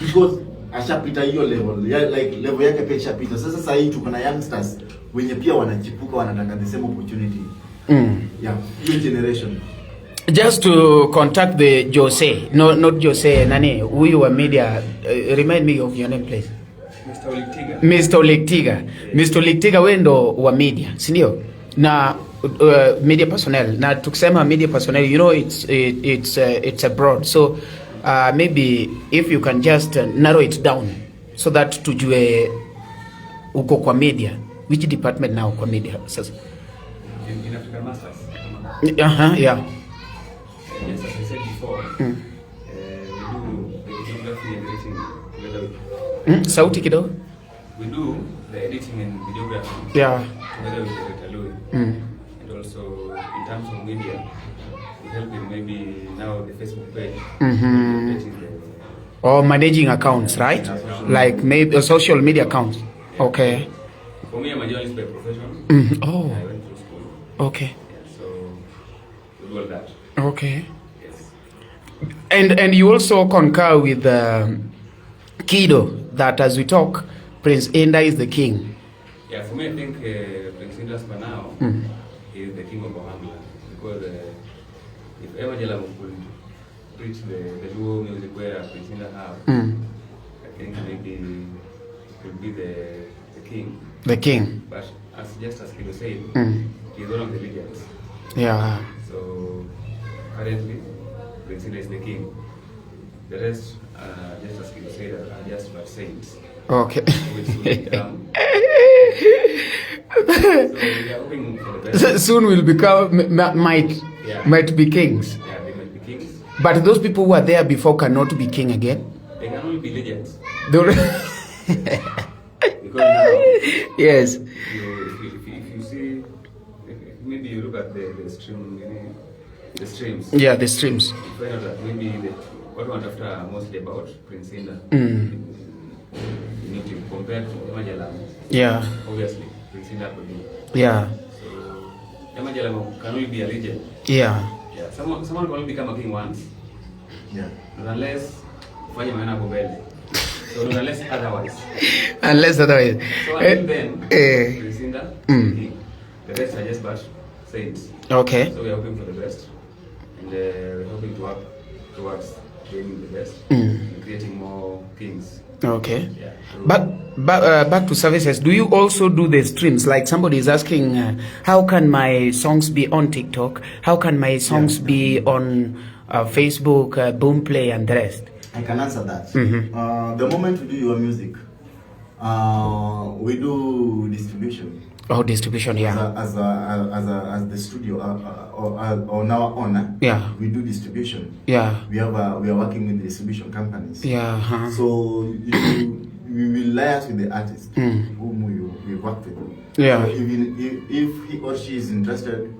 Speaker 4: Because ashapita hiyo level. Yeah, like level yake pia ishapita. Sasa hii tuko na youngsters wenye pia wanachipuka wanataka the same opportunity. Yeah, new generation.
Speaker 1: Just to contact the Jose. No, not Jose, nani, huyu wa media. Remind me of your name please.
Speaker 6: Mr. Oliktiga.
Speaker 1: Mr. Oliktiga. Mr. Oliktiga wewe ndo wa media, si ndio? Na media personnel. Na tukisema media personnel, you know it's abroad. So maybe if you can just narrow it down so that tujue uko kwa media. Which department now kwa media sasa?
Speaker 6: In African Masters.
Speaker 1: Yeah.
Speaker 6: Yes, as I said before, we do the videography and editing together with
Speaker 1: Sauti kidogo.
Speaker 6: We do the editing and videography together with Director Louis. And also in terms of media, we help him maybe now the Facebook page.
Speaker 1: Or managing accounts, right? Like maybe social media accounts. Yeah. Okay.
Speaker 6: For me, I'm a journalist by profession.
Speaker 1: Oh.
Speaker 6: I went through school.
Speaker 1: Okay.
Speaker 6: Yeah, so we do all that.
Speaker 1: Okay.
Speaker 6: Yes.
Speaker 1: And you also concur with Kido that as we talk, Prince Indah is the king.
Speaker 6: Yeah, for me, I think Prince Indah for now is the king of Ohangla, because if Emma Jalamo could reach the Luo music where Prince Indah have, I think maybe he could be the king.
Speaker 1: The king.
Speaker 6: But as just as Kido said, he's one of the legends.
Speaker 1: Yeah.
Speaker 6: So currently, Prince Indah is the king. The rest, just as you said, are just but saints.
Speaker 1: Okay.
Speaker 6: Which will become. So we are hoping for the best.
Speaker 1: Soon we'll become might
Speaker 6: Yeah.
Speaker 1: might be kings.
Speaker 6: Yeah, they might be kings.
Speaker 1: But those people who are there before cannot be king again.
Speaker 6: They can only be legends.
Speaker 1: They'll
Speaker 6: Because now,
Speaker 1: yes.
Speaker 6: you, if you see, if maybe you look at the stream, the streams.
Speaker 1: Yeah, the streams.
Speaker 6: You find out that maybe what we want after mostly about Prince Indah. In YouTube compared to Emma Jalamo.
Speaker 1: Yeah.
Speaker 6: Obviously, Prince Indah could be.
Speaker 1: Yeah.
Speaker 6: So Emma Jalamo can only be a legend.
Speaker 1: Yeah.
Speaker 6: Yeah. Someone can only become a king once.
Speaker 4: Yeah.
Speaker 6: Not unless ufanye maneno hapo mbele. So not unless otherwise.
Speaker 1: Unless otherwise.
Speaker 6: So until then, Prince Indah, king. The rest are just but saints.
Speaker 1: Okay.
Speaker 6: So we are hoping for the best, and we're hoping to work towards gaining the best and creating more kings.
Speaker 1: Okay.
Speaker 6: Yeah.
Speaker 1: But back to services. Do you also do the streams? Like somebody is asking, how can my songs be on TikTok? How can my songs be on Facebook, Boomplay, and the rest?
Speaker 4: I can answer that. The moment we do your music, we do distribution.
Speaker 1: Oh, distribution, yeah.
Speaker 4: As the studio, or now owner,
Speaker 1: Yeah.
Speaker 4: we do distribution.
Speaker 1: Yeah.
Speaker 4: We are working with distribution companies.
Speaker 1: Yeah.
Speaker 4: So we will liaise with the artist whom we work with.
Speaker 1: Yeah.
Speaker 4: So even if he or she is interested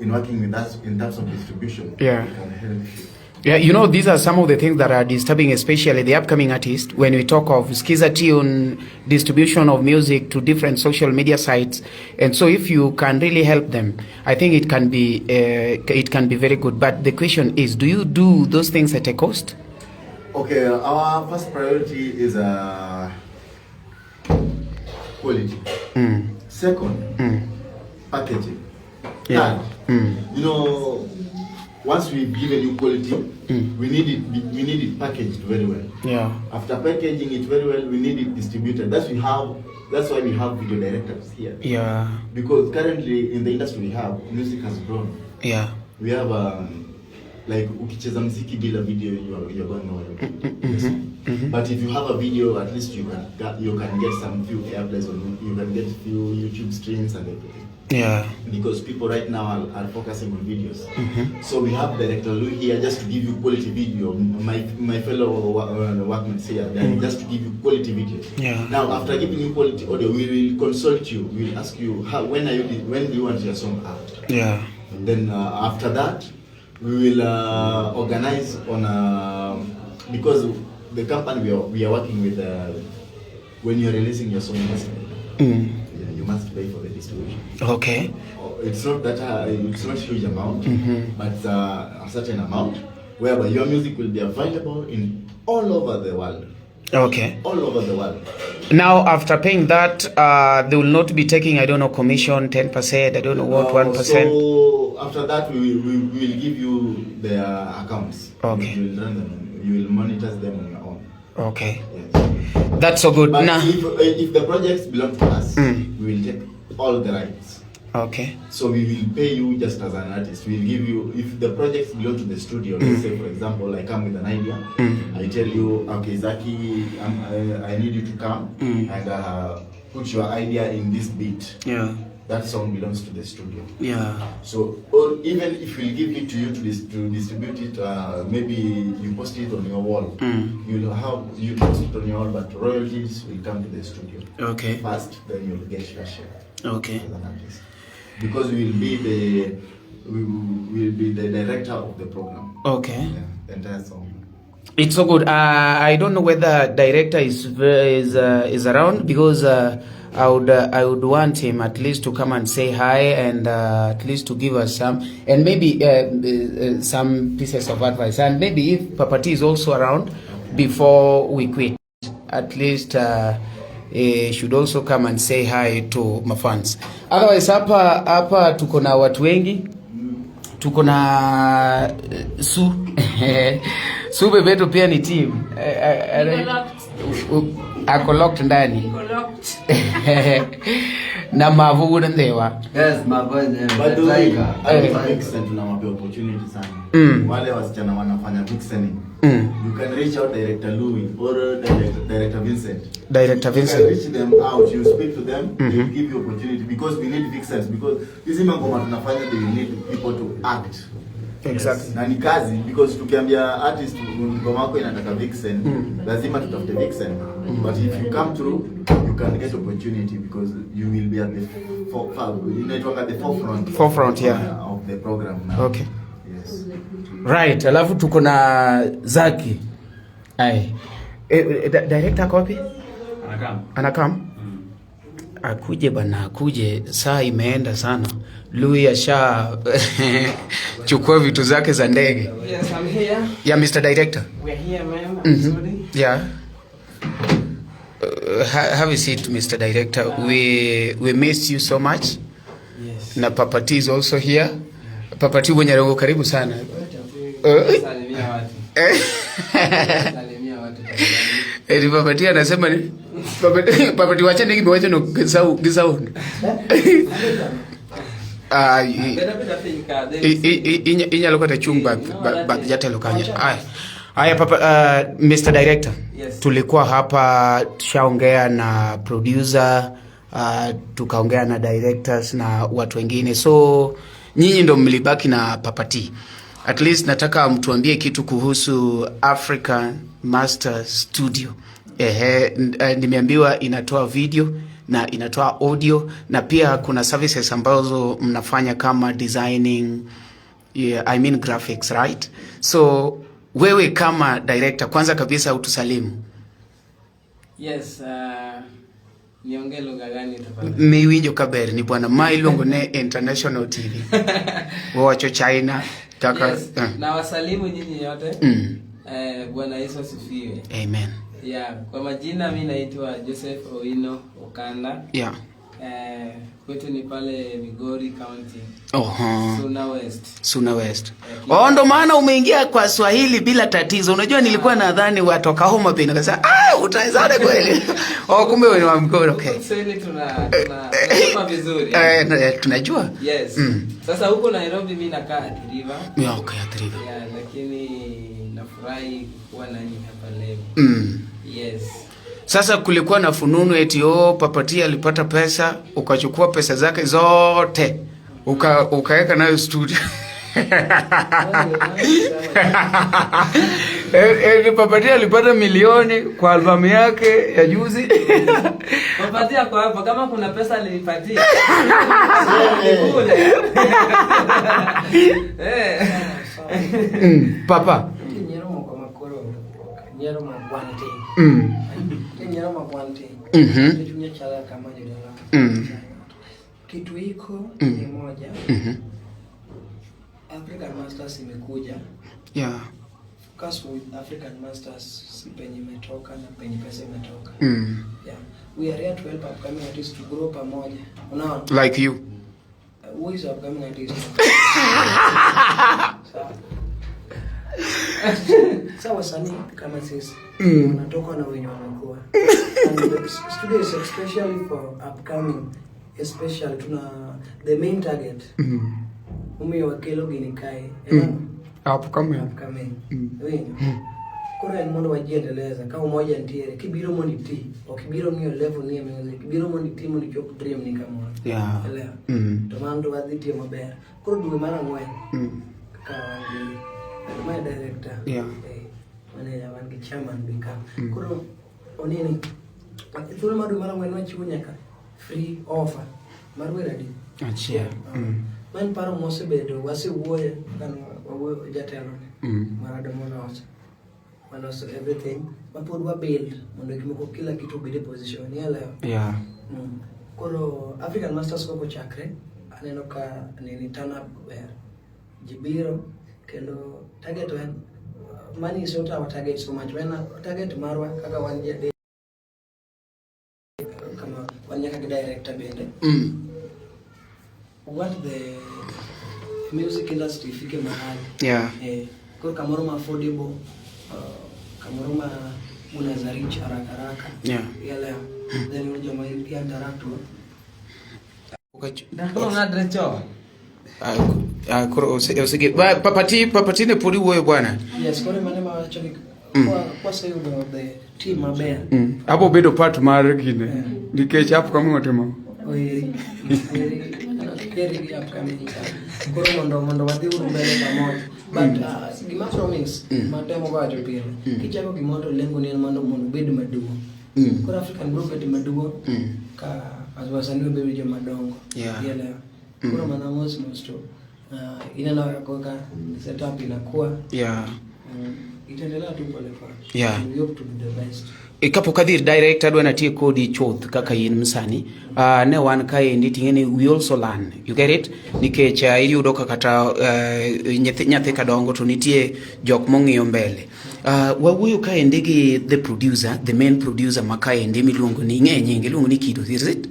Speaker 4: in working with us in terms of distribution,
Speaker 1: Yeah.
Speaker 4: we can help you.
Speaker 1: Yeah, these are some of the things that are disturbing, especially the upcoming artists, when we talk of Skiza Tune, distribution of music to different social media sites. And so if you can really help them, I think it can be very good. But the question is, do you do those things at a cost?
Speaker 4: Okay, our first priority is quality. Second, packaging.
Speaker 1: Yeah.
Speaker 4: Third, once we've given you quality, we need it packaged very well.
Speaker 1: Yeah.
Speaker 4: After packaging it very well, we need it distributed. That's why we have video directors here.
Speaker 1: Yeah.
Speaker 4: Because currently in the industry we have, music has grown.
Speaker 1: Yeah.
Speaker 4: We have like ukicheza mziki bila video, you are going nowhere. Yes. But if you have a video, at least you can get some few airplays on, you can get few YouTube streams and everything.
Speaker 1: Yeah.
Speaker 4: Because people right now are focusing on videos. So we have director Lou here just to give you quality video. My fellow workmen here, they are just to give you quality videos.
Speaker 1: Yeah.
Speaker 4: Now after giving you quality audio, we will consult you. We will ask you how when are you when do you want your song out?
Speaker 1: Yeah.
Speaker 4: And then after that, we will organize on because the company we are working with, when you're releasing your song, you must pay. Yeah, you must pay for the distribution.
Speaker 1: Okay.
Speaker 4: Oh, it's not that it's not huge amount, but a certain amount whereby your music will be available in all over the world.
Speaker 1: Okay.
Speaker 4: All over the world.
Speaker 1: Now, after paying that, they will not be taking, I don't know, commission, 10%, I don't know what, 1%.
Speaker 4: So after that, we will give you their accounts.
Speaker 1: Okay.
Speaker 4: You will run them. You will monitor them on your own.
Speaker 1: Okay.
Speaker 4: Yes.
Speaker 1: That's so good.
Speaker 4: But
Speaker 1: Nah.
Speaker 4: if the projects belong to us, we will take all the rights.
Speaker 1: Okay.
Speaker 4: So we will pay you just as an artist. We will give you, if the projects belong to the studio, let's say for example, I come with an idea. I tell you, okay, Zaki, I need you to come and put your idea in this beat.
Speaker 1: Yeah.
Speaker 4: That song belongs to the studio.
Speaker 1: Yeah.
Speaker 4: So, or even if we give it to you to distribute it, maybe you post it on your wall. You post it on your wall, but royalties will come to the studio.
Speaker 1: Okay.
Speaker 4: First, then you'll get your share.
Speaker 1: Okay.
Speaker 4: As an artist, because we will be the director of the program.
Speaker 1: Okay.
Speaker 4: Yeah, the entire song.
Speaker 1: It's so good. I don't know whether director is around because I would want him at least to come and say hi and at least to give us some and maybe some pieces of advice, and maybe if Papa T is also around before we quit, at least he should also come and say hi to my fans. Otherwise hapa tuko na watu wengi, tuko na Su bebeto pia ni team.
Speaker 12: Niko locked.
Speaker 1: Ako locked ndani.
Speaker 12: Niko locked.
Speaker 1: Na Mavo wuod Ndhiwa.
Speaker 8: Yes, Mavo yenyewe.
Speaker 4: By the way,
Speaker 8: Tiger.
Speaker 4: hata Vixen tunawapea opportunity sana. Wale wasichana wanafanya vixening. You can reach out Director Louis or Director Vincent.
Speaker 1: Director Vincent.
Speaker 4: You can reach them out, you speak to them, they will give you opportunity because we need vixens, because hizi mangoma tunafanya, they need people to act.
Speaker 1: Exactly.
Speaker 4: Na ni kazi, because tukiambia artist ngoma yako inataka vixen, lazima tutafute vixen. But if you come through, you can get opportunity because you will be at the inaitwanga the forefront.
Speaker 1: Forefront, yeah.
Speaker 4: Of the program now.
Speaker 1: Okay.
Speaker 4: Yes.
Speaker 1: Right, alafu tuko na Zaki. Ai. Director ako wapi?
Speaker 6: Anakam.
Speaker 1: Anakam? Akuje bana, akuje. Saa imeenda sana. Louis asha chukua vitu zake za ndege.
Speaker 7: Yes, I'm here.
Speaker 1: Yeah, Mr. Director.
Speaker 7: We're here, man. I'm sorry.
Speaker 1: Yeah. Have a seat, Mr. Director. We miss you so much.
Speaker 7: Yes.
Speaker 1: Na Papa T is also here. Papa T mwenye karibu sana.
Speaker 7: Salimia watu. Salimia watu.
Speaker 1: Papa T anasema ni Papa T wacha nigi wacha no gisound. Inyalo kata chung bath jatelo kanyo. Aya Papa, Mr. Director.
Speaker 7: Yes.
Speaker 1: Tulikuwa hapa tushaongea na producer, tukaongea na directors na watu wengine. So nyinyi ndo mlibaki na Papa T. At least nataka mtuambie kitu kuhusu African Master Studio. Nimeambiwa inatoa video na inatoa audio na pia kuna services ambazo mnafanya kama designing, yeah, I mean graphics, right? So wewe kama director, kwanza kabisa utusalimu.
Speaker 7: Yes, niongee lugha gani tafadhali?
Speaker 1: Miwinjo kaber ni bwana ma iluongo ne International TV. Wawacho China kaka.
Speaker 7: Yes, na wasalimu nyinyi yote. Bwana Yesu asifiwe.
Speaker 1: Amen.
Speaker 7: Yeah, kwa majina mimi naitwa Joseph Owino Okanda.
Speaker 1: Yeah.
Speaker 7: Kwetu ni pale Migori County.
Speaker 1: Oho.
Speaker 7: Suna West.
Speaker 1: Suna West. Oh, ndo maana umeingia kwa Swahili bila tatizo. Unajua nilikuwa nadhani watoka Homa Bay nikasema, utawezaje kweli? Oh, kumbe wewe ni wa Migori, okay.
Speaker 7: Swahili tuna vizuri.
Speaker 1: Tunajua.
Speaker 7: Yes. Sasa huko Nairobi mimi nakaa Athi River.
Speaker 1: Yeah, okay, Athi River.
Speaker 7: Yeah, lakini nafurahi kuwa nanyi hapa leo. Yes.
Speaker 1: Sasa kulikuwa na fununu eti Papa T alipata pesa, ukachukua pesa zake zote ukaweka nayo studio. Papa T alipata milioni kwa albamu yake ya juzi.
Speaker 7: Papa T ako hapa, kama kuna pesa alinipatia.
Speaker 1: Papa.
Speaker 3: Kitu iko ni moja. African Masters imekuja.
Speaker 1: Yeah.
Speaker 3: Focus with African Masters si penye imetoka na penye pesa imetoka. Yeah. We are here to help upcoming artists to grow pamoja. Unaona?
Speaker 1: Like you.
Speaker 3: Who is upcoming artist? Sawa, wasanii kama sisi wanatoka na wenye wamekuwa. And the studio is especially for upcoming, especially tuna the main target. Umi wakelo gini kai.
Speaker 1: Upcoming.
Speaker 3: Wenye. Koro en mondo wajiendeleza kama umoja ntiere kibiro mondi ti okibiro ng'iyo level ni music kibiro mondi ti mondi chop dream ni kamoro.
Speaker 1: Yeah.
Speaker 3: Elewa. To mano wadhi tiyo maber. Koro dwe mar 4 kaka wan gi my director.
Speaker 1: Yeah.
Speaker 3: Manager wan gi chairman be ka. Koro onini thuolo mar dwe mar 4 wachiwo nyaka free offer mar wer adi?
Speaker 1: Achiel.
Speaker 3: Man paro mosebedo wasewuoye kan wawuoyo jatelo ni. Marado moloso. Waloso everything. Mapod wa build mondo gik moko kila kitu obed e position. Ielewa?
Speaker 1: Yeah.
Speaker 3: Koro African Masters koko chakre aneno ka nini turn up ber. Ji biro kendo target en money is not our target so much. When target marwa kaka wan jade kama wan nyaka gi director bende. What the music industry ifike mahali.
Speaker 1: Yeah.
Speaker 3: Koro kamoro ma affordable, kamoro ma unaweza reach haraka haraka.
Speaker 1: Yeah.
Speaker 3: Ielewa. Then unajua ma interact
Speaker 7: Koro ng'adre chon.
Speaker 1: Ah, koro osege papati papati ne pod iwuoyo bwana.
Speaker 3: Yes, koro mane mawacho ni kwaseyudo the team maber.
Speaker 13: Abo bedo part mar gine nikech upcoming otimo.
Speaker 3: Oeri eri eri gi upcoming cha. Koro mondo wadhi uru mbele pamoja. But gima promise matemo wacho pile. Kichako gimoro to lengo ni en mondo obed maduong'. Koro African biro bet maduong' ka as wasanii wabedo joma dongo. Ielewa. Koro mana mos mos to ineno kaka setup inakuwa. Itaendelea tu pole pole. We hope to be the best.
Speaker 1: E, kapok adhi ir director, adwa natie kodi chuth kaka in msani. Ne wan kaendi ting'e ni we also learn, you get it, nikech iyudo ka kata nyathi kadongo to nitie jok mong'iyo mbele. Wawuoyo kaendi gi the producer, the main producer ma kaendi miluongo ni, ing'e nyinge, iluongo ni Kido, is it?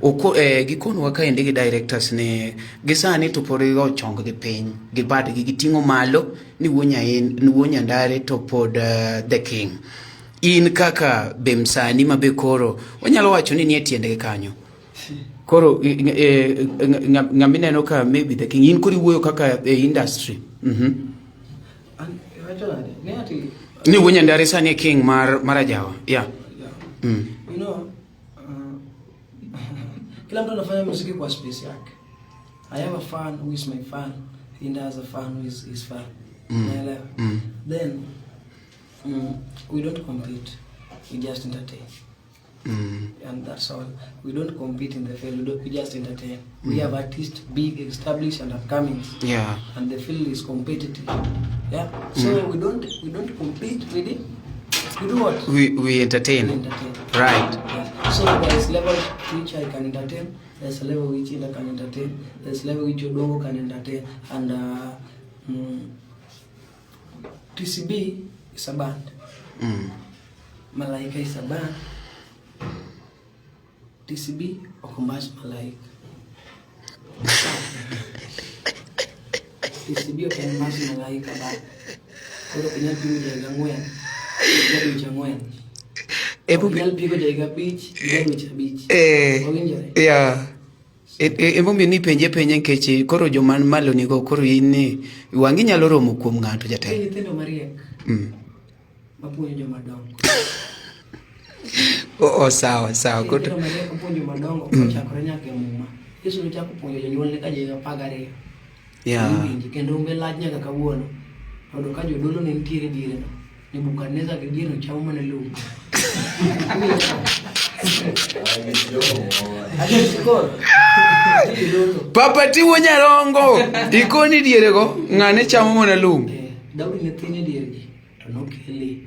Speaker 1: Oko, gikonwa kaendi gi directors ni gi sani to pod gigo chong gi piny gi badgi giting'o malo ni wuo Nyandare to pod the king. In kaka be msani ma be koro wanyalo wacho ni nie tiendgi kanyo koro ng'ama ineno ka maybe the king, in koro iwuoyo kaka e industry.
Speaker 3: Iwacho nade? Ne ati
Speaker 1: Ni wuo Nyandare sani e king mar ajawa, yeah.
Speaker 3: Kila mtu anafanya muziki kwa space yake. I have a fan who is my fan. He has a fan who is his fan. Naelewa. Then we don't compete. We just entertain. And that's all. We don't compete in the field. We, don't, we just entertain. We have artists, big, established, and upcoming. And the field is competitive. Yeah. So we don't compete with it. We do what?
Speaker 1: We entertain.
Speaker 3: We entertain.
Speaker 1: Right.
Speaker 3: Yes. So there is level which I can entertain. There's a level which Ila can entertain. There's level which Odongo can entertain. And TCB is a band. Malaika is a band. TCB okombas Malaika. TCB okombas Malaika ba. Koro ok inyal pimo jahiga 4 gi dweche 4. Ok inyal pimo jahiga 5 gi dweche 5. Wawinjore?
Speaker 1: Yeah. Emomiyo nipenje penje nikech koro joma malo nigo koro in ni wang'i nyalo romo kuom ng'ato
Speaker 3: Nitie
Speaker 1: jatelo.
Speaker 3: nyithindo mariek mapuonjo joma dongo.
Speaker 1: Oh, sawa sawa.
Speaker 3: Nitie
Speaker 1: Koro
Speaker 3: nyithindo mariek mapuonjo jomadongo kochakore nyaka e Muma. Yesu nochako puonjo jonyuolne ka jahiga 12. Iwinji kendo umbe lach nyaka kawuono. Oyudo ka jodolo ne nitiere diere no. Nebukadneza gi diere no chamo mana lum. Achiel koro. Jodolo.
Speaker 1: Papa tiwo nyarongo ikoni dierego ng'ane chamo mana lum.
Speaker 3: Daudi ne thin e dier ji to nokele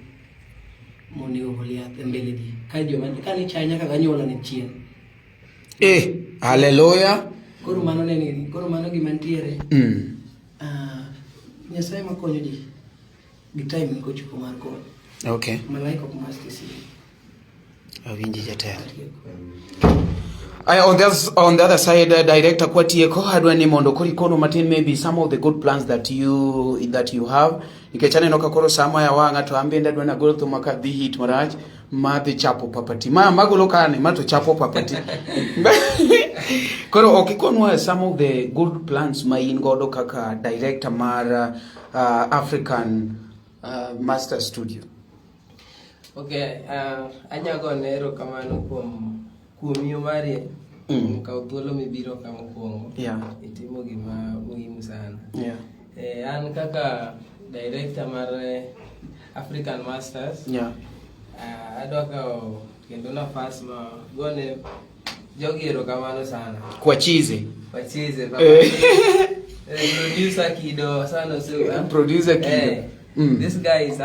Speaker 3: monego Goliath e mbele ji. Ka joma ka ne chaye nyaka ganyuola ne chien.
Speaker 1: Haleluya.
Speaker 3: Koro mano ne nini? Koro mano gima nitiere. Ah, Nyasaye makonyo ji gi time kochopo mar konyo. Malaika ok mas TCB.
Speaker 1: Awinji jatelo. Aya, on the other side, director kwatieko adwa ni mondo koro ikono matin maybe some of the good plans that you have, nikech aneno ka koro sama ya wang'a to an bende adwa nagol thum ka dhi hit marach ma dhi chapo papati ma magolo kane ma to chapo papati. Koro ok ikonwa some of the good plans ma in godo kaka director mar African Master Studio.
Speaker 7: Okay, anya gone erokamano kuom yo mari kawo thuolo mibiro ka mokwongo. Itimo gima muhimu sana. An kaka director mar African Masters, adwa kawo kendo nafas ma gone jogi erokamano sana.
Speaker 1: Kwachize.
Speaker 7: Wachize papa. Producer Kido sana usiku.
Speaker 1: Producer Kido.
Speaker 7: This guy is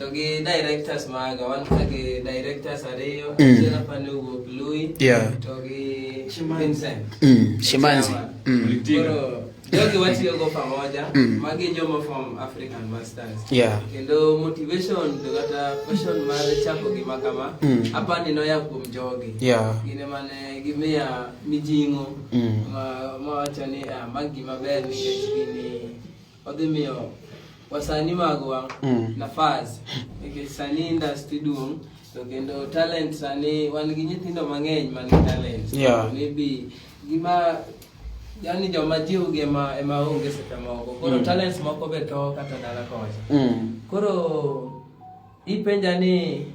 Speaker 7: to gi directors maga wan ka gi directors ariyo, achiel apani owuok Lui to gi Vincent.
Speaker 1: Shimanzi.
Speaker 7: Koro jogi watiyogo pamoja, magi joma from African Masters. Kendo motivation to kata passion mar chako gima kama apani noya kuom jogi. Gin emane gimiya mijing'o mawacho ni ah, ma gima ber nikech gini odhi miyo wasanii magwa nafas, nikech sani industry duong' to kendo talent sani wan gi nyithindo mang'eny man gi talent. Maybe Gima yani joma jiwgi ema onge seche moko. Koro talents moko be tho kata dala kocha. Koro ipenja ni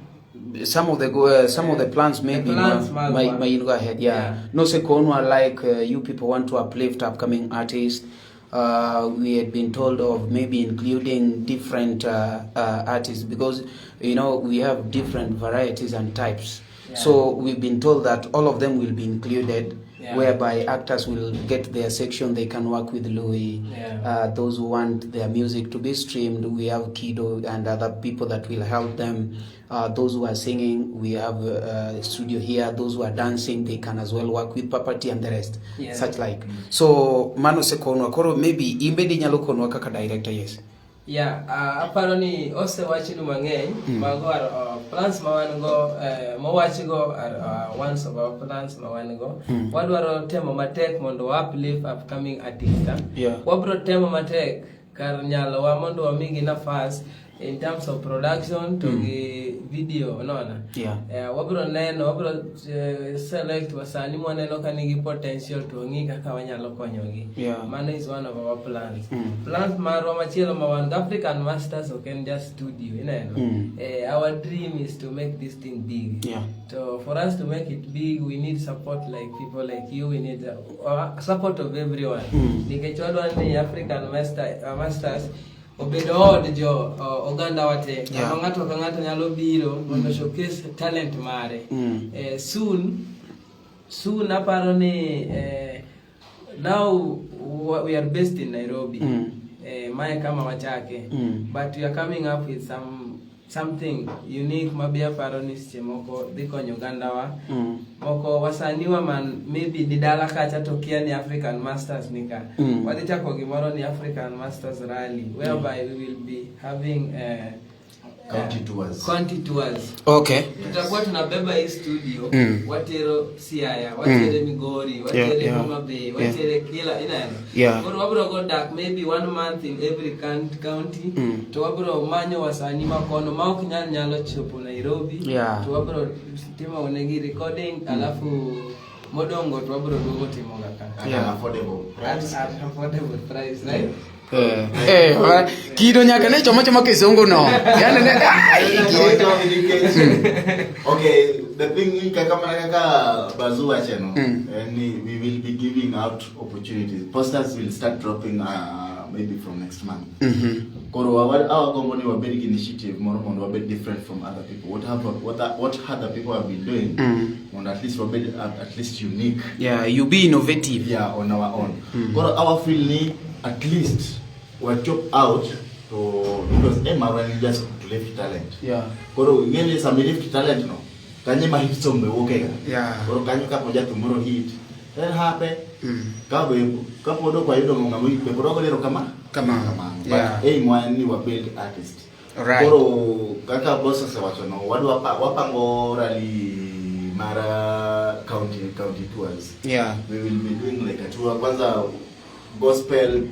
Speaker 1: Some of the plans maybe
Speaker 7: The plans
Speaker 1: ma,
Speaker 7: mag
Speaker 1: ma,
Speaker 7: wa.
Speaker 1: ma in go ahead, yeah. Nosekonwa like you people want to uplift upcoming artists. We had been told of maybe including different artists because we have different varieties and types. So we've been told that all of them will be included, whereby actors will get their section, they can work with Louis. Those who want their music to be streamed, we have Kido and other people that will help them. Those who are singing, we have a studio here. Those who are dancing, they can as well work with Papati and the rest. Such like. So, mano osekonwa. Koro maybe imbe inyalo konwa kaka director, yes.
Speaker 7: Yeah, aparo ni osewachnu mang'eny. Mago are plans ma wan go, mowachgo are ones of our plans ma wan go. Wadwaro temo matek mondo wa uplift upcoming artist, ah. Wabro temo matek kar nyalowa mondo wamigi nafas in terms of production to gi video, unaona. Wabro neno, wabro select wasanii mwaneno ka nigi potential to wang'i kaka wanyalo konyogi. Mano is one of our plans. Plans marwa machielo ma wan go, African Masters ok en just studio, ineno. Our dream is to make this thing big. So for us to make it big, we need support like people like you. We need support of everyone. Nikech wadwa ni African Masters obed od jo oganda wa te. Kama ng'ato ka ng'ato nyalo biro mondo showcase talent mare. Soon aparo ni now we are based in Nairobi. Mae kama wachake. But we are coming up with something unique mabe aparo ni seche moko dhi konyo ogandawa. Moko wasanii wa man maybe ni dala kacha to kia ni African Masters ni ka. Wadhi chako gimoro ni African Masters Rally, whereby we will be having
Speaker 4: County tours.
Speaker 7: County tours. Tutakuwa tunabeba hii studio, watero Siaya, watere Migori, watere Homa Bay, watere kila ineno. Koro wabro go dak maybe one month in every county. To wabro manyo wasanii makono ma ok nyal nyalo chopo Nairobi. To wabro timo negi recording, alafu modongo to wabro duogo timo ga ka.
Speaker 4: At an affordable price.
Speaker 7: At affordable price, right?
Speaker 1: Kido nyaka ne choma choma kisungu no. Yani ne ai.
Speaker 4: Okay, the thing ni kaka mana kaka Bazu wacho no, ni we will be giving out opportunities. Posters will start dropping maybe from next month. Koro our gombo ni wabed gi initiative moro mondo wabed different from other people. What other people have been doing, mondo at least wabed at least unique.
Speaker 1: Yeah, you be innovative.
Speaker 4: Yeah, on our own. Koro our feel ni at least we chop out to because marwa ni just to lift talent. Koro ing'eni sama lift talent no, kanyo ma hit song be wuok ga. Koro kanyo kapo jathum moro hit, then hape. Ka be kapod ok wayudo ng'ama hit be pod wago kama
Speaker 1: Kama.
Speaker 4: kamano. But aim wa en ni wa build artist. Koro kaka boss osewacho no, wadwa wapango rally mar county tours. We will be doing like a tour kwanza gospel,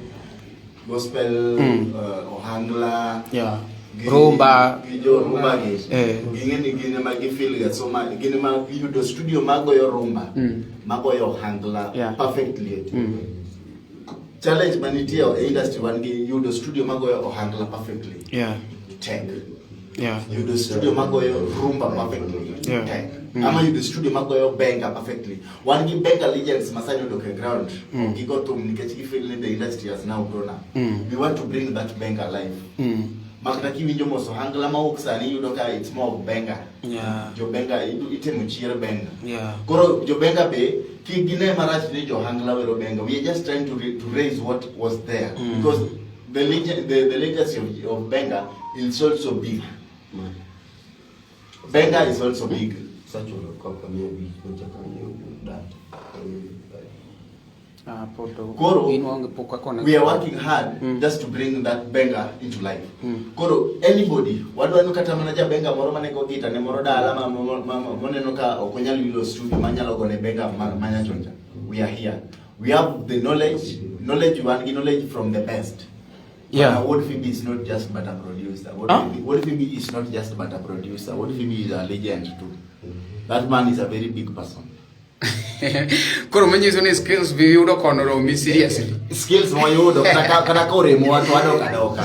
Speaker 4: ohangla,
Speaker 1: Rumba.
Speaker 4: Gi jo rumba gi. Ging'e ni gin ema gifeel ga so ma gin ema giyudo studio magoyo rumba, magoyo ohangla perfectly. Challenge manitie e industry wan gi yudo studio magoyo ohangla perfectly. Tek. Yudo studio magoyo rumba perfectly. Tek. Ama yudo studio magoyo benga perfectly. Wan gi benga legends masani odok e ground. Gigo thum nikech gifeel ni the industry has now grown up. We want to bring that benga alive. Makata kiwinjo mos ohangla mawuok sani iyudo ka it's more of benga. Jo benga itemo chier benga. Koro jo benga be kik gine marach ni jo ohangla wero benga. We are just trying to raise what was there. Because the legacy of benga is also big. Benga is also big.
Speaker 8: Sachulo koka 500 mochako nyiewo data.
Speaker 1: Ah, poto.
Speaker 4: Koro,
Speaker 1: In waonge pok wakone.
Speaker 4: we are working hard just to bring that benga into life. Koro, anybody, wadwa ni kata mana ja benga moro mane go gita ne moro dala ma moneno ka ok onyal yudo studio manyalo gone benga manyachon cha. We are here. We have the knowledge, knowledge wan gi knowledge from the best. Wuod Phoebe is not just but a producer. Wuod
Speaker 1: Huh?
Speaker 4: Wuod Phoebe is not just but a producer. Wuod Phoebe is a legend too. That man is a very big person.
Speaker 1: Koro manyiso ni skills miyudo kono romi seriously.
Speaker 4: Skills mwayudo kata ka oremowa to wadok adoka.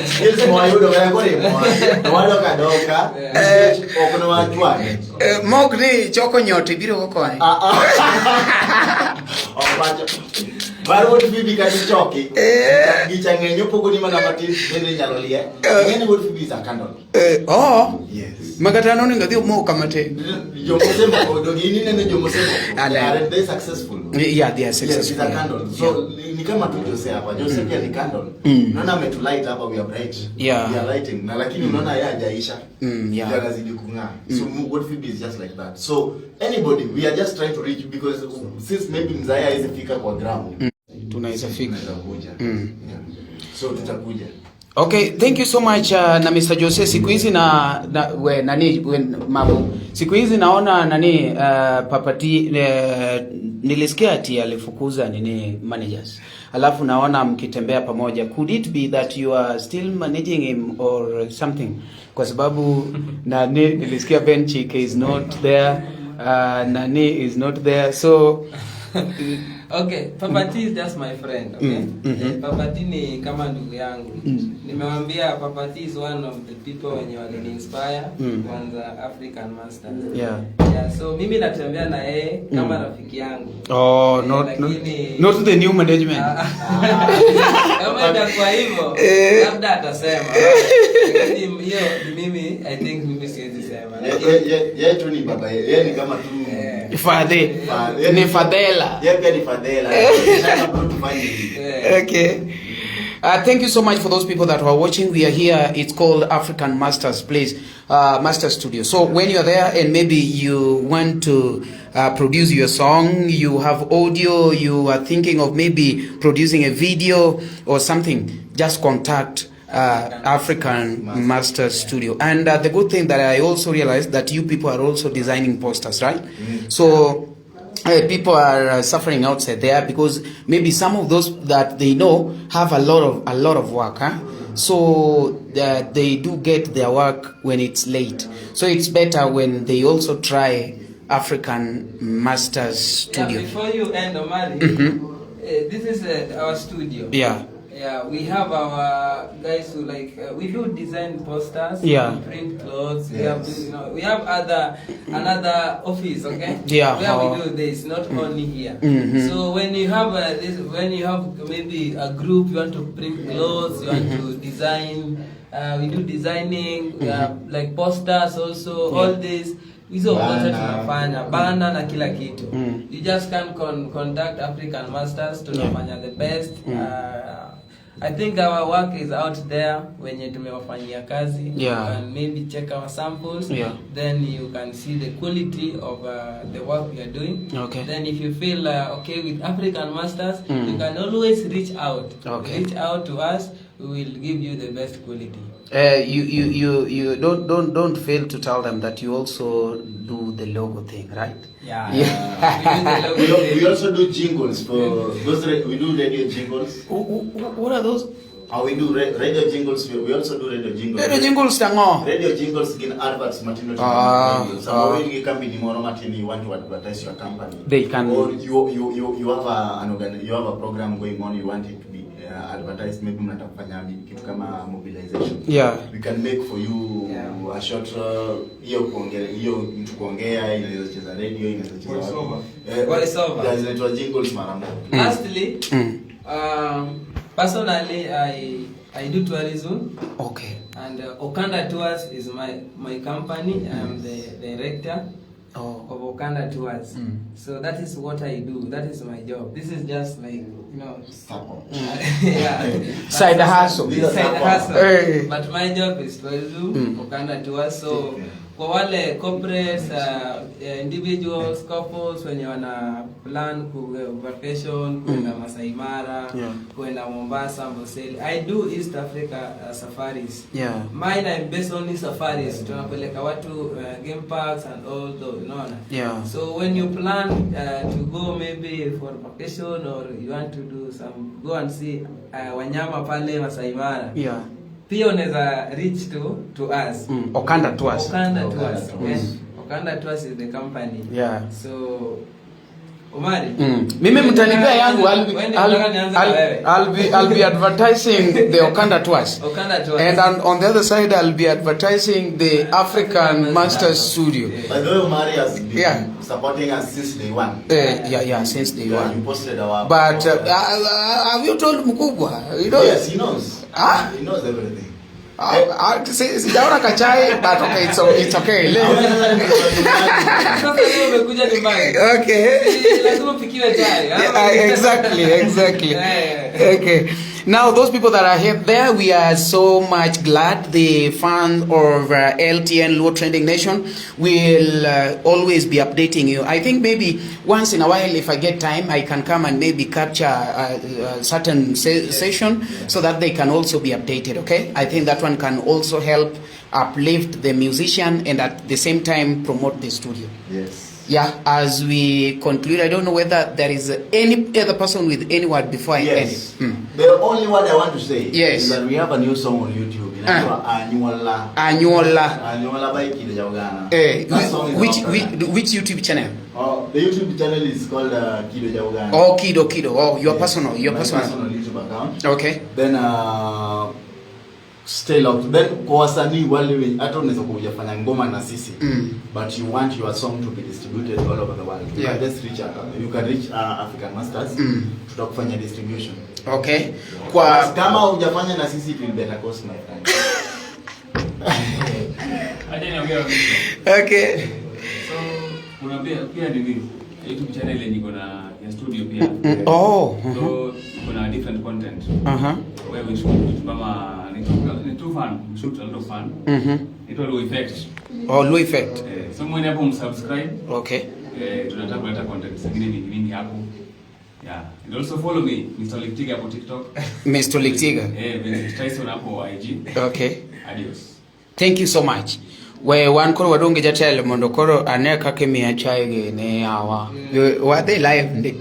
Speaker 4: Skills mwayudo kata ka oremowa to wadok adoka nikech ok newachwanye.
Speaker 1: Mok ni choko nyote biro go koni.
Speaker 4: Ok wacho. Mar wuod Phoebe kata ichoki. Gicha ng'eny opogoni mana matin bende inyalo lie. Ing'e ni wuod Phoebe is a candle.
Speaker 1: Oh.
Speaker 4: Yes.
Speaker 1: Makata nonego adhi omok kama tin.
Speaker 4: Jomosemoko, donge in ineno jomosemoko.
Speaker 1: Aleneno.
Speaker 4: Are they successful?
Speaker 1: Yeah, they are
Speaker 4: Yes,
Speaker 1: successful.
Speaker 4: it's a candle. So ni kama tu Jose hapa. Jose pia ni candle. Unaona ametulight hapa, we are bright.
Speaker 1: Yeah.
Speaker 4: We are lighting. Na lakini unaona yeye hajaisha.
Speaker 1: Yeah.
Speaker 4: Ndio anazidi kung'aa. So what Phoebe is just like that. So anybody, we are just trying to reach because since maybe mzaya hawezi fika kwa ground.
Speaker 1: Tunaweza fika.
Speaker 4: Tunaweza kuja. Yeah. So tutakuja.
Speaker 1: Okay, thank you so much na Mr. Jose siku hizi na we, nani we, Mabu. Siku hizi naona nani Papa T nilisikia ati alifukuza nini managers. Alafu naona mkitembea pamoja. Could it be that you are still managing him or something? Kwa sababu nani nilisikia Ben Chike is not there. Nani is not there. So
Speaker 7: Okay, Papa T is just my friend, okay? Papa T ni kama ndugu yangu. Nimewambia Papa T is one of the people wenye walini-inspire kuanza African Masters. Yeah, so mimi natembea na yeye kama rafiki yangu.
Speaker 1: Oh,
Speaker 7: Lakini
Speaker 1: not the new management.
Speaker 7: Kama itakuwa hivyo, labda atasema. Lakini hiyo ni mimi, I think mimi siwezi sema.
Speaker 4: Yeye tu ni baba, yeye ni kama tu
Speaker 1: Fadhe.
Speaker 4: Fadhe.
Speaker 1: Ni Fadhela.
Speaker 4: Yeye pia ni Fadhela. Shaka bro tufanye hivi.
Speaker 1: Okay. Thank you so much for those people that were watching. We are here. It's called African Masters Place, Master Studio. So when you're there and maybe you want to produce your song, you have audio, you are thinking of maybe producing a video or something, just contact African Master Studio. And the good thing that I also realized that you people are also designing posters, right? So people are suffering outside there because maybe some of those that they know have a lot of work, huh? So they do get their work when it's late. So it's better when they also try African Masters Studio.
Speaker 7: Yeah, before you end, Omari, this is our studio. Yeah, we have our guys who like we do design posters, we print clothes, we have we have other another office, okay? Where we do this, not only here. So when you have this, when you have maybe a group, you want to print clothes, you want to design, we do designing, we have like posters also, all this. Hizo zote
Speaker 4: Banner.
Speaker 7: Tunafanya banner na kila kitu. You just can contact African Masters, tunafanya the best. I think our work is out there wenye tumewafanyia kazi. You can maybe check our samples. Then you can see the quality of the work we are doing. Then if you feel okay with African Masters, you can always reach out. Reach out to us. We will give you the best quality.
Speaker 1: You don't fail to tell them that you also do the logo thing, right?
Speaker 7: Yeah.
Speaker 1: Yeah.
Speaker 7: We do the logo
Speaker 4: We
Speaker 7: thing.
Speaker 4: Also do jingles for those. We do radio jingles.
Speaker 1: What are those?
Speaker 4: We do radio jingles. We also do radio jingles.
Speaker 1: Radio jingles tang'o?
Speaker 4: Radio jingles gin adverts matindo tindo. Sama in gi company moro matin, you want to advertise your company.
Speaker 1: They can-
Speaker 4: Or you have a, an organ, you have a program going on, you want it to be advertised, maybe mnataka kufanya kitu kama mobilization. We can make for you a short hiyo kuongea, hiyo mtu kuongea, inaweza cheza radio, inaweza cheza
Speaker 6: Voice
Speaker 4: wapi.
Speaker 6: over.
Speaker 7: Voice over.
Speaker 4: Yeah, zinaitwa jingles mara moja.
Speaker 7: Lastly, personally, I do tourism. And Okanda Tours is my company. I am the director of Okanda Tours. So that is what I do. That is my job. This is just like, you know,
Speaker 4: Support.
Speaker 7: Yeah.
Speaker 1: Side hustle.
Speaker 7: Side hustle.
Speaker 1: Hey.
Speaker 7: But my job is tourism, Okanda Tours. So kwa wale corporates, individuals, couples wenye wana plan ku vacation kwenda Masai Mara, kwenda Mombasa, Amboseli. I do East Africa safaris. Mine, I'm based only safaris. Tunapeleka watu game parks and all those, unaona? So when you plan to go maybe for vacation or you want to do some go and see wanyama pale Masai Mara. Pia unaweza reach to us.
Speaker 1: Okanda Tours.
Speaker 7: Okanda
Speaker 4: Okanda
Speaker 7: Tours.
Speaker 4: Tours.
Speaker 7: Okay? Okanda Tours is the company.
Speaker 1: Yeah.
Speaker 7: So Omari.
Speaker 1: Mimi mtanipea yangu, I'll be,
Speaker 7: Wewe
Speaker 1: I'll,
Speaker 7: nataka nianze na
Speaker 1: I'll,
Speaker 7: wewe.
Speaker 1: I'll be advertising the Okanda Tours.
Speaker 7: Okanda Tours.
Speaker 1: And on the other side, I'll be advertising the African Master Studio.
Speaker 4: By the way, Omari has been supporting us since day one.
Speaker 1: Yeah, since day
Speaker 4: Yeah,
Speaker 1: one.
Speaker 4: you posted our
Speaker 1: But have you told Mkubwa? You know?
Speaker 4: Yes, he knows.
Speaker 1: Ah?
Speaker 4: He knows everything.
Speaker 1: Sijaona kachai, but okay, it's okay.
Speaker 7: Sasa leo umekuja nyumbani.
Speaker 1: Okay.
Speaker 7: Si, lazima upikiwe chai.
Speaker 1: Yeah, exactly. Okay. Now, those people that are here there, we are so much glad. The fans of LTN Luo Trending Nation will always be updating you. I think maybe once in a while, if I get time, I can come and maybe capture a certain session so that they can also be updated. Okay, I think that one can also help uplift the musician and at the same time promote the studio.
Speaker 4: Yes.
Speaker 1: Yeah, as we conclude, I don't know whether there is any other person with any word before I end
Speaker 4: Yes.
Speaker 1: it.
Speaker 4: The only word I want to say
Speaker 1: Yes.
Speaker 4: is that we have a new song on YouTube. Inaitwa Anyuola.
Speaker 1: Anyuola.
Speaker 4: Anyuola by Kido Jaugana.
Speaker 1: Eh,
Speaker 4: That song is out right now.
Speaker 1: which YouTube channel?
Speaker 4: Oh, the YouTube channel is called Kido Jaugana.
Speaker 1: Oh, Kido Kido. Oh, your personal, your
Speaker 4: My
Speaker 1: personal.
Speaker 4: personal YouTube account.
Speaker 1: Okay.
Speaker 4: Then stay locked. Then kwa wasanii wale wenye hata unaweza kuwa hujafanya ngoma na sisi but you want your song to be distributed all over the world. You can just reach out. You can reach African Masters. Tutakufanyia distribution.
Speaker 1: Okay. Kwa
Speaker 4: But kama hujafanya na sisi, it will be at a cost, my friend.
Speaker 6: Acha niongee wa mwisho.
Speaker 1: Okay.
Speaker 6: So kuna pia nini, YouTube channel yenye iko na ya studio pia.
Speaker 1: Oh.
Speaker 6: So iko na different content. Where we shoot vitu kama ni too fun. We shoot a lot of fun. Inaitwa Low Effect.
Speaker 1: Oh, Low Effect.
Speaker 6: Eh, so mwende hapo msubscribe.
Speaker 1: Okay.
Speaker 6: Eh, tunataka kuleta content zingine mingi mingi hapo. Yeah. And also follow me, Mr. Liktiga hapo TikTok.
Speaker 1: Mr. Liktiga.
Speaker 6: Eh, Vincent Tyson hapo IG.
Speaker 1: Okay.
Speaker 6: Adios.
Speaker 1: Thank you so much. We wan koro wadong' gi jatelo mondo koro ane kaka imiya chai gi ne yawa. Wadhi live ndi.